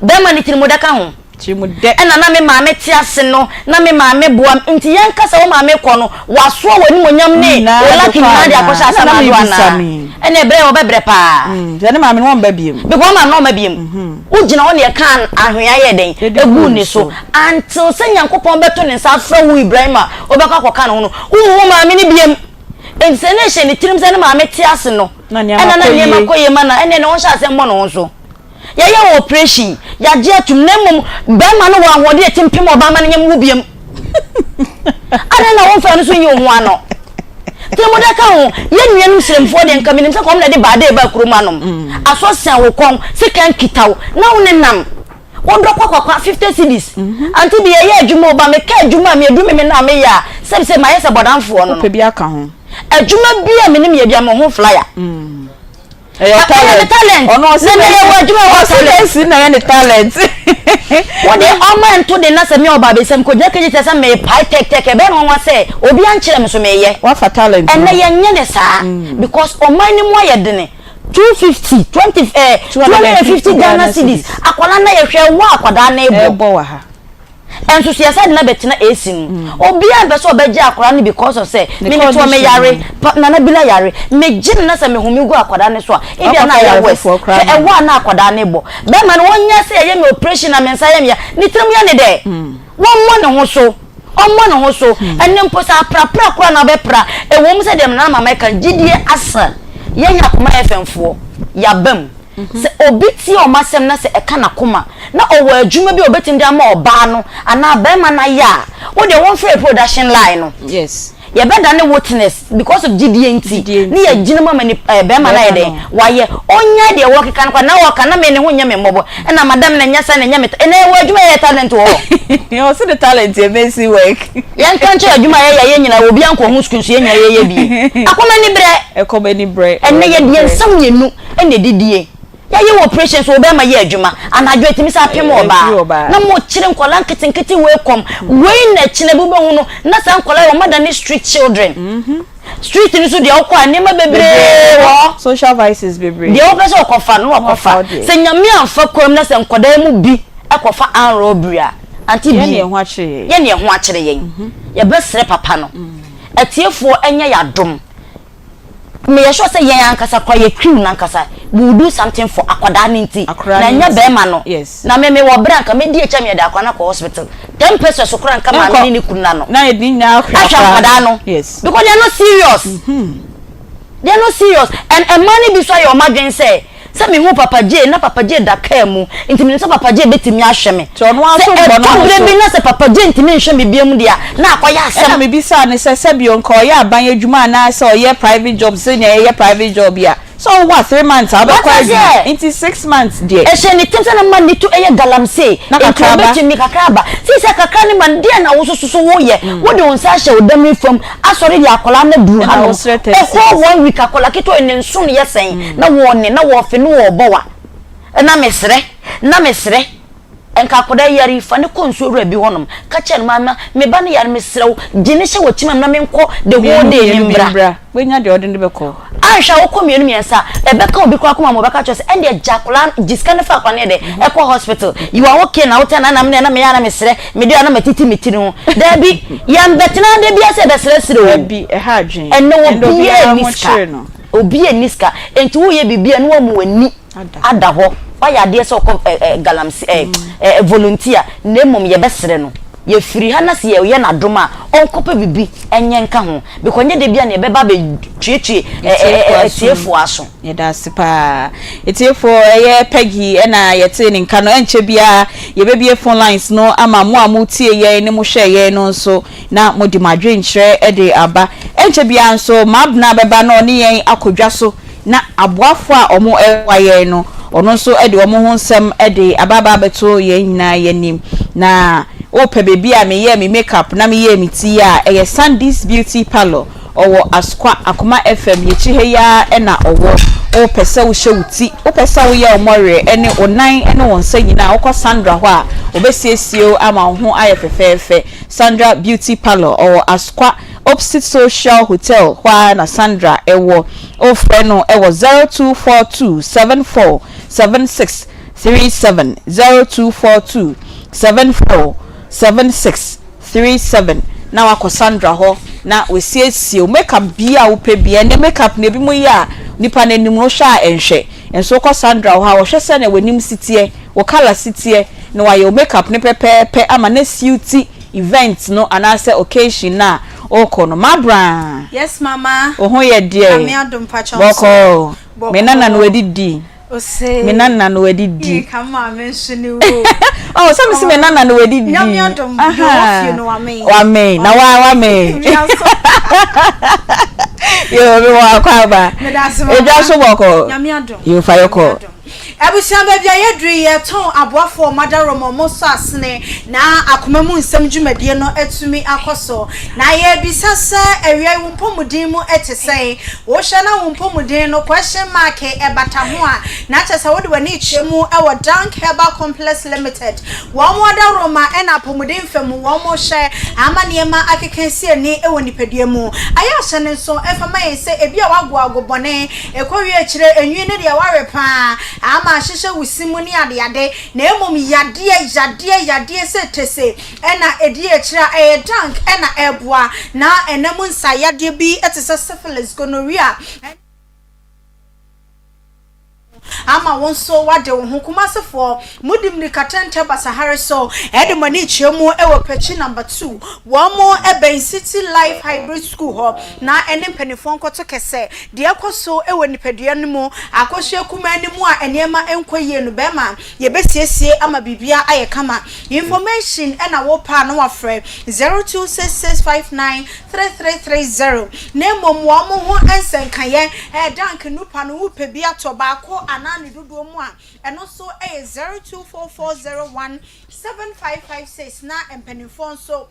Bɛrima no tirimudɛ ka ho. Ɛna na me maame te ase no, na me maame boa me. Nti yɛnka sɛ wo maame kɔ no, wasoa w'animuonyam ne wo lucky nyinaa de akɔhyɛ asamando anaa? Ɛna ɛbrɛ wɔbɛbrɛ paa. Sɛ ne maame no wɔmba biem. Because wo maame no ɔmma biem. Wogyina hɔ na yɛkaa ahwea yɛɛ dɛn? Eguu ne so. Until sɛ Nyankopɔn bɛto ne nsa afrɛ wo Ibrahim a wobɛkɔ akɔka ne ho no, wonhu wo maame no biem. Nti sɛ na ɛhyɛ ne tirim sɛ ne maame te ase no, ɛna na nneɛma kɔ yie ma no a, ɛnneɛ na ɔnhyɛ aseɛ mmɔ ne ho so. Yɛayɛ wo operation, yɛagye atum, na mmom barima no wɔ ahoɔden a ɛte mpem ɔbaa ma no nyɛ wo biam. Adɛn na womfa ɛno so nyi wo ho ano? Tirimuda ka ho, yɛn nuanom Sremfoɔ deɛ nka menim sɛ kɔm na ɛde baadee baa kurom anom. Mm. Asɔ sɛn wo kɔn, sekan kita wo, na wo ne nam. Wodɔ kwakwakwa 50 cedis. Mm-hmm. Ante bi yɛyɛ adwuma o, ba meka adwuma a meadu me me na meyɛ a, sɛbi sɛ mayɛ sɛ bɔdamfoɔ no no. Wopɛ bi aka ho. Adwuma bi a menim yɛ bi a me ho flyer. Mm. Ɛyɛ talent. talent. Ɔno ɔsi na yɛ wɔ adwuma wɔ talent. Ɔsi na yɛ ne talent. Wo de ɔma nto de na sɛ me ɔba abɛsɛm kɔ gyina kegye sɛ me pae tɛk tɛk ɛbɛyɛ no nwanwa sɛ obi ankyerɛ me so meyɛ. Wafa talent no. Ɛnɛ yɛnyɛ ne saa mm. because ɔman no mu ayɛ dene. 250 20 eh, 250 Ghana cedis akwadaa na yɛhwɛ wɔ akwadaa na ɛbɔ. Ɛbɔ wɔ ha. Nso so yɛsɛ de no abɛtena AC mu. Obiara mpɛ sɛ ɔbɛgye akwadaa no because of sɛ me me toɔ me yare, Nana Bila yare. Megye no na sɛ mehome gu akwadaa no so a, ebia na ayɛ worse. Hwɛ ɛwɔ a na akwadaa no rebɔ. Bɛrima no wɔnyɛ sɛ yɛyɛ me operation na me nsa yɛ me ya. Ne tirim yɛ ne dɛ. Wɔmmɔ ne ho so. Ɔmmɔ ne ho so. Ɛnnɛ mpo sɛ aprapra koraa na wobɛpra. Ɛwom sɛ deɛ Nana Mama ka no, gyidie asa. Yɛn Akoma FM foɔ, yɛaba mu. Sɛ obi tie wɔn asɛm na sɛ ɛka n'akoma na ɔwɔ adwuma bi a obetumi de ama ɔbaa no anaa barima no ayɛ a, wo deɛ wɔmfrɛ production line no. Yes. Yɛbɛdane witness because of gyidie nti ne yɛgyina mu ama nipa eh, barima no ayɛ dɛn wayɛ. Ɔnyae deɛ wɔkeka no kwa na ɔka na me ne ho nyɛ me mmɔbɔ ɛna madam na nyɛ saa na nyɛ me ɛnɛ yɛwɔ adwuma yɛyɛ talent wɔ hɔ. Ɔse ne talent yɛ mason work. Yɛnka nkyerɛ adwuma a yɛyɛ yɛn nyinaa obi ankɔ ho sukuu nso yɛn nyinaa yɛyɛ bi. Akɔm ani brɛ. Ɛkɔm ani brɛ. Ɛnɛ yɛde yɛn nsa mmienu na ɛdidie. Yɛayɛ wo operation so wo bɛɛma yɛ adwuma anadwo ɛtumi sɛ apem ɔbaa na mo kyere nkwadaa nketenkete wei kɔm wei na ɛkyena bi wobɛhu no na saa nkwadaa yi wɔn adane street children mhm. Street no so deɛ wokɔ a nneɛma bebree wɔ hɔ social vices bebree deɛ wopɛ sɛ ɔkɔfa no wakɔfa sɛ nyame amfa kwam na sɛ nkwadaa mu bi ɛkɔfa armed robbery a ante bi yɛne ɛho akyere yɛn yɛne ɛho akyere yɛn mhm. Yɛbɛsrɛ papa no mm. Atiefoɔ ɛnyɛ yɛadom. Meyɛ sure sɛ yɛn ankasa koraa yɛ crew no ankasa we will do something for akwadaa no nti na ɛnyɛ bɛrima no na me mewɔ berɛ anka mɛdi akyi ama yɛde akwadaa no akɔ hospital ten pesos koraa nka maame ne ne kunu no ano ahwɛ akwadaa no because they are not serious mm-hmm. They are not serious and mmaa no bi nso ayɛ wɔn adwene sɛ Sɛ mehu Papa Jay na Papa Jay da kaa mu nti menim sɛ Papa Jay bɛtumi ahwɛ me. Sɛ ɛtɔ berɛ bi na sɛ Papa Jay ntumi nhwɛ me biom deɛ a, na akɔyɛ asɛm. Ɛna mebisaa no sɛ, sɛbio nka ɔyɛ aban adwuma anaa sɛ ɔyɛ private job sɛnea yɛyɛ private job yi a, sɛ wowɔ a 3 months a wobɛkɔ adwuma, nti 6 months deɛ. Ɛhyɛ ne tirim sɛ na mma ne to yɛ galamsey Na nti kakra aba. ɔbɛtumi kakra aba. Seesei kakra no ma no, deɛn na wo nso so woyɛ? Wode wo nsa ahyɛ wo damiri fam asɔre de akwadaa no aduru Ɛna hanom. wosrɛ 10 A whole cedis. one week akwadaa ketewa yi ne nsono yɛ sɛn na wɔne na wɔfe ne wɔbɔ wa na mesrɛ na mesrɛ nka akwadaa yi yare yi fa ne kɔ nsuo wura bi hɔnom ka kyerɛ no maame me ba no yare mesrɛ wo gye ne hyɛ w'akyi ma me na menkɔ the whole Mmienu day ne mmienu bi mbra. mbra. Wobɛnya deɛ ɔde no bɛkɔ. Anhwɛ a wokɔ mmienu mmiɛnsa a, ɛbɛka obi koraa koma ma ɔbɛka akyerɛ wo sɛ ɛndeɛ gye akwadaa no, gye sika no fa akwadaa no yɛ dɛ, ɛkɔ hospital. You are okay na wote anaa na medeɛ na meyɛ a na mesrɛ, medeɛ a na matiti me tiri ho. Daabi, yɛmbɛtena ha da biara sɛ yɛbɛsrɛsrɛ o. Daabi, ɛha adwene. Ɛnnɛ Ɛnnɛ obiara obiara nni ho sika. kyere no. Obiara nni sika. Enti woreyɛ biribi a na woama w'ani ada hɔ. Woayɛ adeɛ sɛ wokɔ ɛ ɛ galamsey ɛ ɛ volunteer na mmom yɛbɛsrɛ no. Yɛfiri ha na sɛ yɛyɛ no adom a, ɔnkɔpɛ biribi nyɛ nka ho. Because ɛnyɛ da biara na yɛbɛba abɛtuetue ɛ ɛ ɛ atiefoɔ aso. Yɛda ase paa. Atiefoɔ, ɛyɛ Peggy na yɛtee ne nka no. Ɛnkyɛ biara yɛbɛbue phone lines no ama mo a motie yɛn ne mohwɛ yɛn no nso na mode mo adwenkyerɛ de aba. Ɛnkyɛ biara nso Mabena bɛba na ɔne yɛn akɔ dwa so na aboafoɔ a wɔreboa yɛn no, ɔno nso de wɔn ho nsɛm de aba aba abɛto yɛn nyinaa yɛn anim. Na wopɛ baabi a meyɛɛ me makeup na meyɛɛ me ti a, ɛyɛ Sandy's Beauty Parlour. Ɔwɔ Asokwa, Akoma FM, yɛakyi ha yi ara na ɔwɔ. Wopɛ sɛ wohyɛ wo ti, wopɛ sɛ woyɛ wo mmɔwerɛ ne wo nan ne wo nsa nyinaa a, wokɔ Sandra hɔ a, ɔbɛsiesie wo ama wo ho ayɛ fɛfɛɛfɛ. Sandra Beauty Parlour, ɔwɔ Asokwa, opposite Social Hotel hɔ ara na Sandra wɔ. Wofrɛ no wɔ 0242 74 76 37, 0242 74 76 37 na wakɔ Sandra hɔ na wasiesie wo makeup biaa a wopɛ biaa ɛnɛ makeup no ebinom yɛ a nipa no anim no wohwɛ a ɛnhwɛ nso wokɔ Sandra hɔ a wɔhwɛ sɛnea w'anim si teɛ wo colour si teɛ na wayɛ wo makeup no pɛpɛɛpɛ ama no asiwti event no anaasɛ occasion no a wokɔ no Mabra Yes mama. Wo ho yɛ deɛ Nyame adom pakyɛ wo nso. Bɔkɔɔ me nana no wadidi. Ose. Me nana no wadidi. Ee, ka maame nso ne wo. Oh, sɛ mesi me nana no wadidi. Nyame adom, deɛ ɔwɔ fie no wamee. Wamee, na wa wamee. Yo, me wɔ akɔ aba. Edwa so bɔkɔ. Nyame adom. Yo, fa yɛkɔ. Abusua baabi a yɛduru yi yɛtɔn aboafoɔ ɔmo adaworoma ɔmo sɔ asene na akoma mu nsɛm dwumadie no atumi akɔ so. Na yɛrebisa sɛ awia yi wo mpɔmuden mu te sɛn? Wohwɛ na wo mpɔmuden no question mark bata ho a, na kyerɛ sɛ wode w'ani rekyerɛ mu wɔ Dank Herbal Complex Limited. Wɔn adaworoma na apɔmuden fa mu wɔn hwɛ ama nneɛma akeka asi ani wɔ nipadua mu. Ayɛ ahyɛ no nso fa ma yɛn sɛ ebia woagoago bɔne, ɛkɔwie akyire enwi no deɛ woawe pa ara ama ahyehyɛ wo se mu ne adeade, na mmom yadeɛ, yadeɛ, yadeɛ sɛ tese na ɛdi akyire a, ɛyɛ dank na ɛboa, na ɛna mu nsaeyadeɛ bi te sɛ syphilis, gonorrhea, ne ama wo nso woade wo ho. Kumasefoɔ, modi mmirika tɛntɛ basahare so de mo ani kyerɛ mu wɔ Pakyi Number 2, wɔn bɛn City Life Hybrid School hɔ, na ɛne mpanimfoɔ nkɔto kɛsɛ. Deɛ ɛkɔ so wɔ nipadua no mu, akosua kumaa no mu a nneɛma nkɔ yie no, bɛrima, yɛbɛsiesie ama biribiara ayɛ kama. Information na wo pɛ a na wafrɛ 0266593330 na mmom wɔn ho nsɛnkayɛ ɛyɛ dank nupa no wo pɛ bi atɔ baako anaa ne dodoɔ mu a ɛno nso ɛyɛ 0244017556 na mpanimfoɔ nso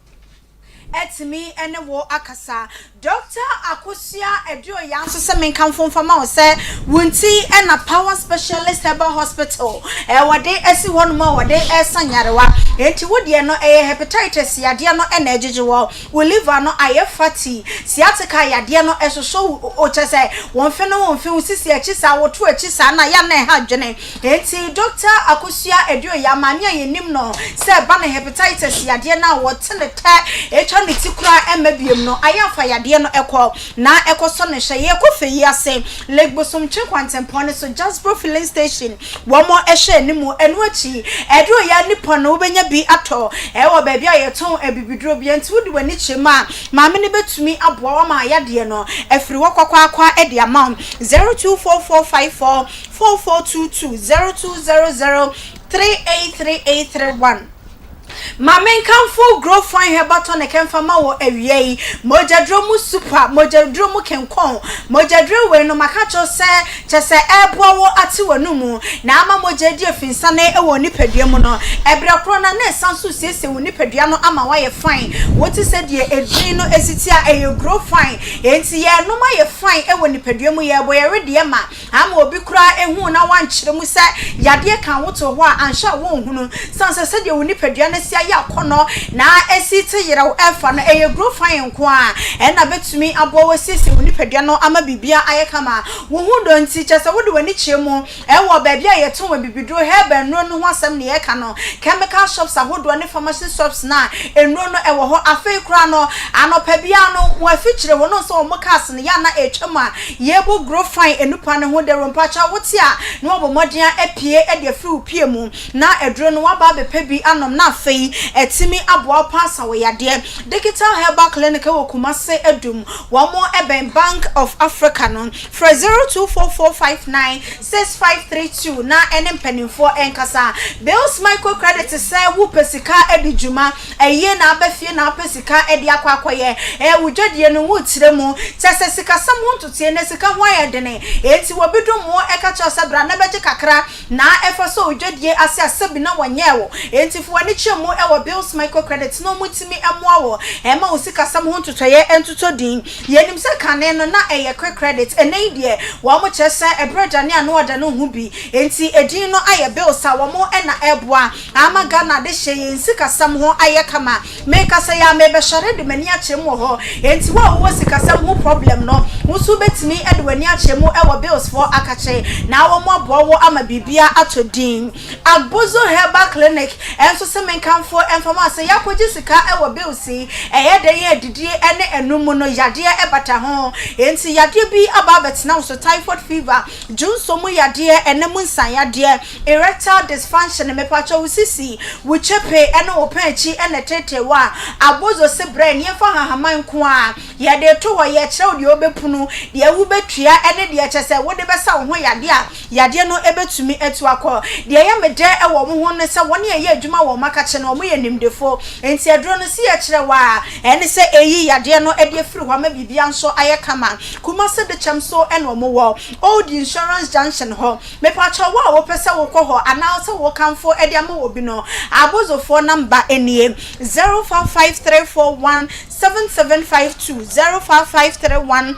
atumi ne wo akasa. Dɔkta Akosua Aduoya nso sɛ menkamfo mfa ma wo sɛ wo nti na Power Specialist Herbal Hospital wɔde asi hɔnom a wɔde resa nyarewa. Enti wo deɛ no ɛyɛ hepatitis yadeɛ no na ɛgyegye wɔ, wo liver no ayɛ fatty, sciatica yadeɛ no ɛsosɔ wo, kyerɛ sɛ wo mfe no wo mfe, wo sisi akyi saa, wo to akyi saa na yɛ a na ɛha adwene. Enti Dɔkta Akosua Aduoya, maame a yɛnim no sɛ ɛba no hepatitis yadeɛ no a wɔte ne tɛ twa ne ti koraa ɛmma biom no, ayɛ afa yadeɛ no kɔ na ɛkɔsɔ no hwɛ. Yɛkɔ fɛ yi ase, Lake Bosomtwe kwantempɔn no so, Jasbro Filling Station, wɔn hwɛ anim. Ɛno akyi, Aduoya nipa no wobɛnya bi atɔ wɔ baabi a yɛtɔn abibiduro biara. Enti wode w'ani kyerɛ mu a, maame no bɛtumi aboa wo ama yadeɛ no afiri hɔ kwakwakwa de ama wo. 024454 4422 0200 383831 Ma menkamfo Grow Fine Herbal Tonic mfa ma wo awia yi. Mogyaduro mu super, mogyaduro mu kenkɔn. Mogyaduro wei no, maka kyerɛ wo sɛ, kyɛ sɛ ɛreboa wo ate w'anomu na ama mogya adi afinsane wɔ wo nipadua mu no, ɛberɛ korɔ no ara na ɛsan nso resiesie wo nipadua no ama woayɛ fine. Wote sɛ deɛ edin no si te a, ɛyɛ Grow Fine. Enti yɛrenom ayɛ fine wɔ nipadua mu, yɛrebɔ yɛn wedeɛ ma Ama obi koraa ehuu na wankyerɛ mu sɛ yadeɛ ka wo too hɔ a, anhwɛ a wonhunu. Sane sɛ sɛdeɛ wo nipadua no asi ayɛ akɔnnɔ na asi te yerɛw ɛfa no, ɛyɛ guro fann nko ara ɛna bɛtumi aboa wo asiesie wo nipadua no ama biribiara ayɛ kama. Wo ho dɔ nti, kyerɛ sɛ wode w'ani kyerɛ mu wɔ baabi a yɛtɔn abibiduro, herbal nnuro no ho asɛm na yɛreka no, chemical shops ahodoɔ ne pharmacy shops no a nnuro no wɔ hɔ. Afei koraa no, anɔpa biara no, wɔn afikyire hɔ no, sɛ wɔn cars no yɛ a na ɛretwam a, Yɛbɔ guro fan enupa no ho dawuro mpakyɛw wote a na wabɔ mmɔden apue de afiri wo pie mu na aduro no waba abɛpɛ bi anom na afei atumi aboa wo paa asa wo yadeɛ. Digital Herbal Clinic wɔ Kumase Adum wɔn bɛn Bank of Africa no frɛ 0244596532 na ɛne mpaninfoɔ nkasa. Bills Micro Credit sɛ wopɛ sika adi dwuma Ayie na aba fie na wopɛ sika de akɔ akɔyɛ eh, wo dwadie no worekyerɛ mu. Kyerɛ sɛ sikasɛm ho ntotoeɛ nnɛ sika ho ayɛ dene. Enti obi dom wo ka kyerɛ wo sɛ bra na bɛgye kakra na fa sɔ wo dwadie ase a sɛbi na wɔnyɛɛ wo. Enti fa w'ani kyerɛ mu. wɔ Bills Microcredit na wɔtumi mmoa wo mma wo sikasɛm ho ntotɔeɛ ntotɔ din. Yɛnim sɛ kane no na ɛyɛ Quick Credit, ɛnnɛ yi deɛ wɔkyerɛ sɛ ɛberɛ dane a na wɔdane ho bi, enti edin no ayɛ Bills a wɔn na ɛreboa ama Ghana adehyeɛ yɛn sikasɛm ho ayɛ kama. Mekasa yi ara merebɛsɔre de m'ani akyerɛ mu wɔ hɔ, enti wo a wowɔ sikasɛm ho problem no, wo nso wobɛtumi de w'ani akyerɛ mu wɔ Bills foɔ akakye na wɔn aboa wo ama biribiara atɔ din. Agbozo Herbal Clinic nso se menkamfo mfa ma wo sɛ yɛakɔgye sika wɔ bills yi, ɛyɛ dɛn a adidie ne ɛnom mu no yadeɛ bata ho, enti yadeɛ bi aba abɛtena wo so, typhoid fever, dwonsɔ mu yadeɛ, ɛna mu nsan yadeɛ, erectile dysfunction, mepakyɛ wo sisi, wo kyepe ne wo pɛn akyi na ɛteetee wo a, Agbozo se brɛ ne yɛmfa nhahaman nko ara yɛde reto hɔ, yɛkyerɛ wo deɛ wobɛpunu, deɛ wobɛtua ne deɛ kyerɛ sɛ wode bɛsa wo ho yadeɛ a Yadeɛ no bɛtumi atu akɔ. Deɛ ɛyɛ me dɛ wɔ wɔn ho ne sɛ wɔn a ɛyɛ adwuma wɔ wɔn akakye no, wɔyɛ nimdefo. Enti aduro no, sɛ yɛkyerɛ wo a, ɛne sɛ ɛyi yadeɛ no de afiri hɔ ama biribiara nso ayɛ kama. Kumasi Dekyɛm so na wɔwɔ, Old Insurance Junction hɔ. Mepakyɛw wo a wopɛ sɛ wokɔ hɔ anaa sɛ wokamfo de ama obi no, Abozofoɔ namba nie, 055341 7752, 05531.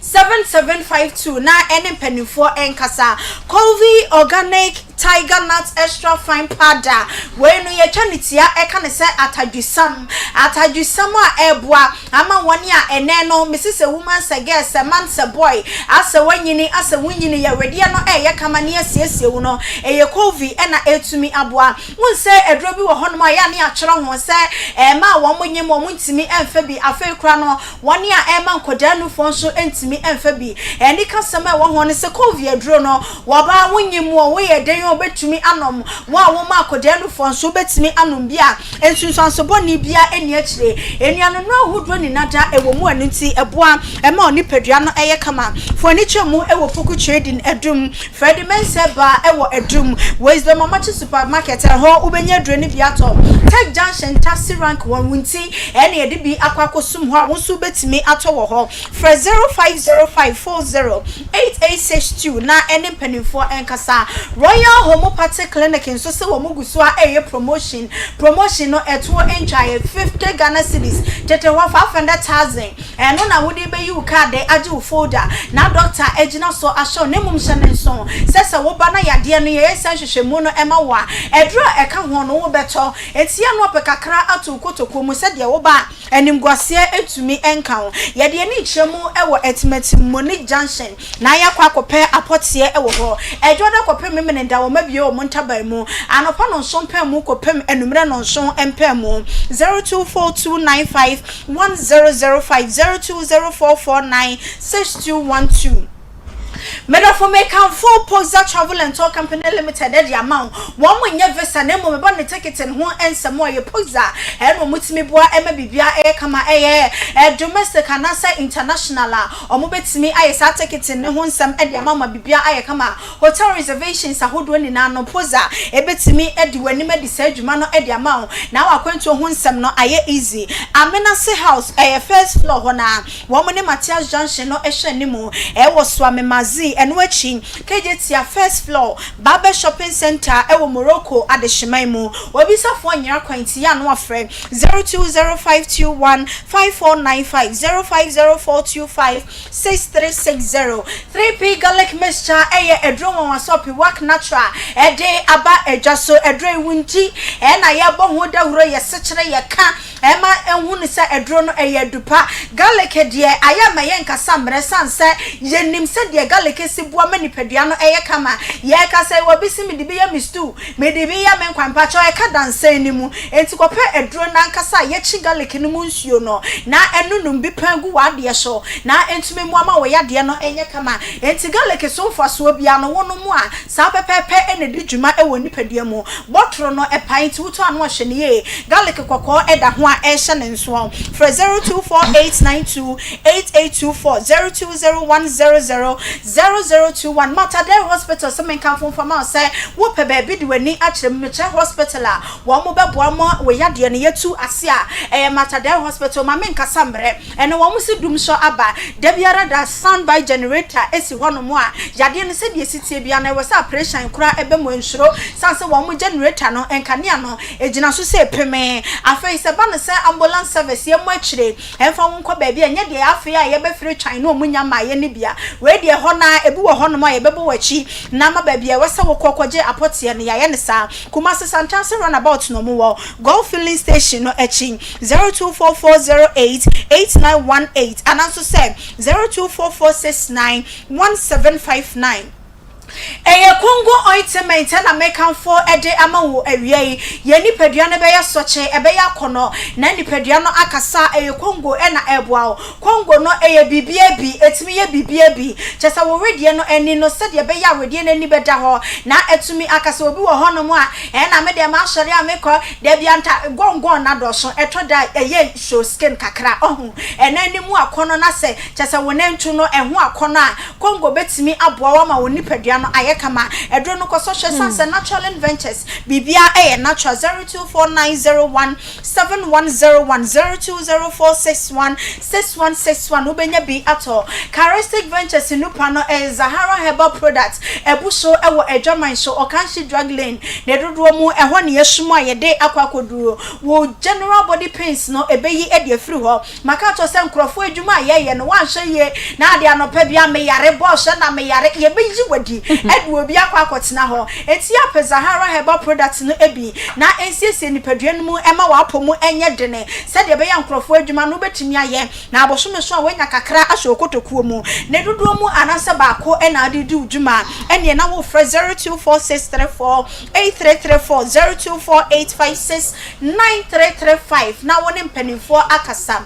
7752 na ɛne mpanimfoɔ nkasa. Colvie Organic Tiger Nut Extra Fine Powder, wei no yɛtwa ne tia ɛka ne sɛ atadwisam. Atadwisam a ɛboa ama wɔn a ɛnɛ no mese sɛ woman sɛ girl sɛ man sɛ boy asɛ wanyini asɛ wonyini yɛ wedeɛ no ɛyɛ kama ne asiesie wo no ɛyɛ Colvie ɛna ɛtumi aboa. Wohu sɛ aduro bi wɔ hɔnom a yɛ a ne yɛatwerɛ ho sɛ ɛma wɔn nyem wɔn ntumi ɛmfa bi afei koraa no Wɔn a ɛrema nkwadaa nufoɔ nso ntumi mfa bi. Anikasɛm a ɛwɔ ho ne sɛ Covid aduro no, wɔba a wonnye mu o, woyɛ dɛn o, wobɛtumi anom. Wo a woma akwadaa nufoɔ nso, wobɛtumi anom bi a nsunsuanso bɔne biara nni akyire. Nnuanennuro ahodoɔ nyinaa da wɔ mu, ɛno nti ɛboa ma wo nipadua no yɛ kama. Fa w'ani kyerɛ mu wɔ Poku Trading Adum, Freddie Mensah Bar wɔ Adum, Wisdom Amakye Supermarket, ɛhɔ wobɛnya aduro no bi atɔ. Tech Junction Taxi Rank wɔn wo nti ɛna yɛde bi akɔ akɔsum hɔ a wo nso wobɛtumi atɔ wɔ hɔ. Frɛ 0505408862 na ɛne mpanimfoɔ nkasa. Royal Homeopathic Clinic nso sɛ wɔn gu so a ɛreyɛ promotion. Promotion no ɛtoɔ ntwaeɛ, 50 Ghana cedis, tete hɔ 500,000. Ɛno na wode bɛyi wo kaade agye wo folder na dɔkta agyina so ahyɛ wo na mmom hyɛ no nso sɛ sɛ woba na yadeɛ no yɛyɛ saa nhwehwɛmu no ma wo a, aduro a ɛka ho no wobɛtɔ. Enti yɛ na ɔpɛ kakra ato wo kotokuo mu sɛdeɛ woba a animguaseɛ ntumi nka wo. Yɛde ani rekyerɛ mu wɔ Atimatim Monique Junction na yɛakɔ akɔpɛ apɔteɛ wɔ hɔ. Ɛdwoada kɔpem Memeneda wɔabue wɔn ntaban mu anɔpa nnɔnson mpaamu kɔpem anwummerɛ nnɔnson mpaamu. 0242951005, 0204496212. Medɔfo mekamfo Poxa Travel and Tour Company Limited de ama wo. Wɔn nyɛ visa na mmom ɛba ne ticket ho nsɛm a ɛyɛ Poxa ɛna wɔn tumi boa ɛma biribiara ɛyɛ kama ɛyɛ domestic anaasɛ international a wɔn bɛtumi ayɛ saa ticket no ho nsɛm de ama wo ma biribiara ayɛ kama. Hotel reservations ahodoɔ nyinaa no Poxa ɛbɛtumi adi w'anim adi saa dwuma no de ama wo na w'akwantuo ho nsɛm no ayɛ easy. Amenase House ɛyɛ first floor hɔ no ara. Wɔn ne Matthias Junction no hyɛ anim wɔ Suame Mazi, ɛno akyi, Kejetia First Floor, Barber Shopping Centre wɔ Morocco adehyeman mu. Obisafoɔ nyera kwan nti yɛ a na wafrɛ 0205215495, 0504256360. 3P Garlic Mixture yɛ aduro nwanwasoɔ Piwak Natural de aba dwa so. Aduro yi wo nti na yɛbɔ ho dawuro, yɛsekyere, yɛka. Ɛma ehu no sɛ aduro no ɛyɛ adu pa. Garlic deɛ ayɛ ma yɛnkasa mmerɛ sane sɛ yɛnim sɛdeɛ garlic si boa ma nipadua no yɛ kama. Yɛka sɛ obi se mede bi yɛ me stew, mede bi yɛ me nkwan, mpakyɛw ɛka dansɛn no mu. Enti kɔpɛ aduro no ankasa a yɛkyi garlic no mu nsuo no na ɛnonom bi paa gu w'adeɛ so na ɛntumi mmoa ma wo yadeɛ no nyɛ kama. Enti garlic so mfasoɔ biara no wonom a saa pɛpɛɛpɛ na ɛdi dwuma wɔ nipadua mu. Bɔtoro no pae nti wotɔ ano a hwɛ no yie. Garlic kɔkɔɔ da ho a ɛrehyɛ no nsoɔ. Frɛ 0248928824, 02010000. 0021. Mater Dei Hospital sɛ menkamfo mfa ma wo sɛ wopɛ baabi de w'ani akyerɛ mu, mekyerɛ hospital a wɔn bɛboa ma wo yadeɛ no yɛtu ase a, ɛyɛ Mater Dei Hospital. Ma menkasa mmerɛ. Ɛno wɔn se dumsɔ aba. Da biara da sound by generator si hɔ nom a, yadeɛ no sɛdeɛ ɛsi teɛ biara no ɛwɔ sɛ aprehyɛn koraa ɛba mu ɛnsuro sane sɛ wɔn generator no nkanea no ɛgyina so sɛ pemee. Afei sɛ ɛba no sɛ ambulance service yɛmmɔ akyire ɛmfa wo nkɔ baabi a ɛnyɛ deɛ afei a yɛbɛfiri twan na wɔn nya mmaeɛ no bi a, wei deɛ ɛhɔ no ara ɛbi wɔ hɔ nom a yɛbɛbɔ w'akyi na ama baabi a ɛwɔ sɛ wokɔ kɔgye apɔteɛ no yɛayɛ no saa. Kumasi Santase runabout na wɔn wɔ, Golf filling station no akyi. 0244088918 anaa nso sɛ 0244691759. Ɛyɛ Congo ointment na mekamfo de ama wo awia yi. Yɛn nipadua no bɛyɛ sɔkye, ɛbɛyɛ akɔnnɔ, na nipadua no akasa. Ɛyɛ Congo na ɛreboa wo. Congo no, ɛyɛ biribiara bi, ɛtumi yɛ biribiara bi. Kyerɛ sɛ wo wedeɛ no ani no, sɛdeɛ ɛbɛyɛ a wedeɛ no ani bɛda hɔ na atumi akasa. Obi wɔ hɔnom a, ɛna me deɛ m'asɔre a mekɔ, da biara nta, gɔngɔn no adɔɔso, ɛtɔ da a ɛyɛ show skin kakra, ɔho. Ɛna ani mu akɔnnɔ no asɛ, kyerɛ sɛ wo nantu no, ɛho akɔnnɔ a, Congo bɛtumi aboa wo ama wo nipadua no ayɛ kama. Aduro no kɔ so hwɛ, sane sɛ Naturalin Ventures, biribiara ɛyɛ natural. 024901 7101 020461 6161 Wobɛnya bi atɔ. Charistic Ventures nnupa no ɛyɛ Zahara Herbal Products abu so wɔ Adwaman so, Okanshi Drug Lane ne dodoɔ mu. Ɛhɔ ne yɛasum a yɛde akɔ akɔduru. Wo general body pains no ɛbɛyi de afiri hɔ. Maka akyerɛ wo sɛ nkurɔfoɔ adwuma a yɛyɛ no woanhwɛ yie na adeɛ anɔpa biara meyare boss na meyare yɛbɛyi wo adi de obi akɔ akɔtena hɔ. Enti yɛ pɛ Zahara herbal products no bi na ɛnsiesie nipadua no mu mma w'apɔ mu nyɛ dene sɛdeɛ ɛbɛyɛ a nkurɔfoɔ adwuma no wobɛtumi ayɛ na abosome so a woanya kakra ahyɛ wo kotokuo mu ne dodoɔ mu anaasɛ baako na wode redi wo dwuma a ɛnneɛ na worefrɛ 024634 8334 024856 9335 na wo ne mpanimfoɔ akasa.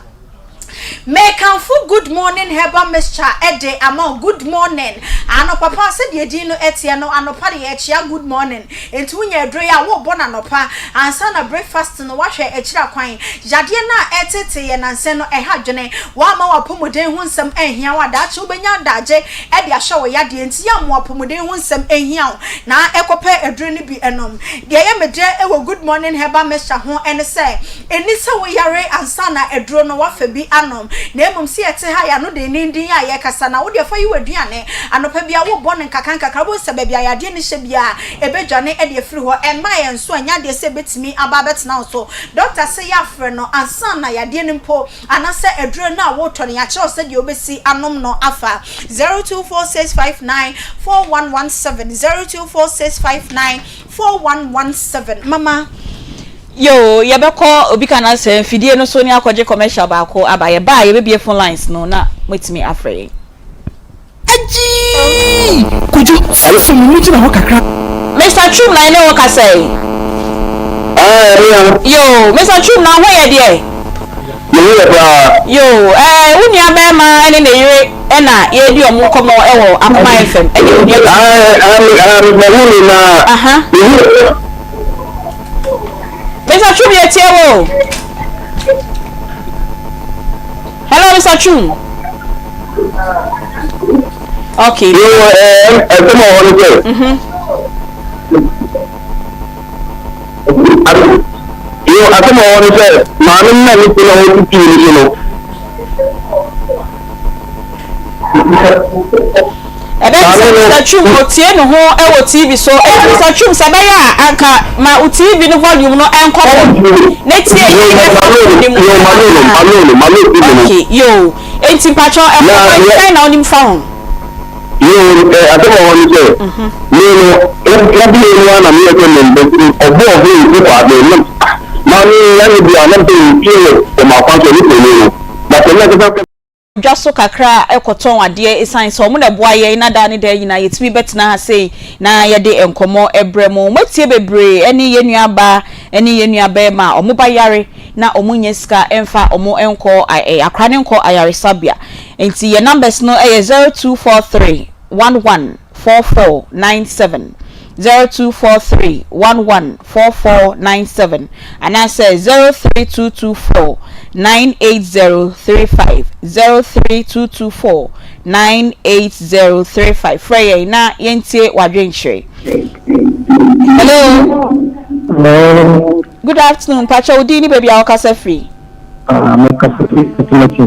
Mekamfo Good Morning Herbal Mixture de ama wo. Good morning. Anɔpa pa, sɛdeɛ din no teɛ no, anɔpa deɛ yɛkyea good morning. Enti wonya aduro yi a, worebɔ no anɔpa ansa na breakfast no, woahwɛ akyiri akwan. Yadeɛ no a ɛreteetee yɛn nansa no, ɛha adwene. Woamma w'apɔmuden ho nsɛm anhia wo a, daakye wobɛnya adagye de ahwɛ wo yadeɛ. Enti yɛ mma w'apɔmuden ho nsɛm nhia wo na kɔpɛ aduro no bi nom. Deɛ ɛyɛ me dɛ wɔ Good Morning Herbal Mixture ho ne sɛ, ɛnni sɛ woyare ansa na aduro no woafa bi anom, na mmom sɛ yɛte ha yɛn ano denneennen a yɛrekasa no a, wo deɛ fa yi w'aduane anɔpa biara, wobɔ no nkakrankakra, wobɛhu sɛ baabi a yadeɛ no hyɛ biara, ɛbɛdwane de afiri hɔ. Ɛmmaeɛ nso a, ɛnyɛ adeɛ sɛ ɛbɛtumi aba abɛtena wo so. Dɔkta se yɛafrɛ no ansa na yadeɛ no mpo anaasɛ aduro no a woretɔ no, yɛakyerɛ wo sɛdeɛ wobɛsi anom no afa. 0246594117, 0246594117. Mama. Yoo, yɛbɛkɔ obi ka n'asɛm mfidie no so ne akɔgye commercial baako aba. Yɛba a yɛbɛbue phone lines no na moatumi afrɛ yɛn. Agyii! Kojo, siesie me mu gyina hɔ kakra. Mister Twum na yɛne wo kasa yi. Ɛɛ, me a. Yoo, Mister Twum na ho yɛ deɛ? Me ho yɛ paa. Yoo, ɛɛ, wo nua bɛrima ne ne yere na yɛredi wɔn nkɔmmɔ wɔ Akoma FM ɛne onua bi. Ɛɛ, ɛɛ, ɛɛ, mahu no na. Aha. Mehu. Mister Twum yɛtie wo o. Hello, Mr. Chum. Okay. Yo, eh, eh, come on, what is Mhm. Yo, asɛm a ɔwɔ no sɛ maame no na ne kunu a ɔtutu ne so no. Ɛbɛyɛ sɛ Mr. Chum otie ne ho wɔ TV so. Enti Mr. Chum sɛ ɛbɛyɛ a anka ma wo TV no volume no nkɔ fam na tie yie ɛfa phone no mu. Okay, yoo. Enti mpakyɛw ɛho kwan sɛn na wonim fa ho? Yoo, asɛm a ɔwɔ ne sɛ, me no, wobie mu a na meyɛ sɛ mempɛ ɔbɔɔ ho nsu kɔ ade na maame yi anyɛ bi a na mpɛ nsuo wɔ wɔn akwan so ne panin no. Na sɛ ne ankasa dwa so kakra kɔtɔn adeɛ ɛsiane sɛ wɔn na ɛboa yɛn na daa ne daa nyinaa yɛtumi bɛtena ha sei na yɛde nkɔmmɔ brɛ mo. Moatie bebree ɛne yɛn nua baa ɛne yɛn nua bɛrima a wɔn ba yare na wɔn nnya sika mfa wɔn nkɔ akora no nkɔ ayaresabea. Nti yɛn numbers no yɛ 0243 11 4497, 0243 11 4497 anaasɛ 03224 98035, 03224. 98035 frɛ yɛn na yɛntie w'adwenkyerɛ. Hello. Hello. Good afternoon. Pakyɛ wo din ne baabi a wokasa firi. Ah, mekasa firi Atimati.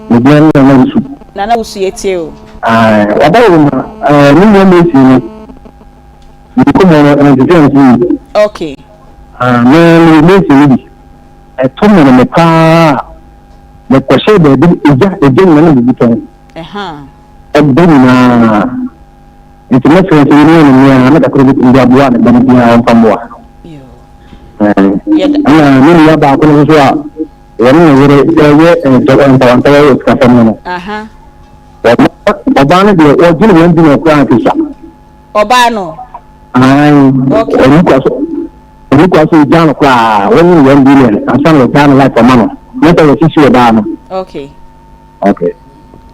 Me din ne Nana Wusu. Nana Wusu yɛtie o. Ah, waba wo ma eh, me nua Mercy no. Me nkɔmmɔ no ɛntete nso yi. Okay. Ah, me me Mercy no bi. Ɛtɔ mene me paa. Mekɔhyɛɛ baabi egya egya nyina na biribi tɔn. Ɛda nyinaa. Nti mɛsrɛ sɛ yɛn ne mmea na kakra bɛtumi de aboa ne ba no biara ɔmfa mmoa. Ɛna me nua baako no nso a wɔne ne yere ɛyɛ ntawantawa wɔ sikasɛm no no. Ɔbaa no deɛ wɔgye ne wɔn di na ɔkora nkesa. Ɔbaa no. Ayi. Ɔno kura so. Ɔno kura so gya no koraa wɔnye no 1 billion ansa na wɔgyaa no life ɔma no na sɛ wɔsisi ɔbaa no. Okay. Okay.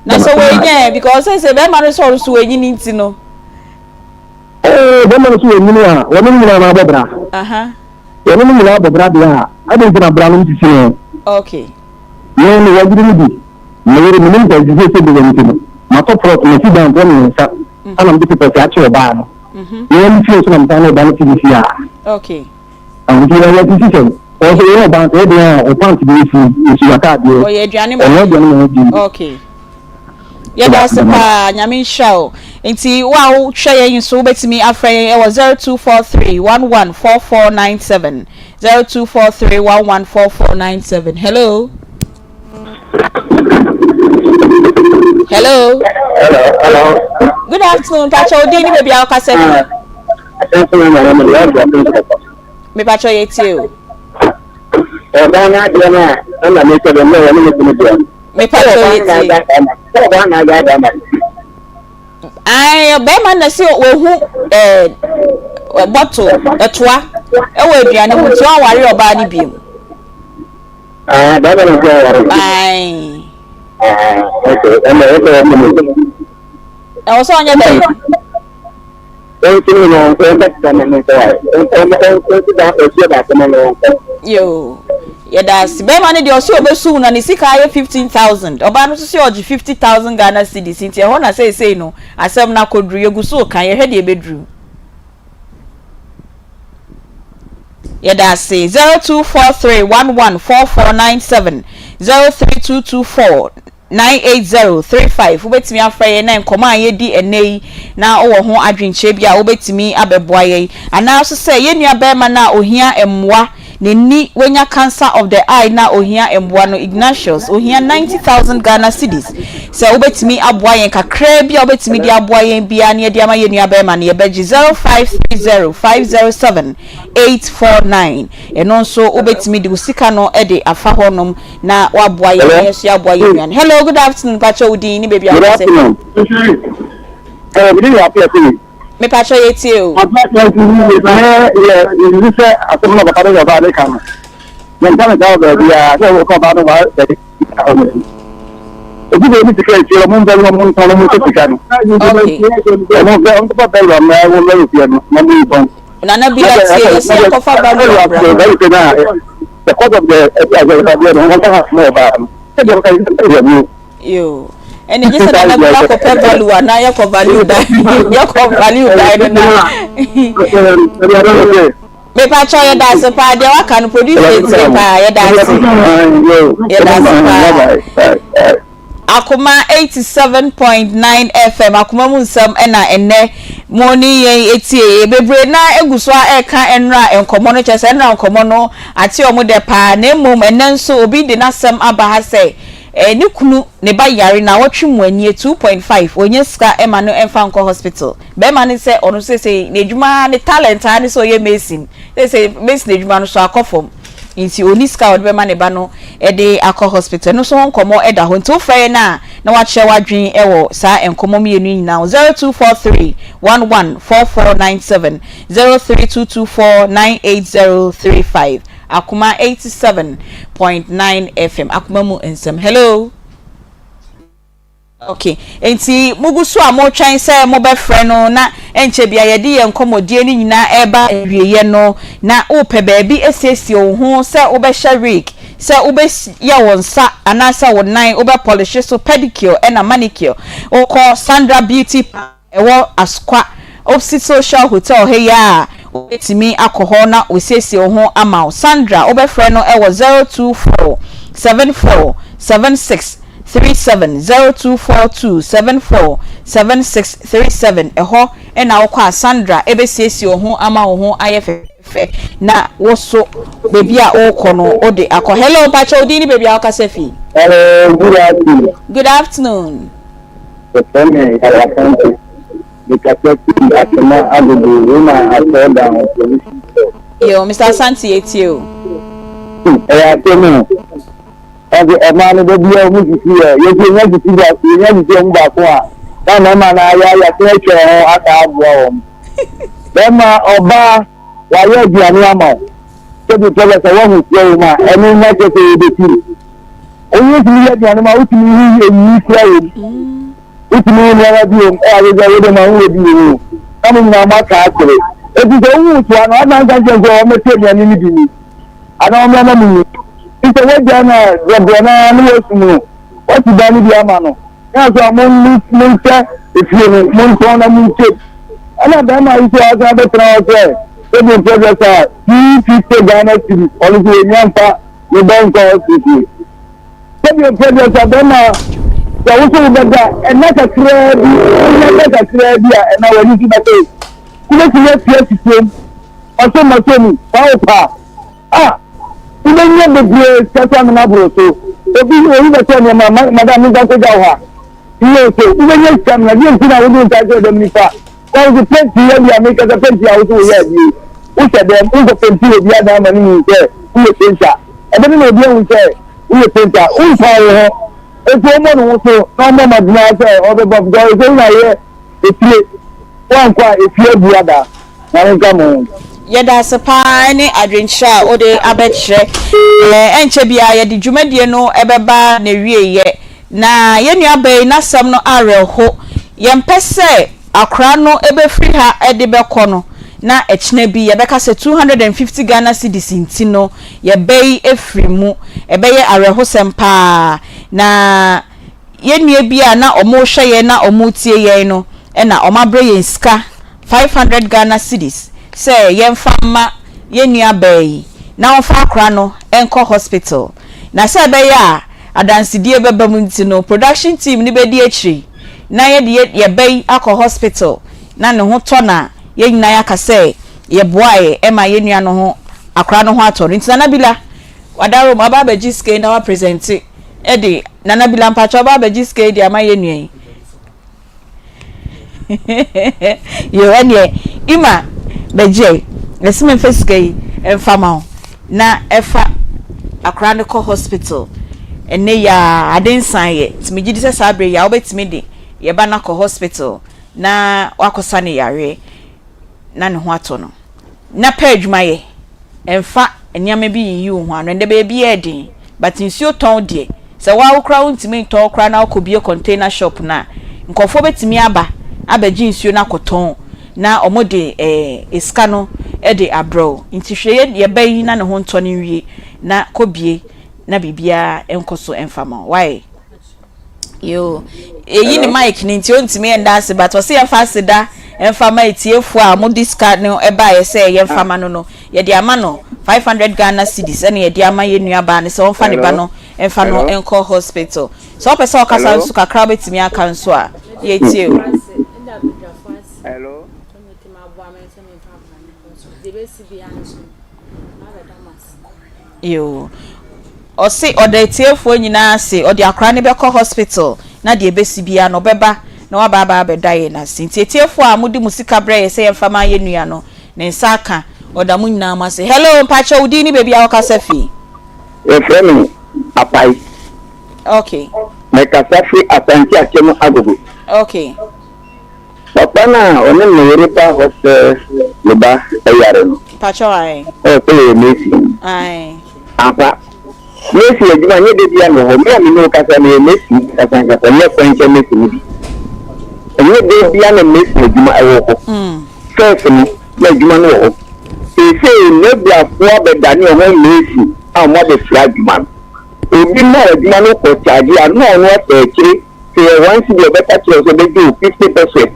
Na sɛ wɔnyɛ because sɛ sɛ bɛrima no sɛ ɔno so wɔnyini nti no. Ɛɛ bɛrima no so wɔnyini a wɔne no nyinaa na abɔ bra. Wɔne no nyinaa abɔ bra deɛ a ɛde nti na bra no sisi no. Okay. Yɛn no wɔyere no bi na yere menim sɛ sisi sɛ bi wɔ nti no matɔ prɔt masi dan mprɛ mmiɛnsa ɛna mede papers akyɛ ɔbaa no. Yɛn ne fie so na mesan ne ɔba no te ne fie a. Okay. Nti yɛn yɛ sisi sɛm. Wɔn so yɛn ɔba nso ɛdeɛ a ɔpant bi esi esi ataadeɛ. Ɔyɛ aduane ma. Ɔyɛ aduane ma ɔdi. Okay. Yɛda ase paa, Nyame nhyira wo. Nti wo a wohwɛ yɛn nso wobɛtumi afrɛ yɛn ɛwɔ 0243 114497 0243 114497. Hello. Hello. Hello, hello. Good afternoon. Pacho Odin ni baby awakasa fi. Me pacho ye tie o. Ọba na adeɛ no a ɛna me sɛ dɛm na wɔne me kunu deɛ. Me pacho ye tie. Ọba na adeɛ adeɛ ama. Ayi bɛrima na si ohu ɛɛ bɔtol ɛtoa ɛwɔ aduane mu nti ɔnware ɔbaa no bio. Ah, bɛrima no nso ɔware. Ayi. Ah, okay. Ɛnna ɛsɛ wɔn mu. Ɛwɔ sɛ ɔnyɛ dɛ. Wɔn ti mu no, wɔn bɛ sisa ne nsa wa. Wɔn wɔn wɔn ti da ɔhyɛ baako ma no wɔn kɔ. Yoo, yɛda ase. Bɛrima no deɛ ɔsɛ ɔbɛsu na ne sika ayɛ 15,000. Ɔbaa no nso sɛ ɔgye 50,000 Ghana cedis nti ɛhɔ na seesei no asɛm no akɔduru. Yɛgu so reka, yɛhwɛ deɛ ɛbɛduru. Yɛda ase. 0243 11 4497 03224 98035 Wobɛtumi afrɛ yɛn na nkɔmmɔ a yɛredi ɛnnɛ yi na wowɔ ho adwenkyerɛ bi a wobɛtumi abɛboa yɛn. Anaa nso sɛ yɛn nua barima no a ɔhia mmoa, n'ani wanya cancer of the eye na ɔhia mmoa no, Ignatius, ɔhia 90,000 Ghana cedis. Sɛ wobɛtumi aboa yɛn kakraa bi a wobɛtumi de aboa yɛn biara na yɛde ama yɛn nua barima no, yɛbɛgye 0530 507 849. Ɛno nso wobɛtumi de wo sika no de afa hɔnom na waboa yɛn na yɛn nso yɛaboa yɛn nua no. Hello, good afternoon. Mpakyɛ wo din ne baabi a Good wokasa fi. afternoon. Eh, me din yɛ Appiah Kumi. Mepakyɛ yɛtie o. Appiah Kumi, me yɛ nsusu sɛ asɛm na papa no yɛ ɔbaa ne ka no. Yɛnka ne saa wɔ baabiara sɛ wɔkɔ ɔbaa no wɔ baabi. Obi bɛ ne sika akyire ɔmo mbɛ no ɔmo ntɔn ɔmo ntɔ sika no. Okay. Ɔmo bɛ ɔmo kɔfa bɛlɔ mɛ ɔmo bɛ fie no na ɔmo ntɔn. Nana bi atie yɛsi akɔfa bɛlɔ bra. The cause of the Yo. Ɛnna gye sɛ nana bi akɔpɛ value a na yɛkɔ value dan yɛkɔ value dan no na. Mepakyɛw yɛda ase paa deɛ waka no producer etie paa yɛda ase yɛda ase paa. Akoma 87.9 FM akoma mu nsɛm ɛna ɛnɛ mo ne yɛn etie bebree na egu so a ɛka ɛnra nkɔmɔ no kyerɛ sɛ ɛnra nkɔmɔ no ate ɔmo dɛ paa na mmom ɛnɛ nso obi de n'asɛm aba ha sɛ eh, ne kunu ne ba yare na wɔtwe mu anie 2.5 onye sika ɛma no ɛmfa nkɔ hospital. Bɛrima no sɛ ɔno sese n'adwuma ne talent a ne sɛ ɔyɛ mason, sese mason adwuma no so akɔ fam nti ɔni sika a ɔde bɛma ne ba no de akɔ hospital. Ɛno nso ho nkɔmmɔ da hɔ nti wofrɛ yɛn a na wakyerɛ w'adwene wɔ saa nkɔmmɔ mmienu yi nyinaa ho. 0243 11 4497 03224 98035 Akoma 87.9 FM Akoma mu nsɛm. Hello. Ok, enti mogu so a moretwɛn sɛ mobɛfrɛ no na ɛnkyɛ biara yɛde yɛn nkɔmmɔdie no nyinaa reba awieeɛ no, na worepɛ baabi asiesie wo ho sɛ wobɛhyɛ wig, sɛ wobɛyɛ wo nsa anaasɛ wo nan, wobɛ polishe so, pedicure ɛna manicure. Wokɔ Sandra Beauty Parlour ɛwɔ Asokwa opposite Social Hotel ha yi a, wobɛtumi akɔ hɔ na wɔasiesie wo ho ama wo. Sandra, wobɛfrɛ no wɔ 024 74 76 37, 0242 74 76 37. Ɛhɔ na wokɔ a Sandra bɛsiesie wo ho ama wo ho ayɛ fɛfɛɛfɛ na wo so baabi a wokɔ no wode akɔ. Hello, mpakyɛ wo din ne baabi a wokasa fi? Hello, good afternoon. Good afternoon. Wɔfrɛ me Yaw Asante. Mekasa fi Atwema Agogo, Roma Asɔrdan ho Police Store. Yo, Mister Asante yɛtie o. Hmm, ɛyɛ asɛm o. Ɔde ɔmaa no da biara ɔmo sisi yɛ, yɛsi yɛnya sisi baako, yɛnya sisi ɔmo baako a, na mmarima no ayɛ ayɛ aso atwa wɔn ho asa aboa wɔn. Bɛrima, ɔbaa, wayɛ aduane ama wo. Sɛbi pɛ sɛ wɔho soɔ wɔ mu a, ɛno nya kyɛ sɛ yɛbɛsi. Oyi tumi yɛ aduane ma wotumi yi eyi kura wɔ mu. Wotumi yi nneɛma bi wɔ mu ɛyɛ ade sɛ wode ma ho bi wɔ mu. Na mo nyinaa mo aka akyerɛ. Eti sɛ wohu soa no, adan nka nkyɛn sɛ wɔmmɛte aduane no bi ni. Anaa wɔmmra na munni. Enti sɛ woagyae no a, brɛbrɛ no ara na woasum no. Woasi dan no bi ama no. Na so a monhyɛ efie no, montɔn na monkyɛ mu. Ɛna barima yi nso asan abɛtena hɔ sɛ sɛdeɛ mprɛsɛ saa 250 Ghana cedis, ɔno nso wɔnnya mfa ne ba nkɔ hospital. Sɛdeɛ mprɛsɛ saa barima sɛ wo so wobɛda ɛna kakraa bi, wonya da kakraa bi a ɛna w'ani so bɛtɔ. Wobɛtumi atua sikuom, ɔsɛ masɔ mu, fa wo paa. A wobɛnya bebree sika so amena aboro so. Obi obi bɛtɔ nneɛma ma madam me nsa nkɔgya wo ha. Yie so wobɛnya sika amena deɛ nti na wode wo nsa ahyɛ dɛm nipa na wode penti yɛ deɛ mekasa penti a wose woyɛ adeɛ yi wohyɛ dɛm wonkɔ penti obi adan ama no hu sɛ woyɛ penta ɛbɛde na obi ahu sɛ woyɛ penta wontɔn wo ho enti ɔmmɔ ne ho so na ɔmmɔ mmɔden ara sɛ ɔbɛbɔ because ɛsɛ wonya yɛ efie woankɔ a efie abu ada. Nyame nka mo ho. Yɛda ase paa ne adwenkyerɛ a wode abɛkyerɛ. Ɛnkyɛ biara yɛde dwumadie no bɛba n'awieɛ. Na yɛn nuabaa yi n'asɛm no awerɛho. Yɛmpɛ sɛ akwadaa no bɛfiri ha de bɛkɔ no na ɛkyena bi yɛbɛka sɛ 250 Ghana cedis nti no yɛba yi afiri mu. Ɛbɛyɛ awerɛhosɛm paa. Na yɛn nua bi a na wɔrehwɛ yɛn na wɔretie yɛn no na wɔabrɛ yɛn sika 500 Ghana cedis sɛ yɛmfa mma yɛn nua baa yi na ɔmfa akora no nkɔ hospital. Na sɛ ɛbɛyɛ a adansedie bɛba mu nti no production team no bɛdi akyire na yɛde yɛn ba yi akɔ hospital na ne ho tɔ no a yɛn nyinaa yɛaka sɛ yɛboaeɛ ma yɛn nua no ho akora no ho atɔ no. Nti Nana Bila, Wadarom, aba abɛgye sika yi na wapresente de Nana Bila mpakyɛw aba abɛgye sika yi de ama yɛn nua yi. Yo, ɛneɛ Ima bɛgye ɛsɛ memfa sika yi mfa ma wo na ɛfa akora no kɔ hospital ɛnɛ yi a ade nsan yɛ nti megye di sɛ saa berɛ yi a wobɛtumi de yɛba no akɔ hospital na wakɔsa ne yareɛ na ne ho atɔ no. Na pɛ adwuma yɛ. Mfa nneɛma bi nyiyi wo ho ano. Ɛndɛ baabi yɛ den but nsuo tɔn deɛ sɛ woa wo koraa wontumi ntɔn koraa na wokɔ bue container shop no a nkurɔfoɔ bɛtumi aba abɛgye nsuo no akɔtɔn na wɔn de eh sika no de abrɛ wo. Nti hwɛ yɛ yɛ ba yi na ne ho ntɔ no nwie na kɔ bue na biribiara nkɔ so mfa ma wo. Wai? Yoo. Eyi ne mic no nti ontumi ɛnda ase but ɔse yɛmfa aseda ɛmfa ma etiefoɔ a wɔde sika no ɛbaeɛ sɛ yɛmfa ma no no. Yɛde ama no 500 Ghana cedis ɛna yɛde ama yɛn nua baa no sɛ ɔmfa ne ba no ɛmfa no nkɔ hospital. Sɛ wopɛ sɛ ɔkasa nso kakra wobɛtumi aka nso a yɛtie o. Hello. Yoo. Ɔse ɔda atiefoɔ nyinaa ase, ɔde akwadaa no bɛkɔ hospital na deɛ ɛbɛsi biara no ɔbɛba na waba aba abɛda yɛn ase. Nti atiefoɔ a mode mo sika brɛ yɛ sɛ yɛmfa ma yɛn nua no, ne nsa aka. Ɔda mo nyinaa mo ase. Hello, mpakyɛ wo din ne baabi a wokasa fi? Yɛfrɛ me Apae. Okay. Mekasa firi Asante Akyem Agogo. Okay. Papa no a ɔne ne yere ba hɔ sɛ ne ba yare no, Mpakyɛw ae. ɔwɔ sɛ yɛyɛ nɛɛsi. Ae. Ampa, nɛɛsi adwuma nyɛ da biara na ɛwɔ hɔ. Me a me ne wo kasa meyɛ nɛɛsi ankasa, nyɛ kwankyɛn nɛɛsi no bi. Ɛnyɛ da biara na nɛɛsi adwuma ɛwɔ hɔ. First no, na adwuma no wɔ hɔ. Seesei nɛɛbiafoɔ abɛdane wɔn ho nɛɛsi. a wɔn abɛfira adwuma no. Obi ma wo adwuma no kɔ charge a na ɔno asa akyire sɛ yɛ one cedi a ɔbɛka kyerɛ wo sɛ ɔbɛgye wo 50 pesewas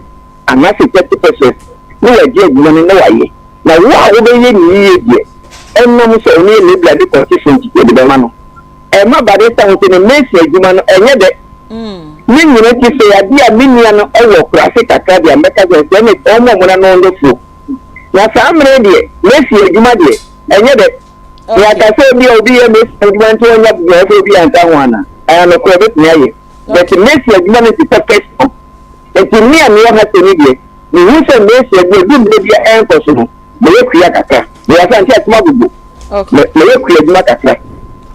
anaasɛ 30 pesewas na wagye adwuma no na wayɛ. Na wo a wobɛyɛ no yiye deɛ ɛnam sɛ ɔno yɛ labourer de concession nti yɛde bɛma no. Ɛma barista ho sɛ ne mason adwuma no ɛnyɛ dɛ. Ne nyina nti sɛ adeɛ a me nua no wɔ akurase kakra deɛ a mɛka sɛ sɛ ne ɔmmɔ mo na no ndɔ fuo. Na saa mmerɛ yi deɛ mason adwuma deɛ ɛnyɛ dɛ. Na yɛaka sɛ ebia obi yɛ mason adwuma nti ɔnya biribi sɛ obi anka ho anaa? Ɛyɛ nokorɛ ɛbɛtumi ayɛ but mason adwuma no te sɛ first no. Nti me a mewɔ ha sɛ ni deɛ mehu sɛ mason adwuma ɛdu mmerɛ bi a ɛnkɔ so no meyɛ kua kakra. Mewɔ Asante Akyem Agogo. Meyɛ kua adwuma kakra.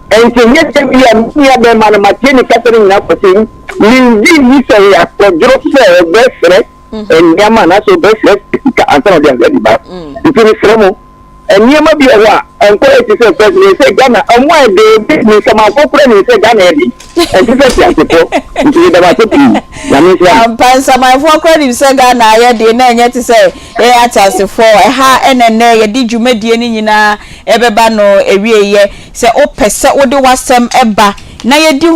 Nti nyɛ sɛ bi a me nua bɛrima no matie ne kasa no nyinaa kɔ sɛ mengye nni sɛ ɔyɛ akɔdworɔ sɛ ɔbɛsrɛ nneɛma anaasɛ ɔbɛsrɛ sika ansa na ɔde ahwɛ ne ba. Nti mesrɛ mo, nneɛma bi wɔ hɔ a ɛnkɔyɛ te sɛ first no sɛ Ghana ɔmo ayɛ den obi ne nsamanfoɔ koraa nim sɛ Ghana yɛ den ɛnte sɛ teasefoɔ nti meda mo ase pii Nyame nhyira mo. Ampa nsamanfoɔ koraa nim sɛ Ghana ayɛ den na ɛnyɛ te sɛ yɛn ateasefoɔ ɛha ɛna nnɛ yɛde dwumadie no nyinaa ɛbɛba no awieɛ sɛ wopɛ sɛ wode w'asɛm ɛba na yɛdi ho.